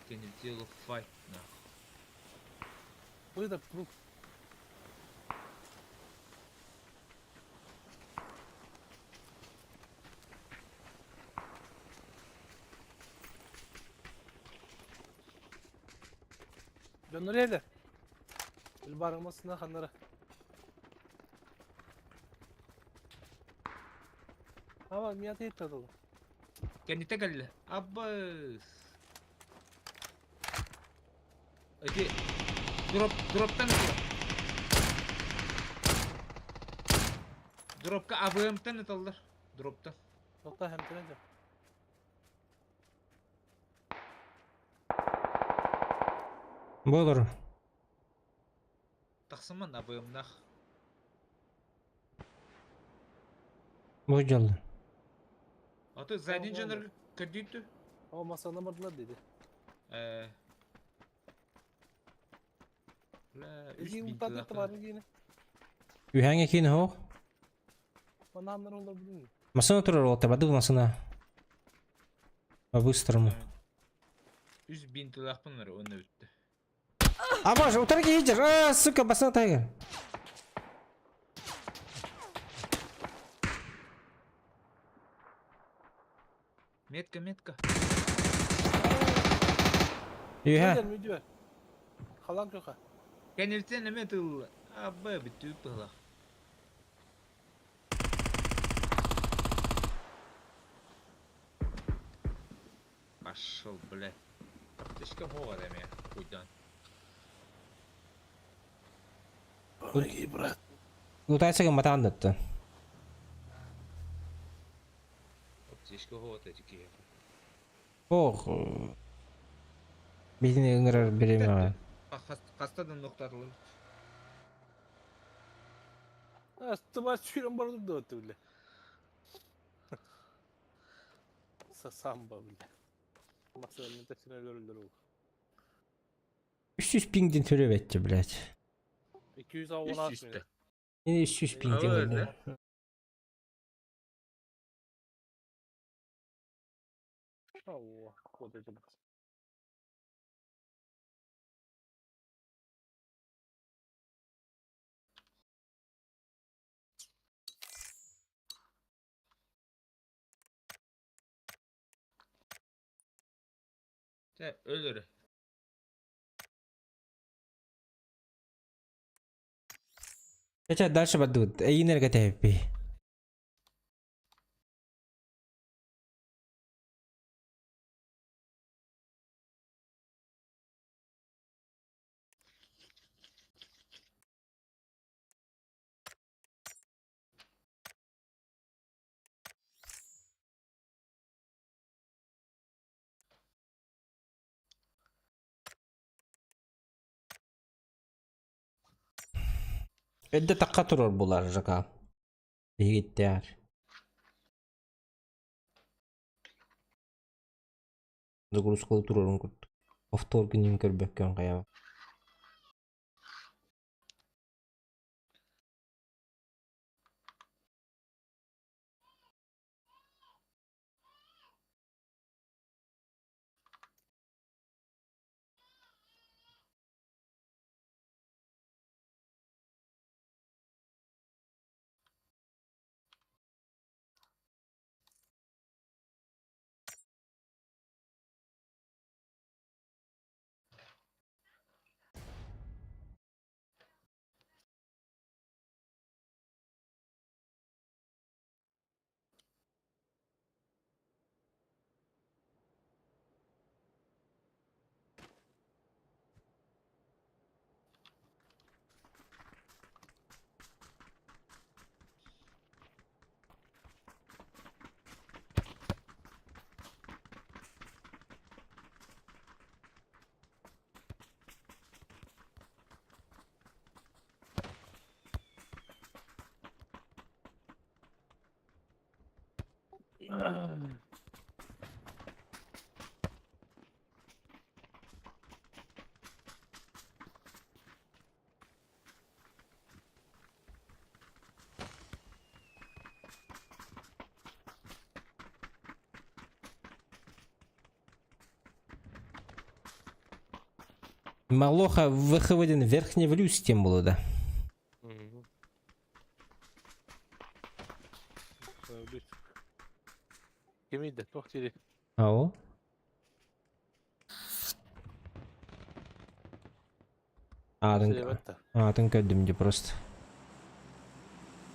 Can you deal a fight now? Burada proof. Дьоннор эле. Барымасына ханнара. Ама меня ты это Кэннитэ кэллэ. Аббас. Эти дроп дроптан ыталлар. Дропка АВМ-тан ыталлар. Дроптан. Nokta hem trence. Болор. Тахсыман АВМ-нах. Бу дьолло. Аты задний жанр көрдүүттү. Ama masana bardılar dedi. Э. Бля, үс Dediğim бинти mutlu лахтан. var yine. Үһәңе кин хоқ. Bana anlar olabilir mi? Масына турар ол табады масына. По-быстрому. Үс бинти лахпын онна бүттү. А боже, утарги едешь. А, сука, басына тайгер. Метка, метка. Үһә. Gel müdür. Kalan köka. Кэннилтен эме тыл. Абба бүттү пыла. Пошел, блядь. Аптечка хоға деме, хуйдан. Помоги, брат. Утайсыгы матаандытты. Аптечка хоға тәжіке. Ох. Битин ыңырар береме. Қастадан ноқтатылыр. Tıba çürüm bardı da ötü bile. Samba bile. Masanın tepsine görülür o. 300 пингден төлөп этти, блядь. 200 avına atmıyor. Yine 300 пингден. Öyle. Allah kodacım. Өлөр. Чача дальше бадут. Эйнерге тэппи. Эдде такка турар булар жака. Бигиттер. Загрузкалы турарын күт. Повтор күнүн көрбөккөн каяба. Малоха выховоден верхневлюсь тем было, да. Кемiydi? Toh diri. Ау. Аатын, Себетте. Аатын көрдүм дии просто.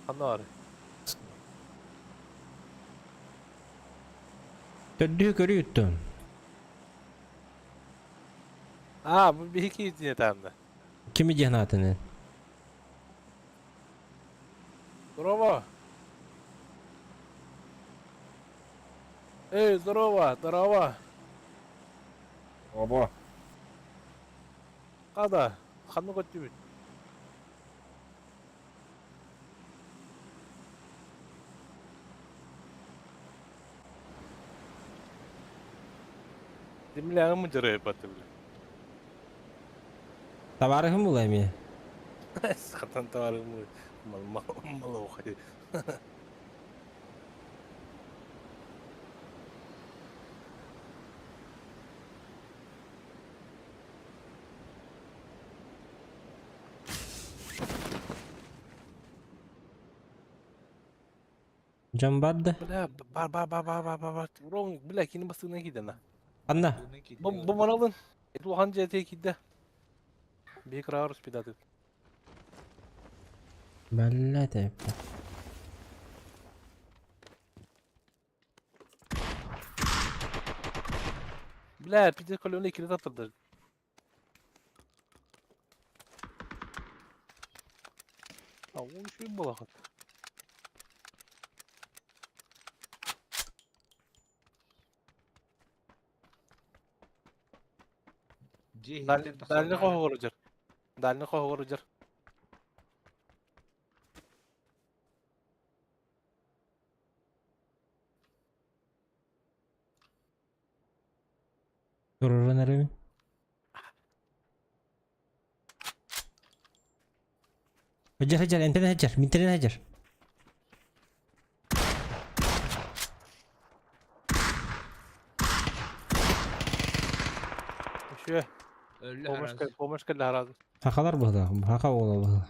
Ханна баар? Төрдүһү көрүү үттүм. А, бу биһиги диye таанна. Кими диэн аатын? Здорово. Эй, здорово, здорово. Оба. Када, ханна көттүбүт? Димлягы мыжыры баты биле. Табаарыһым була эмиэ. Сатан товарым мал мал ухай. Дьон бар да? Бля, бар бар бар бар бар бар бар. Урон, бля, кини басына киде на. Анна. Бу маралын. Улахан жете киде. Бик рарус пидаты. Бэллэ тэппэ. Бля, пиде колёны икини таптырды. А, он еще и балахат. Дальний хоһоҕор дьар. Дальний хоһоҕор дьар. Туруран эрэбин. Хадьар хадьар, энтэн хадьар, минтэрин хадьар. Үшүө. Помощь кэллэ хараазы. Хахалар быһыла, хаха уола быһыла.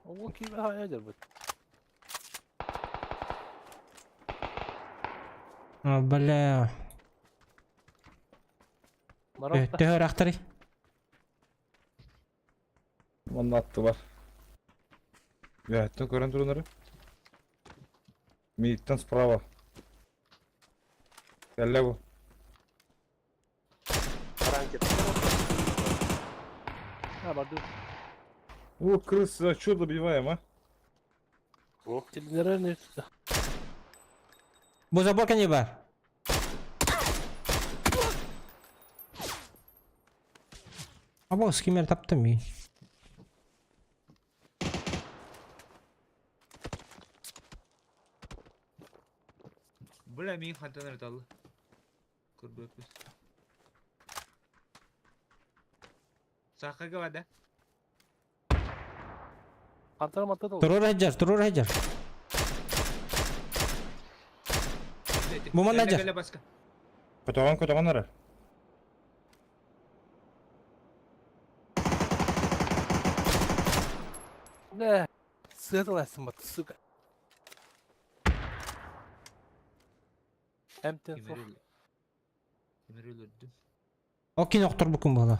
Ол киһи хаайа дьарбыт. А, бля. Төһө ыраахтарый? Манна аттылар. Үөһэттэн көрөн турунары. Мииттэн справа. Кэллэ бу. А, барды. О, крысы, а чё добиваем, а? Телевизор не Бу забор не бар. Або с кимер таптым мин. Бля, мин хантан ырыталлы. Көрбөппүс. Сахага бада. Хантан матта да. Турур хадьар, турур хадьар. Бу манна хадьар. Көтөҕөн көтөҕөн эрэ. Бля, сыатыласың бат, сука. Эмтен суох. Кимер өлөрдүм. Ол кини охторбуккун буола.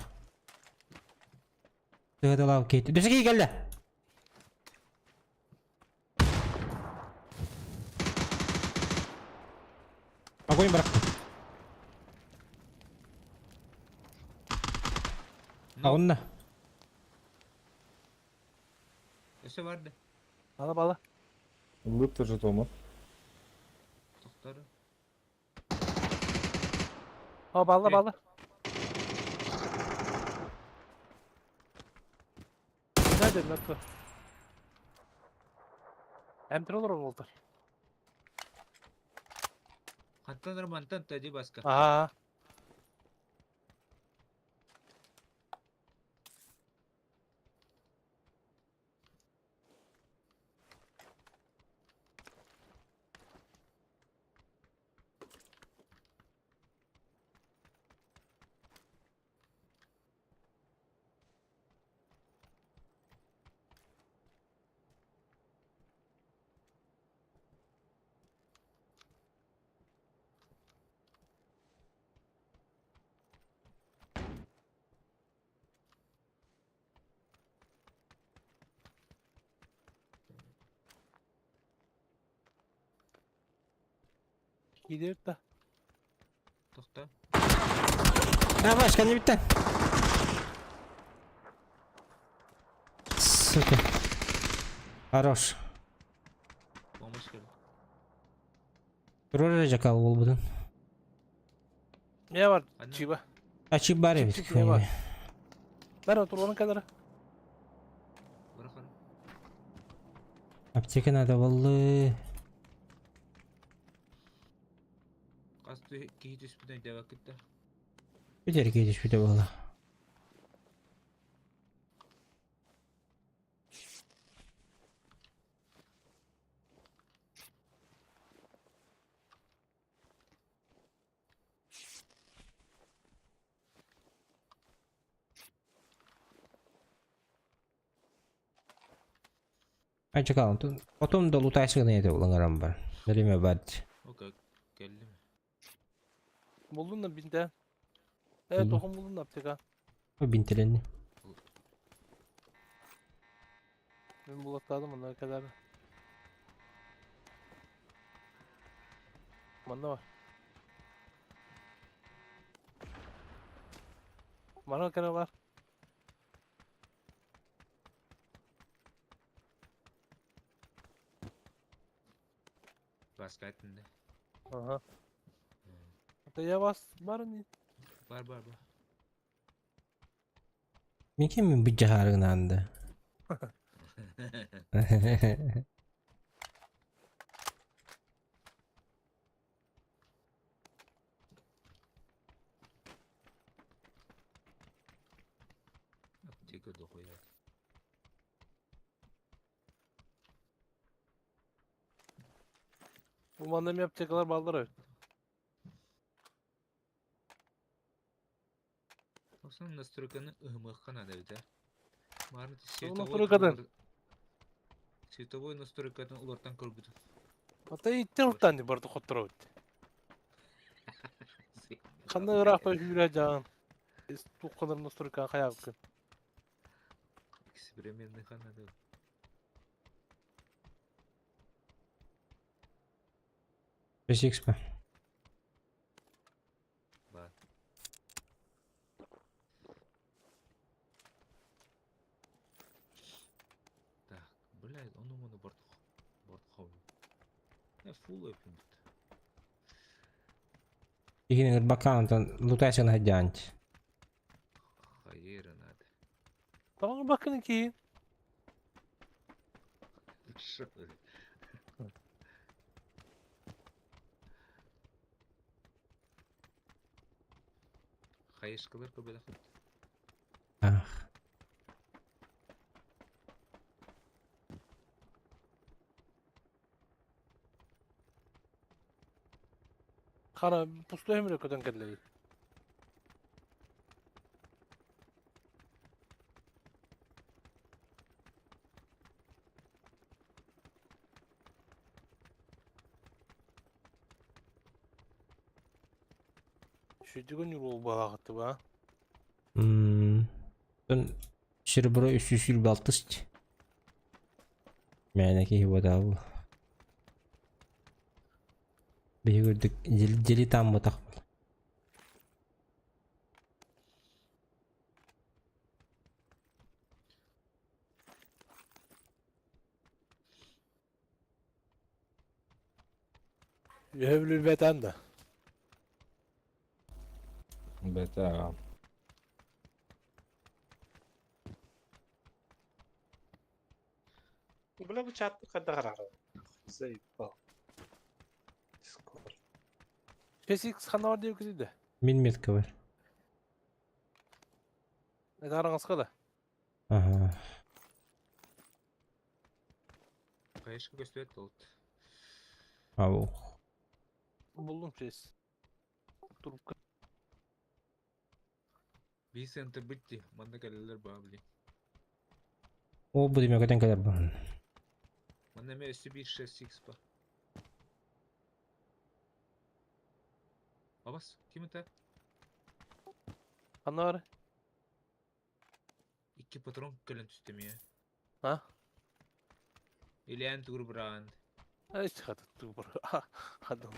Тыгадалаав кейт. Дөсө кии кэллэ. Огонь бырахтым. Аҕынна. Өссө барды. Ала бала. Лып жетону. Тохтору. А, бала бала. Nerede Nato? Emtir olur oldu. Хантан мантан тади баска. Ага. Киирэр да. Тохто. А, Ваш, не bitti. Сука. Хорош. Помощь кэллэ. Турар жакал буолбутун. Не бар? Анна. Чиба. Ачып бар эбит. Чип не бар. Бара турган кадара. Бырахан. Аптека надо болды. Хас киһи түспүтүн өйдөөбөккүт да. Бүтэр киһи түспүтэ буолла. Айчакал, потом да лутайсың не это улаңарам бар. Время бар. Окей, кэллим. Булдун да бинте. Э, Булдум. тохум булдун да аптека. Бинтеленни. Мен булаттадым онда кадar. Манна бар. Мана кара бар. Баска эттин да. Ага. Это я вас бар не? Бар бар бар. Мен ким мен бүт жахарыгын Аптека дохуя. Бу манна ми аптекалар балдар evet. Осонун настройканы ыһымыахха наада эбит ээ. Маарны настройкадан? Световой настройкатын улартан көрбүтүм. Ата иттен уттан ди барды хоттура өт. Ханна ыраахта хүрэ жаан. Туққанар настройка хаябы күн. Экспериментный ханна Бесикс па. Бар. Так, блядь, ону муну борт борт хов. Я фул өпүм. Игин бакаунтан лутайсың хаджанч. Хайыр надо. Tamam bakın ki. Шо? Хайышкалар көбөлө Ах. Хара пустой эмре көтөн келлеги. Шүдүгөн юрол балагаты ба. Тон серебро үсүсүл балтыс. Мәне ки хибадал. Биһигүрдүк дели там ботах. Үһөбүлүр бетан да. Бета. Бля, бу чатты кадагар. Заебал. Дискорд. Шесикс хана бар деп кизиде. Мин метка бар. Это араңызга да. Ага. Хайышка көстүбөт болот. Ау. Булдум шес. Туруп Би центр битти. Манда келелер ба блин. О, бу деме көтөн келер бу. Манда эме өссө бир 6 ба. Абас, ким это? хана бар. Икки патрон кэлэн түстүм я. А? Илээн тугур браан. Ай чыгат тугур. Адам.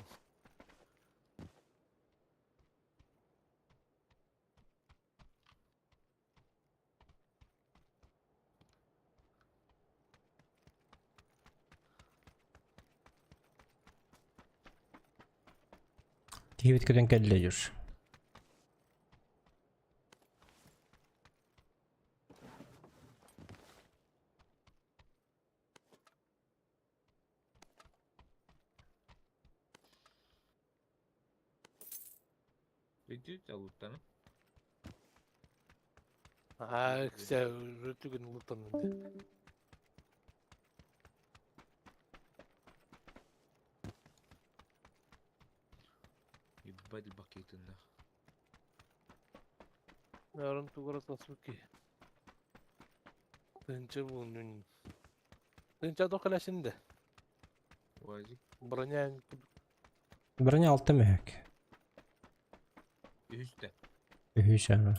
Киһибит көтөн кэллэ дьур. Бүттүт алуттаны. Аа, кися үрдүгүн лутанын дии. Ебать бакетыннах. Нарын тугара тасыки. Тынча буолун. Тынча токалашынды. Уазик. Броня Броня алта мөһөк. Үһүстэ. Үһүс ана.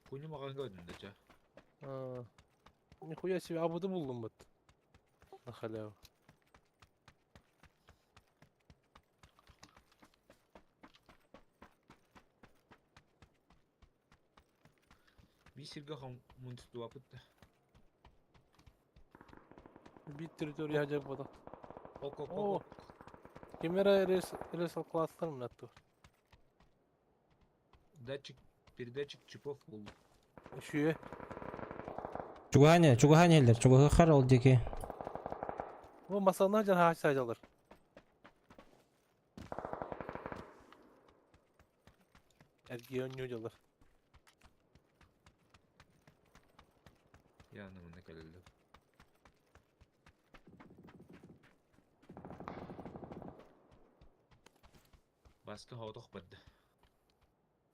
Куню маҕаһыҥҥа өтүндэ ча. Нихуя себе абыды булдум быт. На халяву. Биир сиргэ хомунтуспаппыт да. Биир территория дьэ буолар. Ок ок О, ок. Ким эрэ рес рес класстар мынатту. Датчик, передатчик чипов булду. Үчүө. Чугаһаан чугаһаан иһэллэр, чугаһыаххар ол диэки. Бу масана дьан хааччаалар. Эргиэн дьалар. Я манна кэлэллэр. Баска хоотох барда.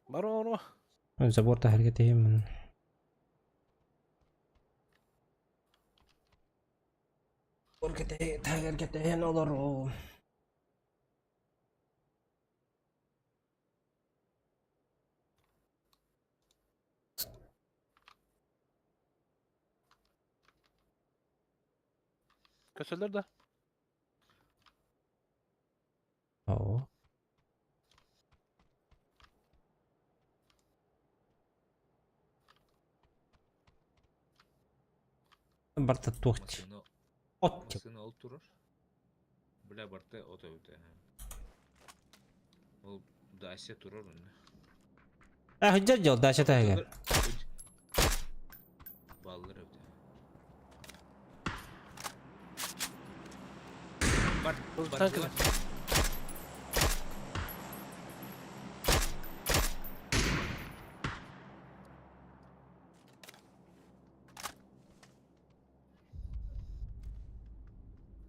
Бар ону. Забор таһырга тиһим. Таһырга тэһэн олору. Көсөлөр да. Оо. Барта туох Массыына от массыына ол турар. Бля барта от эбит. Ол Дася турар онно. А, дьэ дьол, Дася таһыгар. Баллар эбит. Бар, бардылар.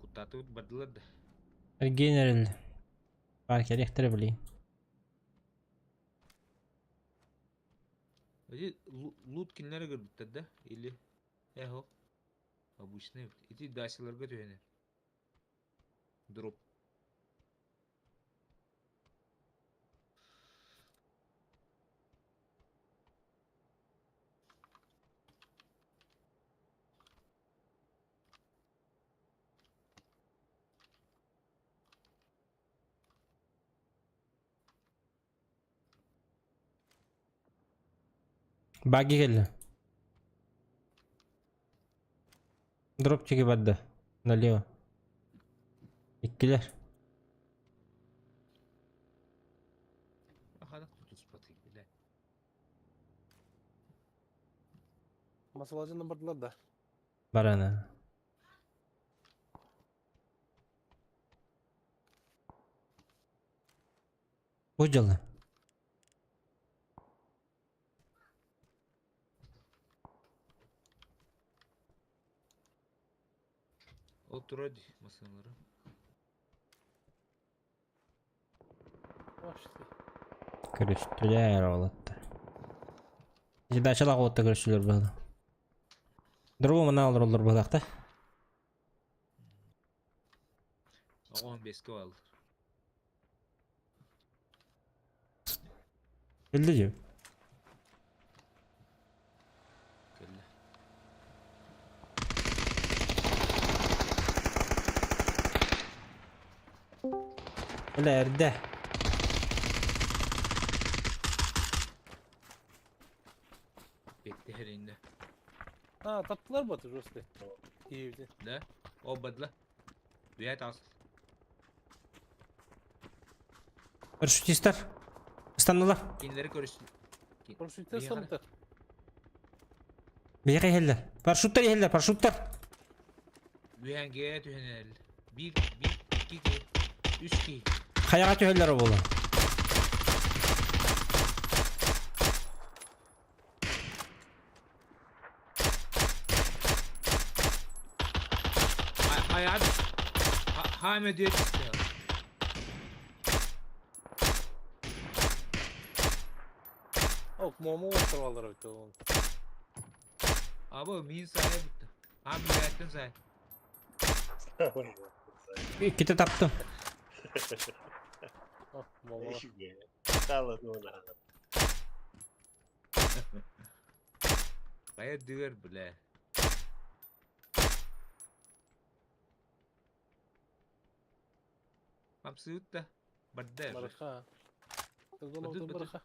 Куттаатыбыт бардылар да. Генерал. Бар кэлиэхтэрэ билии. Эти лут кинилэри көрбүттэр да? Или эхо? Обычный. Ити дасиларга түһэнэр. Дроп. Баги кэллэ. Дропчиги барда. Налево. Иккилэр. Ахана тутуспатый, бля. Масалажын бардылар да. Барана. Бу дьылы. Ол турар дии массыыналары. Көрүстүлэр уолаттар. Задачалаах уолаттар көрүстүлэр быһыылаах. Дорогу мана олороллор быһыылаах да. Оҕоһун бэскэ бааллар. Кэллэ дии. Кэллэ. Бля эрдэ. Бэттэһэр иннэ. А, таптылар баты жестко. Киевде. Да? О, бадла. Үйәт асыл. Парашютистар. Ыстаннылар. Кинилэри көрүс. Парашюттар Биһиэхэ ыстаммыттар. Биһиэхэ иһэллэр. Парашюттар иһэллэр, парашюттар. Үһэнгэ түһэн эрэл. Биир, биир, икки киһи, үс киһи. Хайаҕа түһэллэр буолан. Хайаҕа хаама диэт Ок, мому островалар өтө ол. Абы мин сайа бүтті. А мүләттен сай. Иккитэ таптым. Мому. Стало ну надо. Хайа дыгар бля. Абсолютно. Бардер. Барыха. Бадыр, бадыр. Барыха.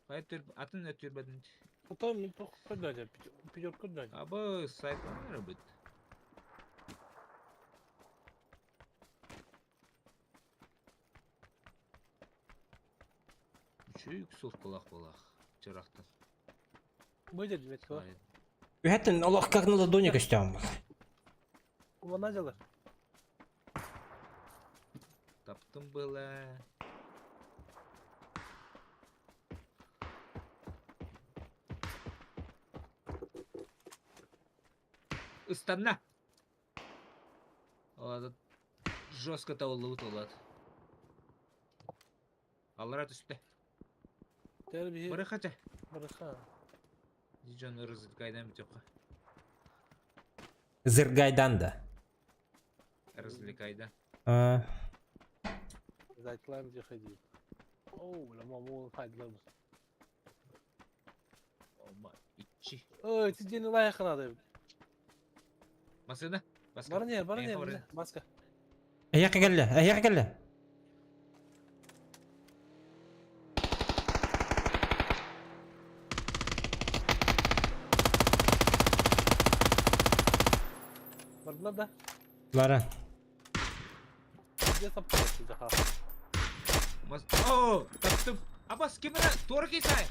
Хайа түр атын өтүр бадын. Потом не похоже, пятерку дать. Абы сайт бит. Үчүк сулкалах болах. Чырақтан. Выйдет метка. Үһэттэн олох как на ладони көстөм. Кумана дьалар. Таптым было. Ыстанна! Олады жестко таулы олады. Аллара түсті. Тәрбие. Барыхача. Барыха. Дижон развлекайдан бітепқа. Зыргайдан да. Развлекайдан. А, Зайтлайм ходи. О, бля, маму хайдылар. Ома, ичи. Ой, ти день лайха надо. Масына? Баска. Барне, барне, Эх, барне. маска. Эйэхэ кэллэ, эйэхэ кэллэ. Бардылар да. Лара. Где саппорт заха? Мас... О, таптым. Абас, кимена? Тура кейсай.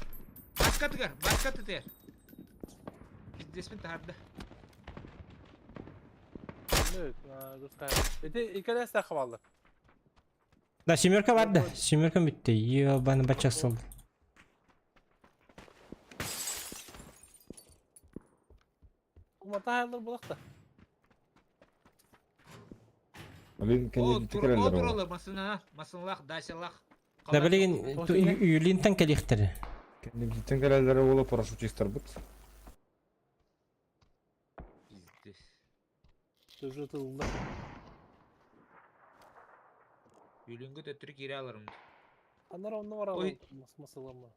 Баска тыгар, баска тытер. Пиздеспин тарды. Evet, dostlar. Эти икеле сахвалды. Да, семерка бар да. Семерка бүтті. Ебаны бачак салды. Кумата hayallar bulakta. Блин, О, кэннибитин тур, о, кэлэллэр ол. туралар, масына, масынлах, дасялах. Да билигин Юлинтан кэлиэхтэрэ. Кэннибитин кэлэллэр ола парашютистар бут. Пиздец. Sözü tılında. Юлингө төттүрү кире аларым. Анар онны var Ой. alın. Masılama.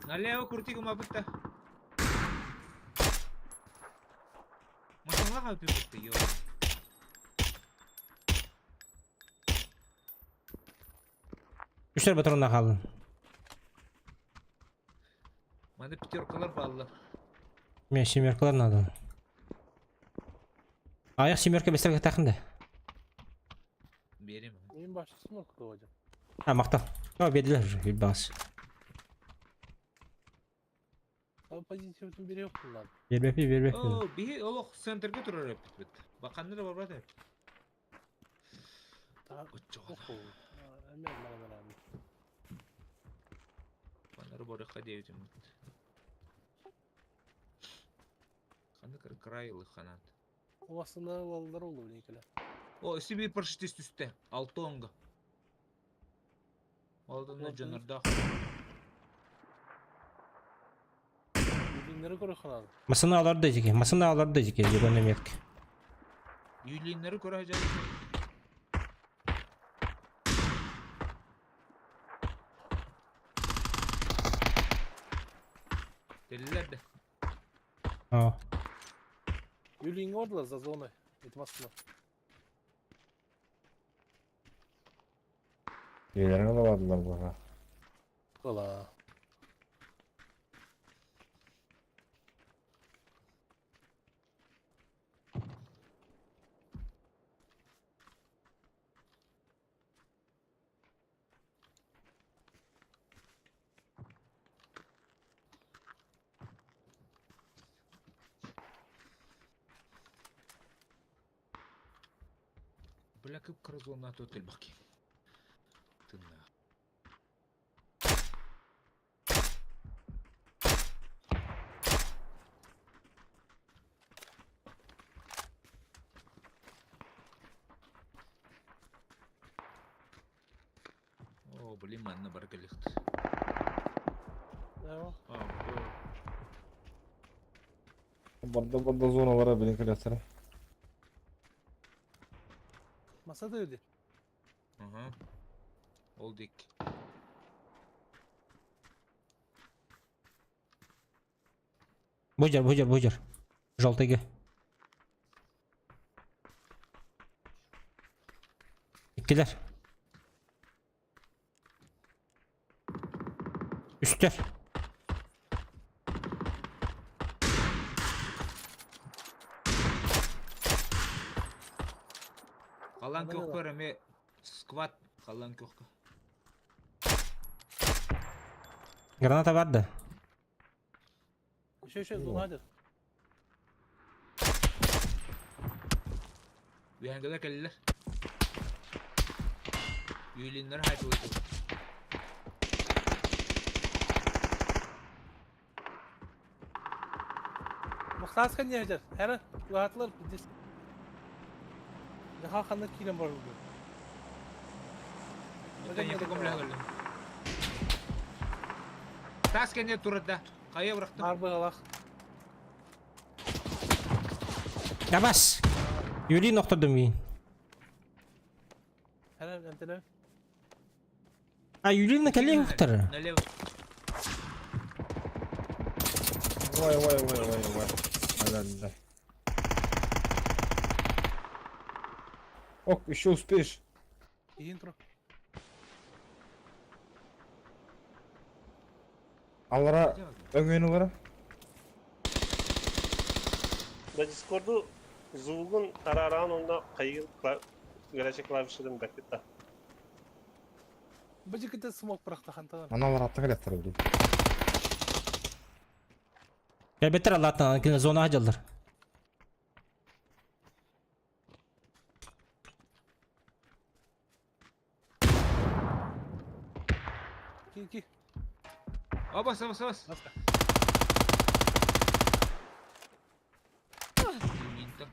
Налево крути гума бутта. Масынлах алып бутта, ё. Үстер патронна қалдым. Манда пятеркалар баллар. Мен семеркалар надо. Аяқ семерка бестерге тақынды. Берем. Benim başkası mı okudu hocam? А, мақтал. О, бердилер уже, билбас. Abi pozitifin biri yok bundan. Бербепи, бербепи. О, бихи олох центрге турар эпит бит. Баканды да бар брат. Daha Оччоҕо. oku. Hemen bana bana. Банары барыха девитим. Ханы крайлы ханат. O aslında aldılar oldu bile ikili. О, себе парашютист үстэ. Алтонга. Алдыны Алтын. жонордах. Bilinleri koruyor abi. Масына алар да жеке, масына алар да жеке, жегоны метки. Юлиннери көрө жа. Делилер де. О, Yürüyün oradalar za zona. Etmez mi? Дьиэлэрин ылабадылар буолла. Ыла. Бля, кып-кыра зона тут элбэх Тынна. О, блин, манна бар кэлихт. Да. А, бу. Барда барда зоналара билин кэлэхтэрэ. Masa da öyle. Ага. Ол дик. Бу жер, бу жер, бу жер. Желтыйга. Иккилэр. Үстэр. Халан Ана көхкөр эме скват халан көхкө. Граната бар да. Еще еще зона hadi. Үһәнгелер кэллилэр. Үйлиннер хайпылыты. Махтас kan yeter. Her rahatlar biz. Daha kanlı kilim var bugün. Это не таком лягали. Тас кене турда. Кая бырактым. Бар быгалак. Абас. Юлий нохтордум мин. Her entene. А Юлина кэлли ухтар. Налево. Ой, ой, ой, ой, ой. Да, да. Ок, еще успеешь. Интро. Алара, өңөйін олара. Да Discord'у звугун араран онда кайгын горячий клавишадан бәкетта. Бу жигите смок быракты хантаган. Аналар атты кэлэхтэрэ блин. Кэлбеттер Аллахтан кини зона ажаллар. Ки ки. Абас, абас, абас. Маска. Юлинта.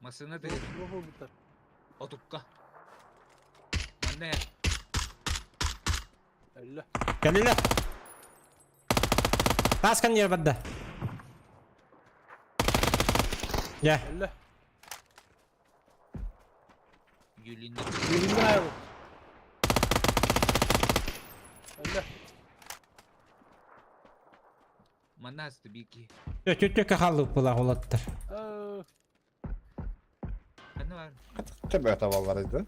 Масына ты Бу бу отукка. Манна. Әллә. Кэллилэр. Тас кан ер бадда. Я. Әллә. Юлинна. Юлиннер айыл. Әллә. Манна асты бики. Төт-төккө халлып була олаттар. Э, Ханна бар. Төбө табалар иди.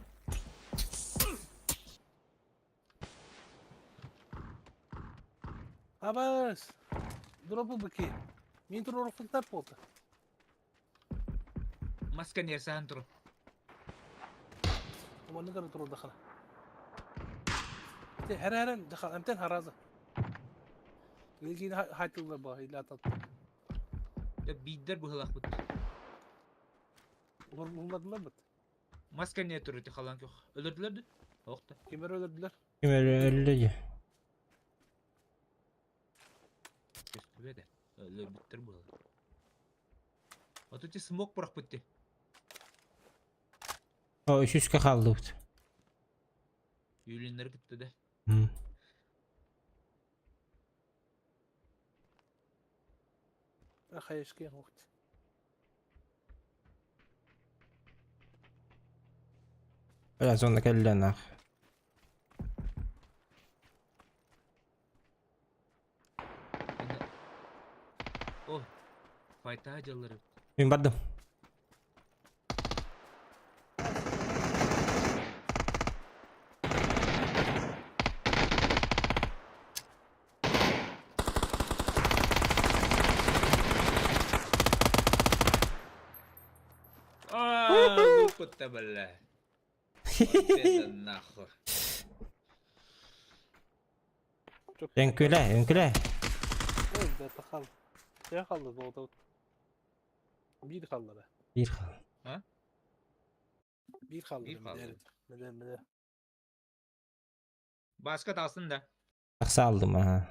Абас. Дропу бики. Мин тур орохтар болду. Маска нерсахан тур. Оны кара тур дахана. Те хәр хәр дахал амтен хараза. Легин хайтылдар ба илә тат. Да биддер бу хылах бут. Улар улладылар бит. Маска не тур ти халан көх. Өлөрдүлөр ди. Окта. Кемер өлөрдүлөр. Ким өллө Көстүбө да. Өлөр биттер бу. Ото ти смок бырак бутти. О, үсүскө халлыбыт. Юлиннер китти да. Хаешке вакыт. Бля, зона кэллэ нах. О. Файта жаллары. Мин бардым. Луппутта бля. Вот это нахуй. Үҥкүлэ, үҥкүлэ. Ой, да тахал. Ne kaldı doğuda? Bir kaldı be. Bir kaldı. Ha? Bir kaldı. Bir kaldı. Mede mede. Бааска тахсын да. Тахса алдым, аха.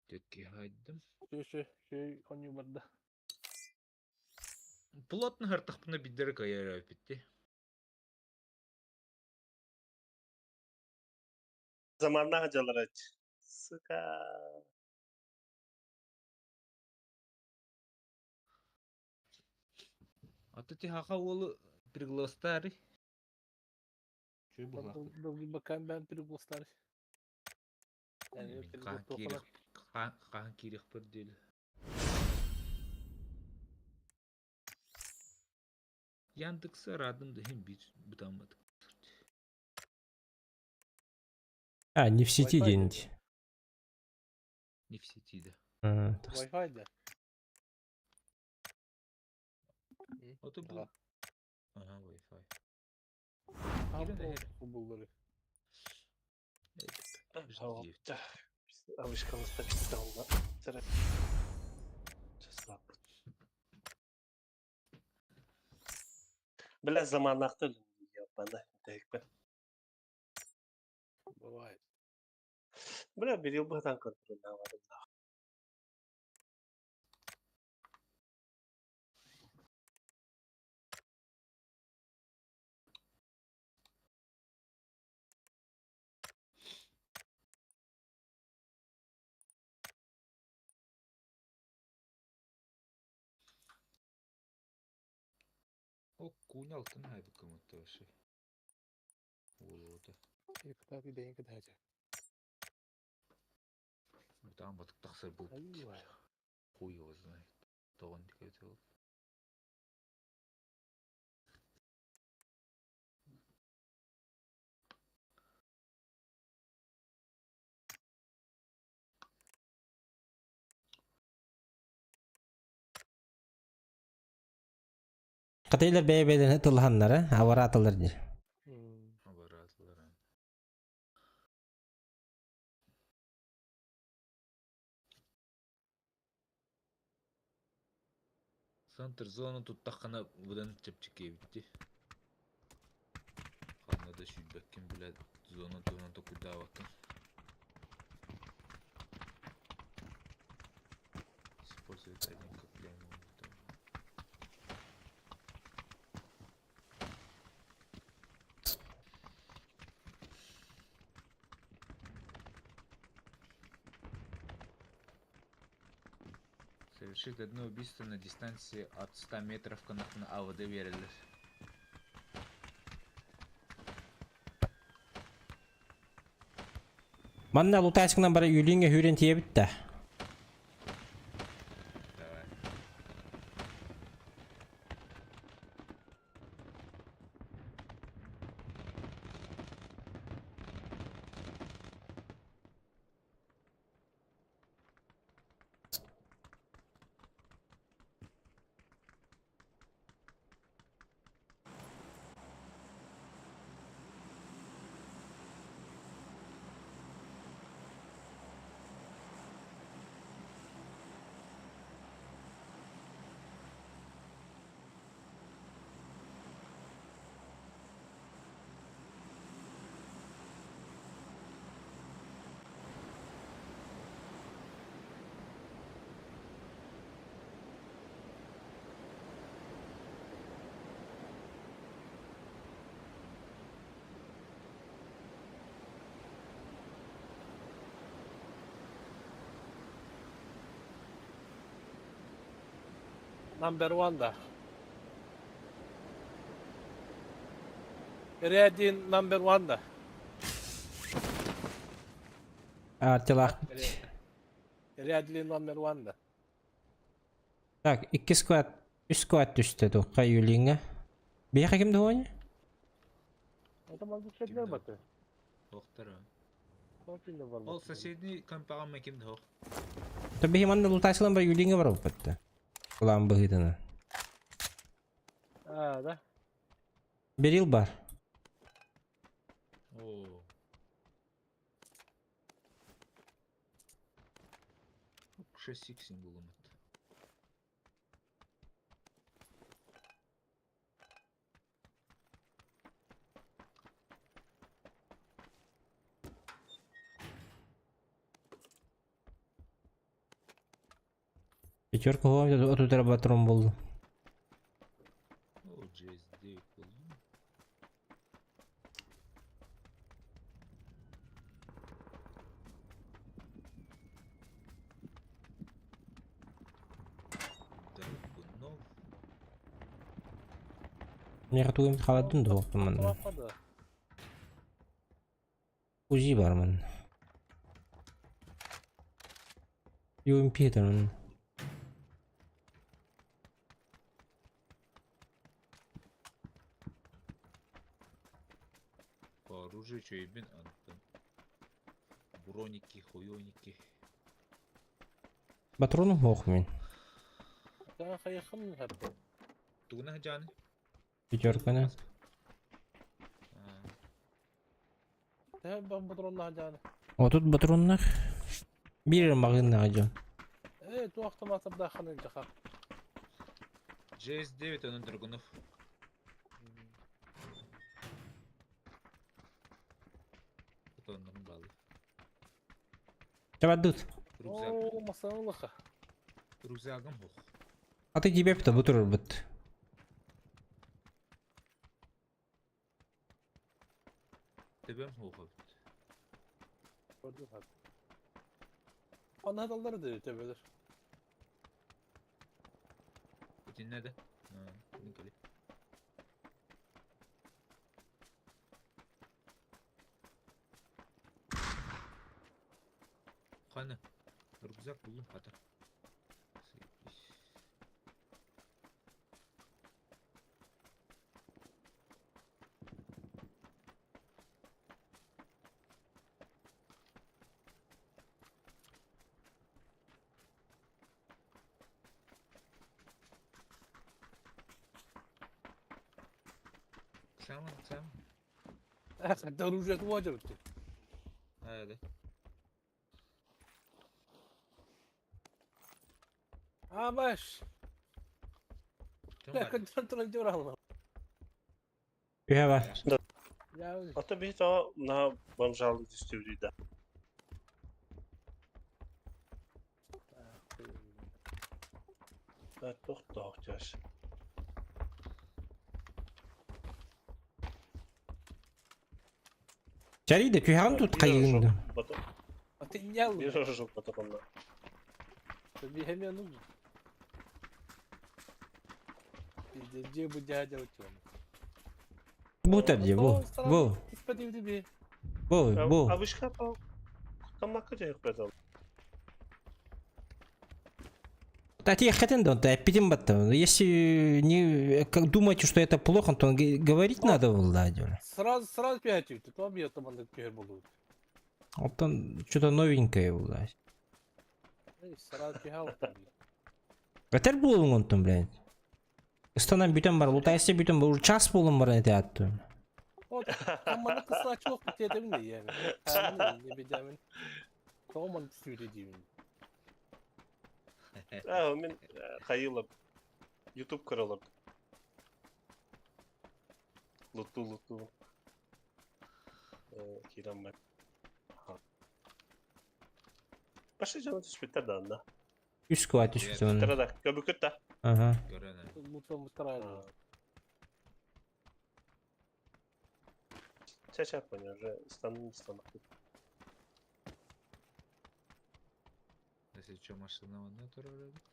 Төкке хайдым. Şu şu şu konuyu barda. Плотно хартахпына биддere кайар битти. Zamanla hocalar aç. Сука. Аты ти хаха уолу пригластары. Чуй була. Bir bakayım ben пригластар. Yani Хаан киирих хаан киирих бір дел. Яндекс радым да хим бир бутаммат. А, не в сети Wi-Fi где-нибудь. Не в сети да. А, тахса. Wi-Fi de. Ото бу. Ага, Wi-Fi. Tam Yine de o bulları. Tamam. Alışkanlıkta bitti onda. Бля, заманахты ебана. Бывает. Бля, bir yıl buradan kontrol varım. О, кунял кын хайбы кымытты вообще. Уолуота. Бутан батык тахсар был. Хуй его знает. Тоғын дикет ол. Катайлар бэйэ-бэйэлэрин тыллаһаннара, абарааталар дии. Абараатылар. Центр зона туттаххана быдан чэпчэки эбитти. Ханна да сүүрбэккин билэ зона туһунан токуйдаабаккын. Использовать один как Совершить одно убийство на дистанции от 100 метров на АВД верилер. Манна лутаачкынан бара Юлиҥҥа сүүрэн тиийэбит да. Давай. Number one da. Ready number one da. Артилах. Ready number one да. Так, икки сквад, үс сквад түстэ туохха Юлиҥҥа. Биһиэхэ ким дуони? Это могу шагнер баты. Доктор. Ол бар. Ол соседний компаға ким дох. То биһи манна лутаачылан бара Юлиҥҥа барабыппыт да. План быһыытынан. А, да? Берил бар. О. 6 икс булумут. Пятерка отут патрон булду. О, GS9 булдум. Драгунов. Миэхэ тугум халадын да манна. Лапада. УЗИ бар манна. UMP манна. По оружию чөйбүн антын. Броники, хуёники. Патрону ох мин. Да, хайхым хатты. Тугуна жаны? Пятерканы. Да, бам патронна жаны. О тут патроннар. Бир магынна дьон. Э, ту автоматтарда ханы жаха. GS9 онун Драгунов. Оннун балы. Табадут. Рюкзак. О, масалыха. Рюкзагым хох. А ты тебе бит бутур бит. Төбөм хох бит. Gördün хат. Анадалар да төбелер. Итинне де. Мин кели. Каны. Рюкзак булдум хата. Сама, сама. Хатта оружие туажыр бит. Hadi. А, баш. Ким Да, бар? контроль дюрал. Үһэ бар. Я Ата бит о на бомжалы түстүбүдэ. Да тохтоо чаш. Чарида түһэҕин тут хайыгын. А ты не Бир ожог патронна. Тебе не нужно. Пиздец, где бы дядя у тебя? Бу табди бу. Бу. Бу бу. А вышка по Тамака жайык бедал. Та хотен да, да, пидем батта. Если не как думаете, что это плохо, то говорить надо было, да, дёля. Сразу, сразу пять, ты там я там на первый был. Вот там что-то новенькое было. Сразу пихал. Бетер болуң онтон, блядь. Ыстанан бүтөн бар, лутайсы бүтөн бар, уже час болун бар эте атты. Вот, там мана кысла чок битетемин де yani. Не бедемин. Тоғман түсүрі деймін. А, мен хайылып YouTube көрөлөр. Луту луту. Кирам бар. Башы жана түспүттер да анда. Үс кват түспүт Түспүттер да. Көбүкөт да. Ага. Көрөнө. Луту мутарайды. Чача понял, уже стану стану. Если что, машина онна турар эбит.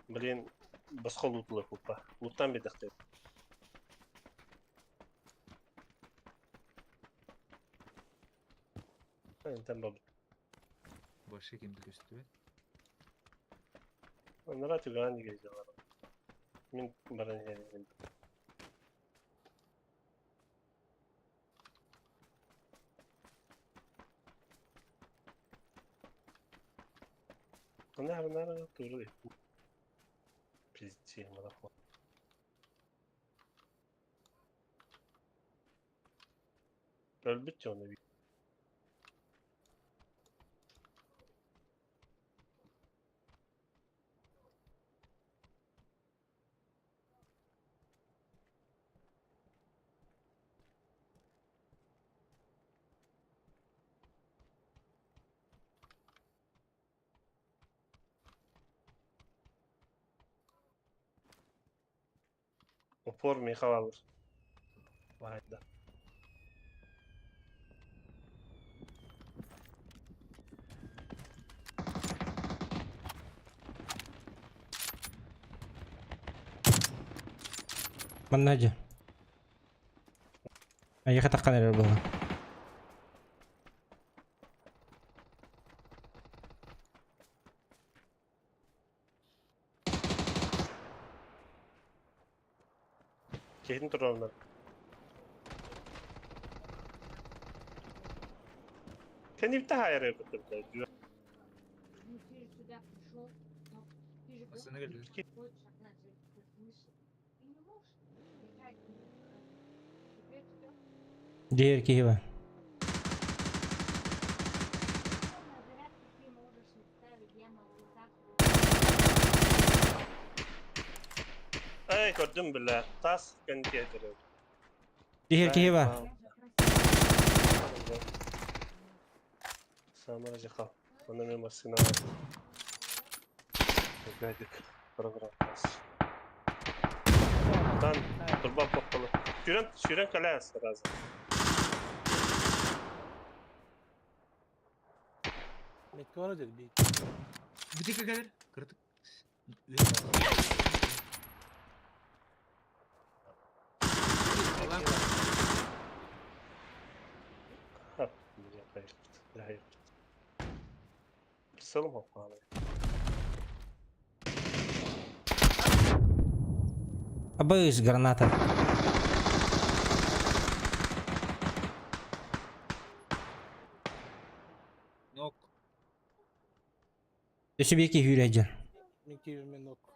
Блин, босхо лутла купа. Луттан бедахты. Там баб. Башы кимди көстүбөт? Нара түгән диге җалар. Мин баран җәйдем. Она тоже. Пиздец, марафон. Өлбүт дьону Упор Михайлов. Вайда. Манна дьэ. Айыха таххан эрэр буолла. Киһин туруорунар. Кэнибитэ хаайар эбит. Ну ты же сюда пришел, но ты же Астана просто келди. хочешь от нас слышать. Ты не можешь бежать. Теперь всё. Диэр киһи бар. На зарядку ты можешь не ставить, я могу так. Эй, көрдүм бля. Тас кэнтиэтэр. Диэр киһи бар. Я же просила. Самара жахал. Она мне машина. Гадик. Программа. Тан турба попала. Сүүрэн сүүрэн кэлээ сразу. Метки var dedi bir. Bir dakika gelir. Kırdık. Allah Ha, hayır. Hayır. Kısalım hoppa. Абыш, граната. Nok. Өсө бир киһи үүрэ дьэр. Минки мен ok.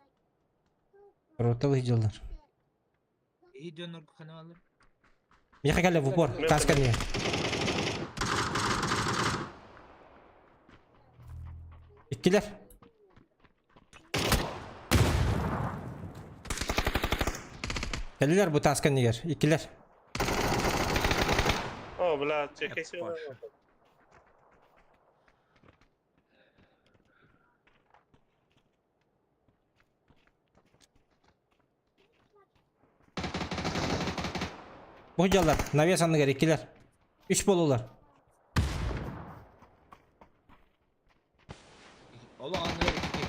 Роталы дьыллар. İyi dönür kanalı. Миэхэ кэллэ в упор. Таска не. Иккилэр. Кэллилэр бу таска нигер. Иккилэр. О, бля, чекай Паша. Бу дьыллар. Навес анныгар иккилэр. Үс болулар. Allah anlıyor iki.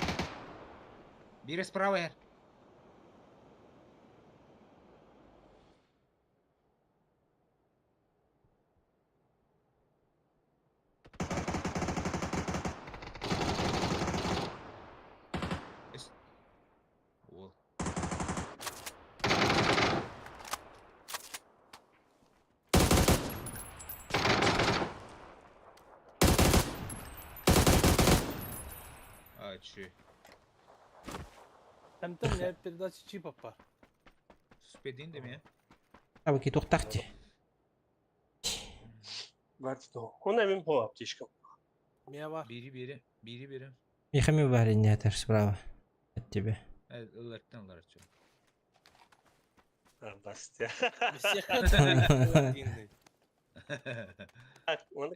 Biri справа yer. Ол. А, че? Hem de ne передача чипа бар. Спедин деме? Абы тухтахти. Он эми по аптечкам. Мия var. Biri biri. Biri biri. Михами барин справа от тебя. Evet, ыларттан ылар чё. А, басты. Всех Так, он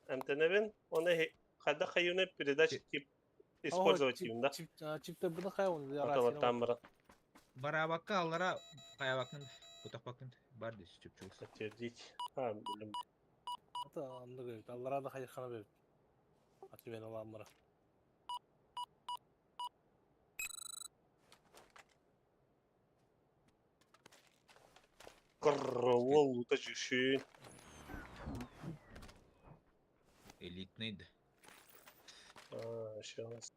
МТНВ, он когда хаюны передачи тип использовать им, да? Чип, чипте bunu kay onu Ото там брат, Барабакка аллара каябакын, бутакбакын бар дес чөп чөп. подтвердить. А, блин. Ата andı gördü. Allah'a da hayır kana verdi. Atı ben Allah'ım bırak. Кролл, уточишь. Элитный да. А, сейчас.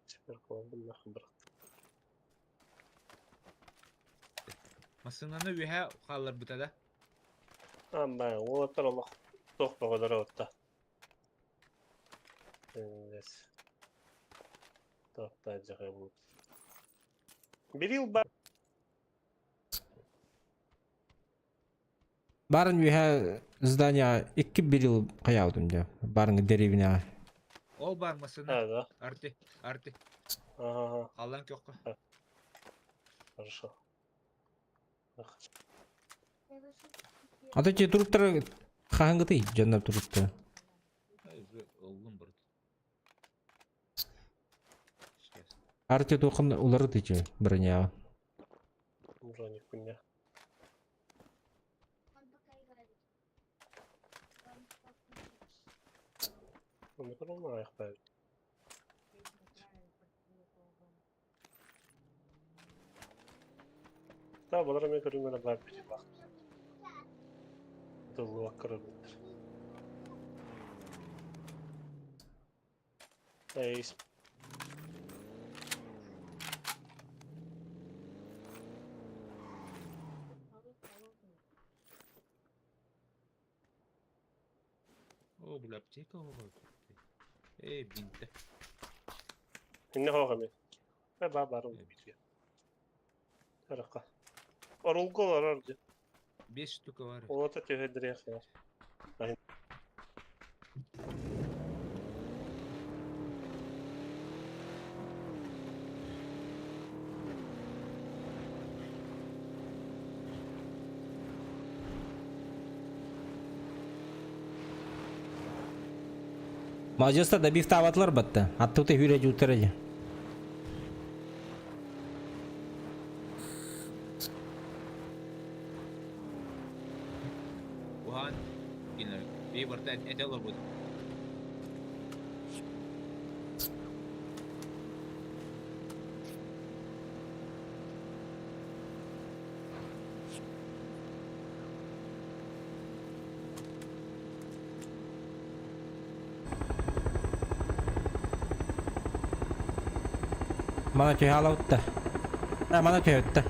Теперь нахуй, брат. Масынаны үһә халлар бута да. Амма уолаттар олох туох бөҕөлөрө отта. Туохта дьаҕай Бирил бар. Барын үөһэ здание икки бирил хайаабытым дьэ. Барын дэриэбинэҕэ. Ол бар масына. А, да. Арты, арты. Ага. Аллан көхкө. Хорошо. А то те туруктары хаһыҥҥытый дьоннор туруктара. Ыллым барыт. Сейчас. Арти туоххан уларытычы броняҕа. Броник күнне. Да, балар эмиэ көрүҥҥэ баар баар. Тыллыбакка көрөрбүттэр. Эй, О, бля, аптека вот. Эй, бинте. инне хоох эмиэ. Э, баа баар ол бииргэ. Харахха. Орулга олорор дьэ. Бес штука бар. Олата түһэдириэх Маладьыастар добивтаабатылар батта. Аттыта хүрэ дьуутара дьэ. Уһаан кинилэр бии барыта этэ олорбут. Мана түһэ алабытта. А, мана түһэбитте.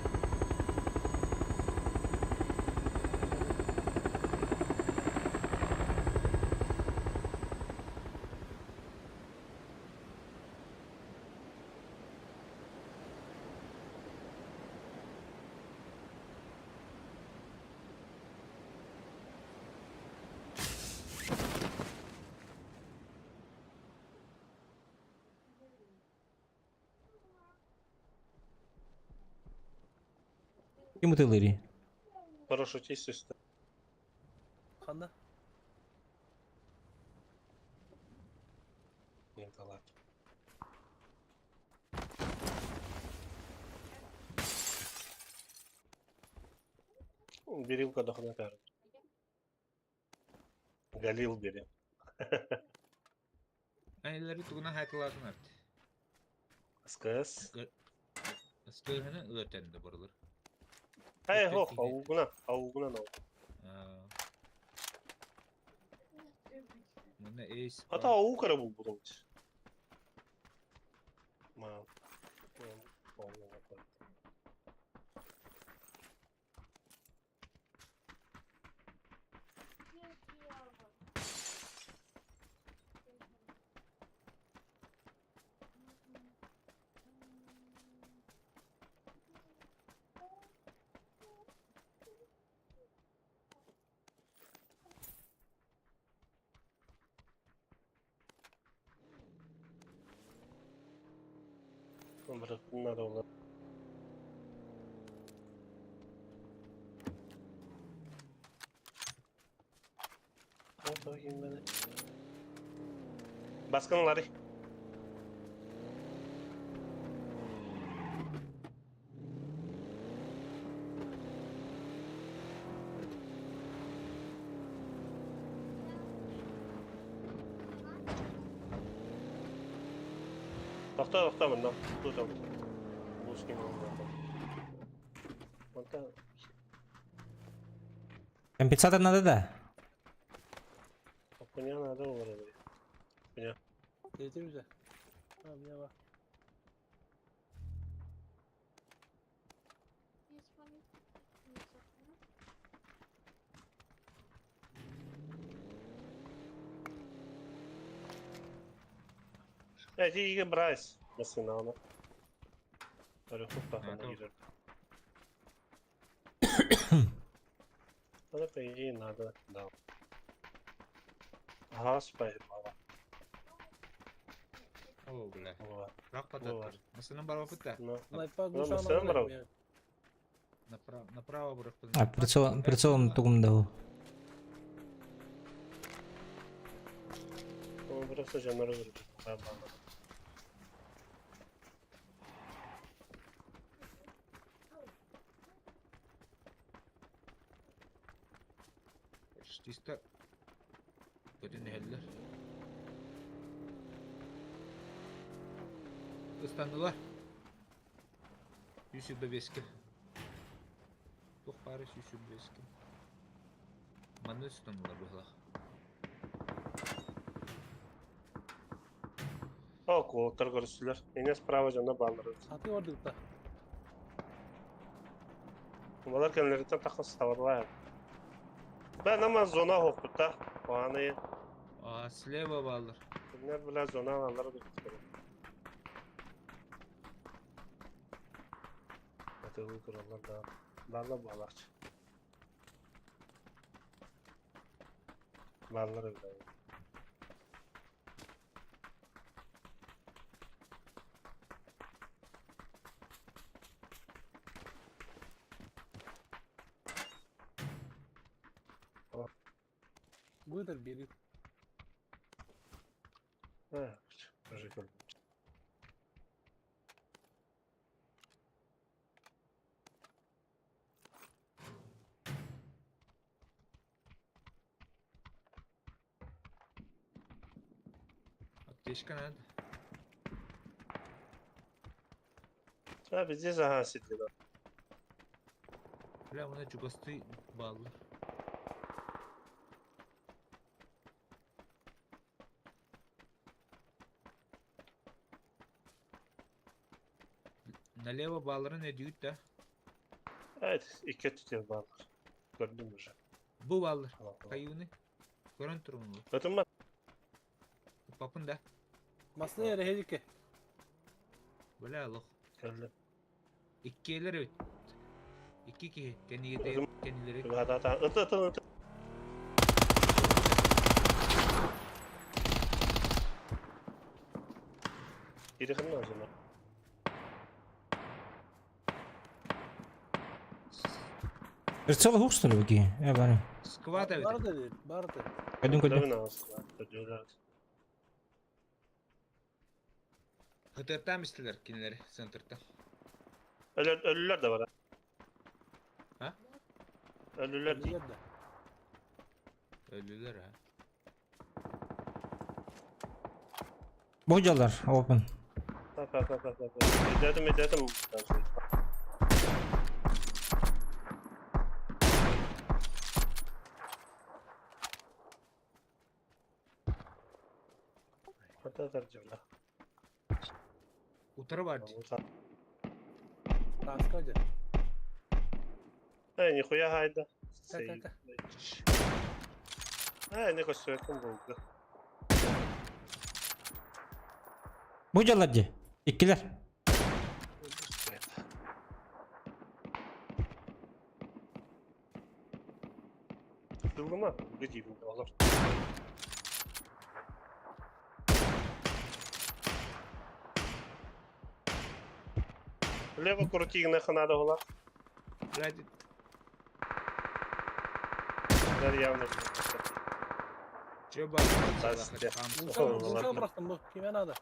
Ким ытылыырый? Парашютист үстэ. Ханна? Николай. Берилка дохнакар. Галил бери. Айлары тугунан хайтылаатын арт. СКС. Скыһыны ыатан да барылар. Эй, хох, аугуна, аугуна нау. Мына эйс. Ата ау кара бул булун. Ма. Надо было. Баскынлары. Тохто, тохто, мында. Тут он. Лускин. Онта Компенсатор надо да? Хуйня надо олар. Хуйня. Третий уже. А, меня ба. Эти брайс. Массыынаны. Өрүхүп А, тахына киирэр. Это, по идее, надо, да. Газ поебала. О, бля. Вот. Рак Вот. пататтар. Масынан барбаппыт да. Ну, Найпа Ну, глушан массыына барабыт. Направо, направо бараппыт. А прицел, прицелом тугум дал. Ну, просто жана разрубит. Поебала. Чисто. Көтөн иһэллэр. Ыстаннылар. Үс бэбиэскэ. Туох баара сүүс бэбиэскэ. Манна ыстаннылар быһалаах. О, куолтар көрүстүлэр. Эне справа жана баалар. Саты ордукта. Балар кэннилэриттэн тахсан сабарлаах. Бә, нама зона хоқпутта. Қуаны. А, слева бааллар. Кинилэр бля зона алалар диэбиттэр. Атылы тураллар да. Баалар бааларчы. Баалар эбит. Быдыр бери. А, уже көрдүм. Аптечка надо. А, везде ага сидели. Бля, мына чугасты бааллар. Налево баалларын өдүйүт да. Evet, iki tutuyor bağlar. Gördüm уже. Бу бааллар. Allah Allah. Каюны. Көрөн турун. Ötün mü? Папын да. Масына yere хелике. Бля, лох. Geldi. Иккиэлэр эбит. Икки киһи кэннигите кэннилери. Hadi hadi. Ötü ötü ötü. Biri kırma o zaman. Прицел хук что ли буки? Я барым. Скват эбит. Бар dedi, бар dedi. Көдүм көдүм. Tabii nasıl? Ödüyorlar. Хытыртан истилер кинилери центрта. Ölü, ölüler de var ha. Ha? Ölüler değil. Ölüler de. Өлүлөр ha. Бу жалар open. Bak bak bak bak. bak. Ödedim ödedim. Hatta tercihler. Утары бар. Таска же. Эй, нихуя хайда. Так, так, так. Эй, не көстөкүн болду. Бу жалар же. Иккилер. Дылгыма, гидибин олар. Лево крутигне ханада ола. Блядь, Дар явно. че бар? Здрасте. Глушан, глушан bıraktım bu. Kime надо?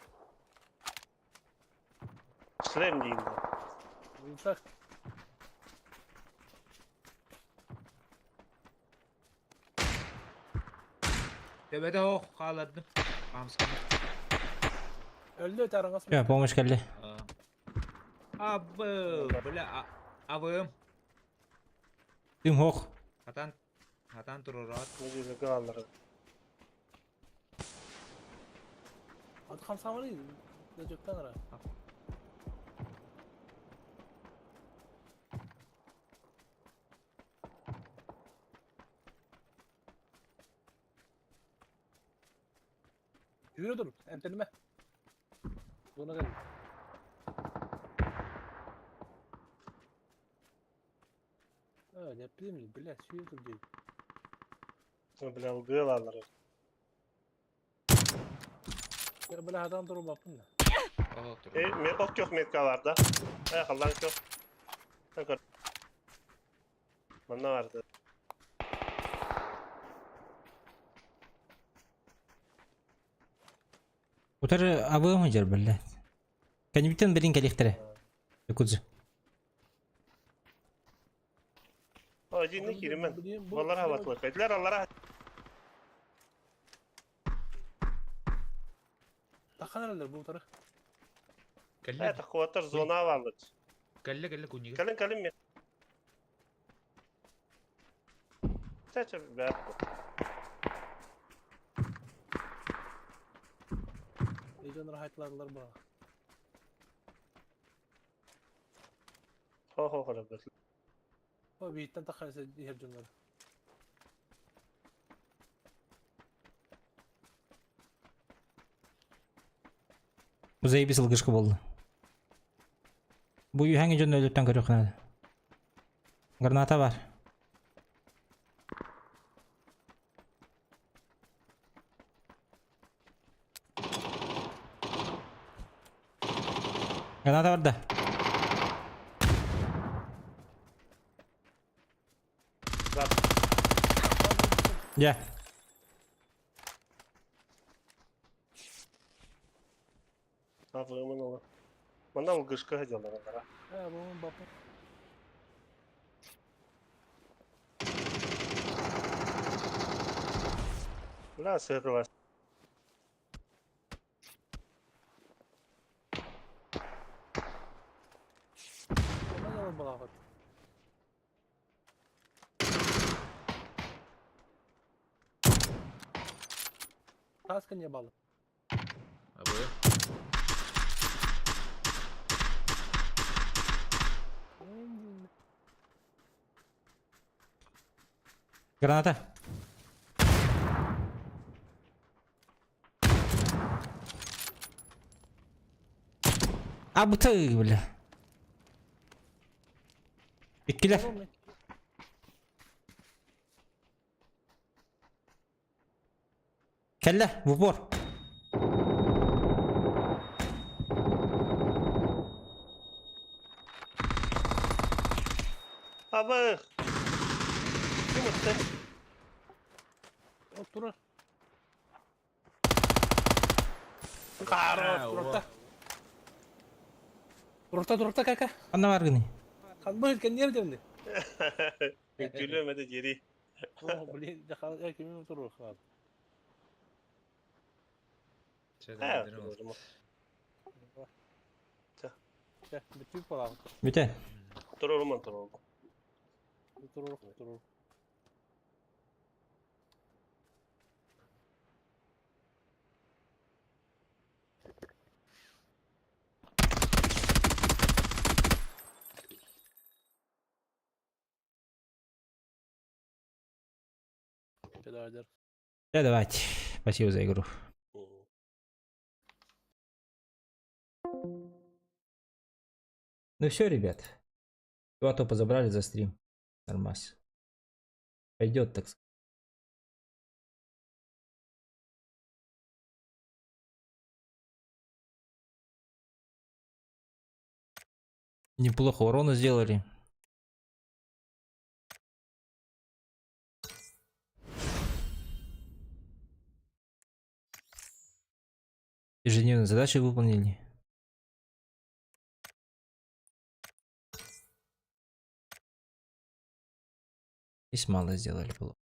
Шлем дейм. Yumuşak. Төбөдө ох хаалардым. Камсканы. Öldü tarangас. Я помощь келди. Абы, бля, абым. Дым хох. Хатан хатан турурат. Не галлар. Adı хамсаманы. Löcökten ara. Yürü dur. Emtelime. Зона кэллэ. А, не пимли, бля, сүйе тут дейт. Бля, ылгыалаалар. Я, бля, адам турбаппын да. Э, ме от көх метка бар да. Э, халлан көх. Көр. Манна барды. Утары абыам сылдьар биллэ. Кэннибиттэн билин кэлиэхтэрэ. Якудза. Один киримен. Балар хабатлы. Кәтләр аллара. Тахан эрэллэр бу утары. Э, тахуаттар зона барлык. Кэллэ кэллэ куньига. Кэлин кэлин мен. Чача бәп. Дьоннор хайтылардылар баа. Хо-хо хо О, бииттэн таххан иһэр дьоннор. Бу заебись ылгышка буолла. Бу үһэҥи дьон өлүттэн көрүөххэ наада. Граната бар. Граната барда. Дьэ. Абыымын ола. Манна ылгышка дьаллара. Э, бу бапы. Бля, сырылас. Манна балаҕат. Таска не балы. Абы. Граната. А буты, бля. Иккилэр. Кэллэ, в упор. Абых! Ким ытты? О, тура. Хорош! Турта. Турта, турта кака. Ханна бааргыный? Ханбы кэнниэр дэмни. Үктүлүөм этэ диэри. О, блин, жаха кими туру хаад. Э, Чэ, бүтүү балаҕат. Бүтэ. Туруруман турурум. Туру, туру. Да, давайте. Спасибо за игру. Ну все, ребят. Два топа забрали за стрим. Нормас. Пойдет, так сказать. Неплохо урона сделали. Ежедневные задачи выполнили. Здесь мало сделали было.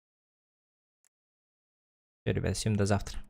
Все, ребят, всем до завтра.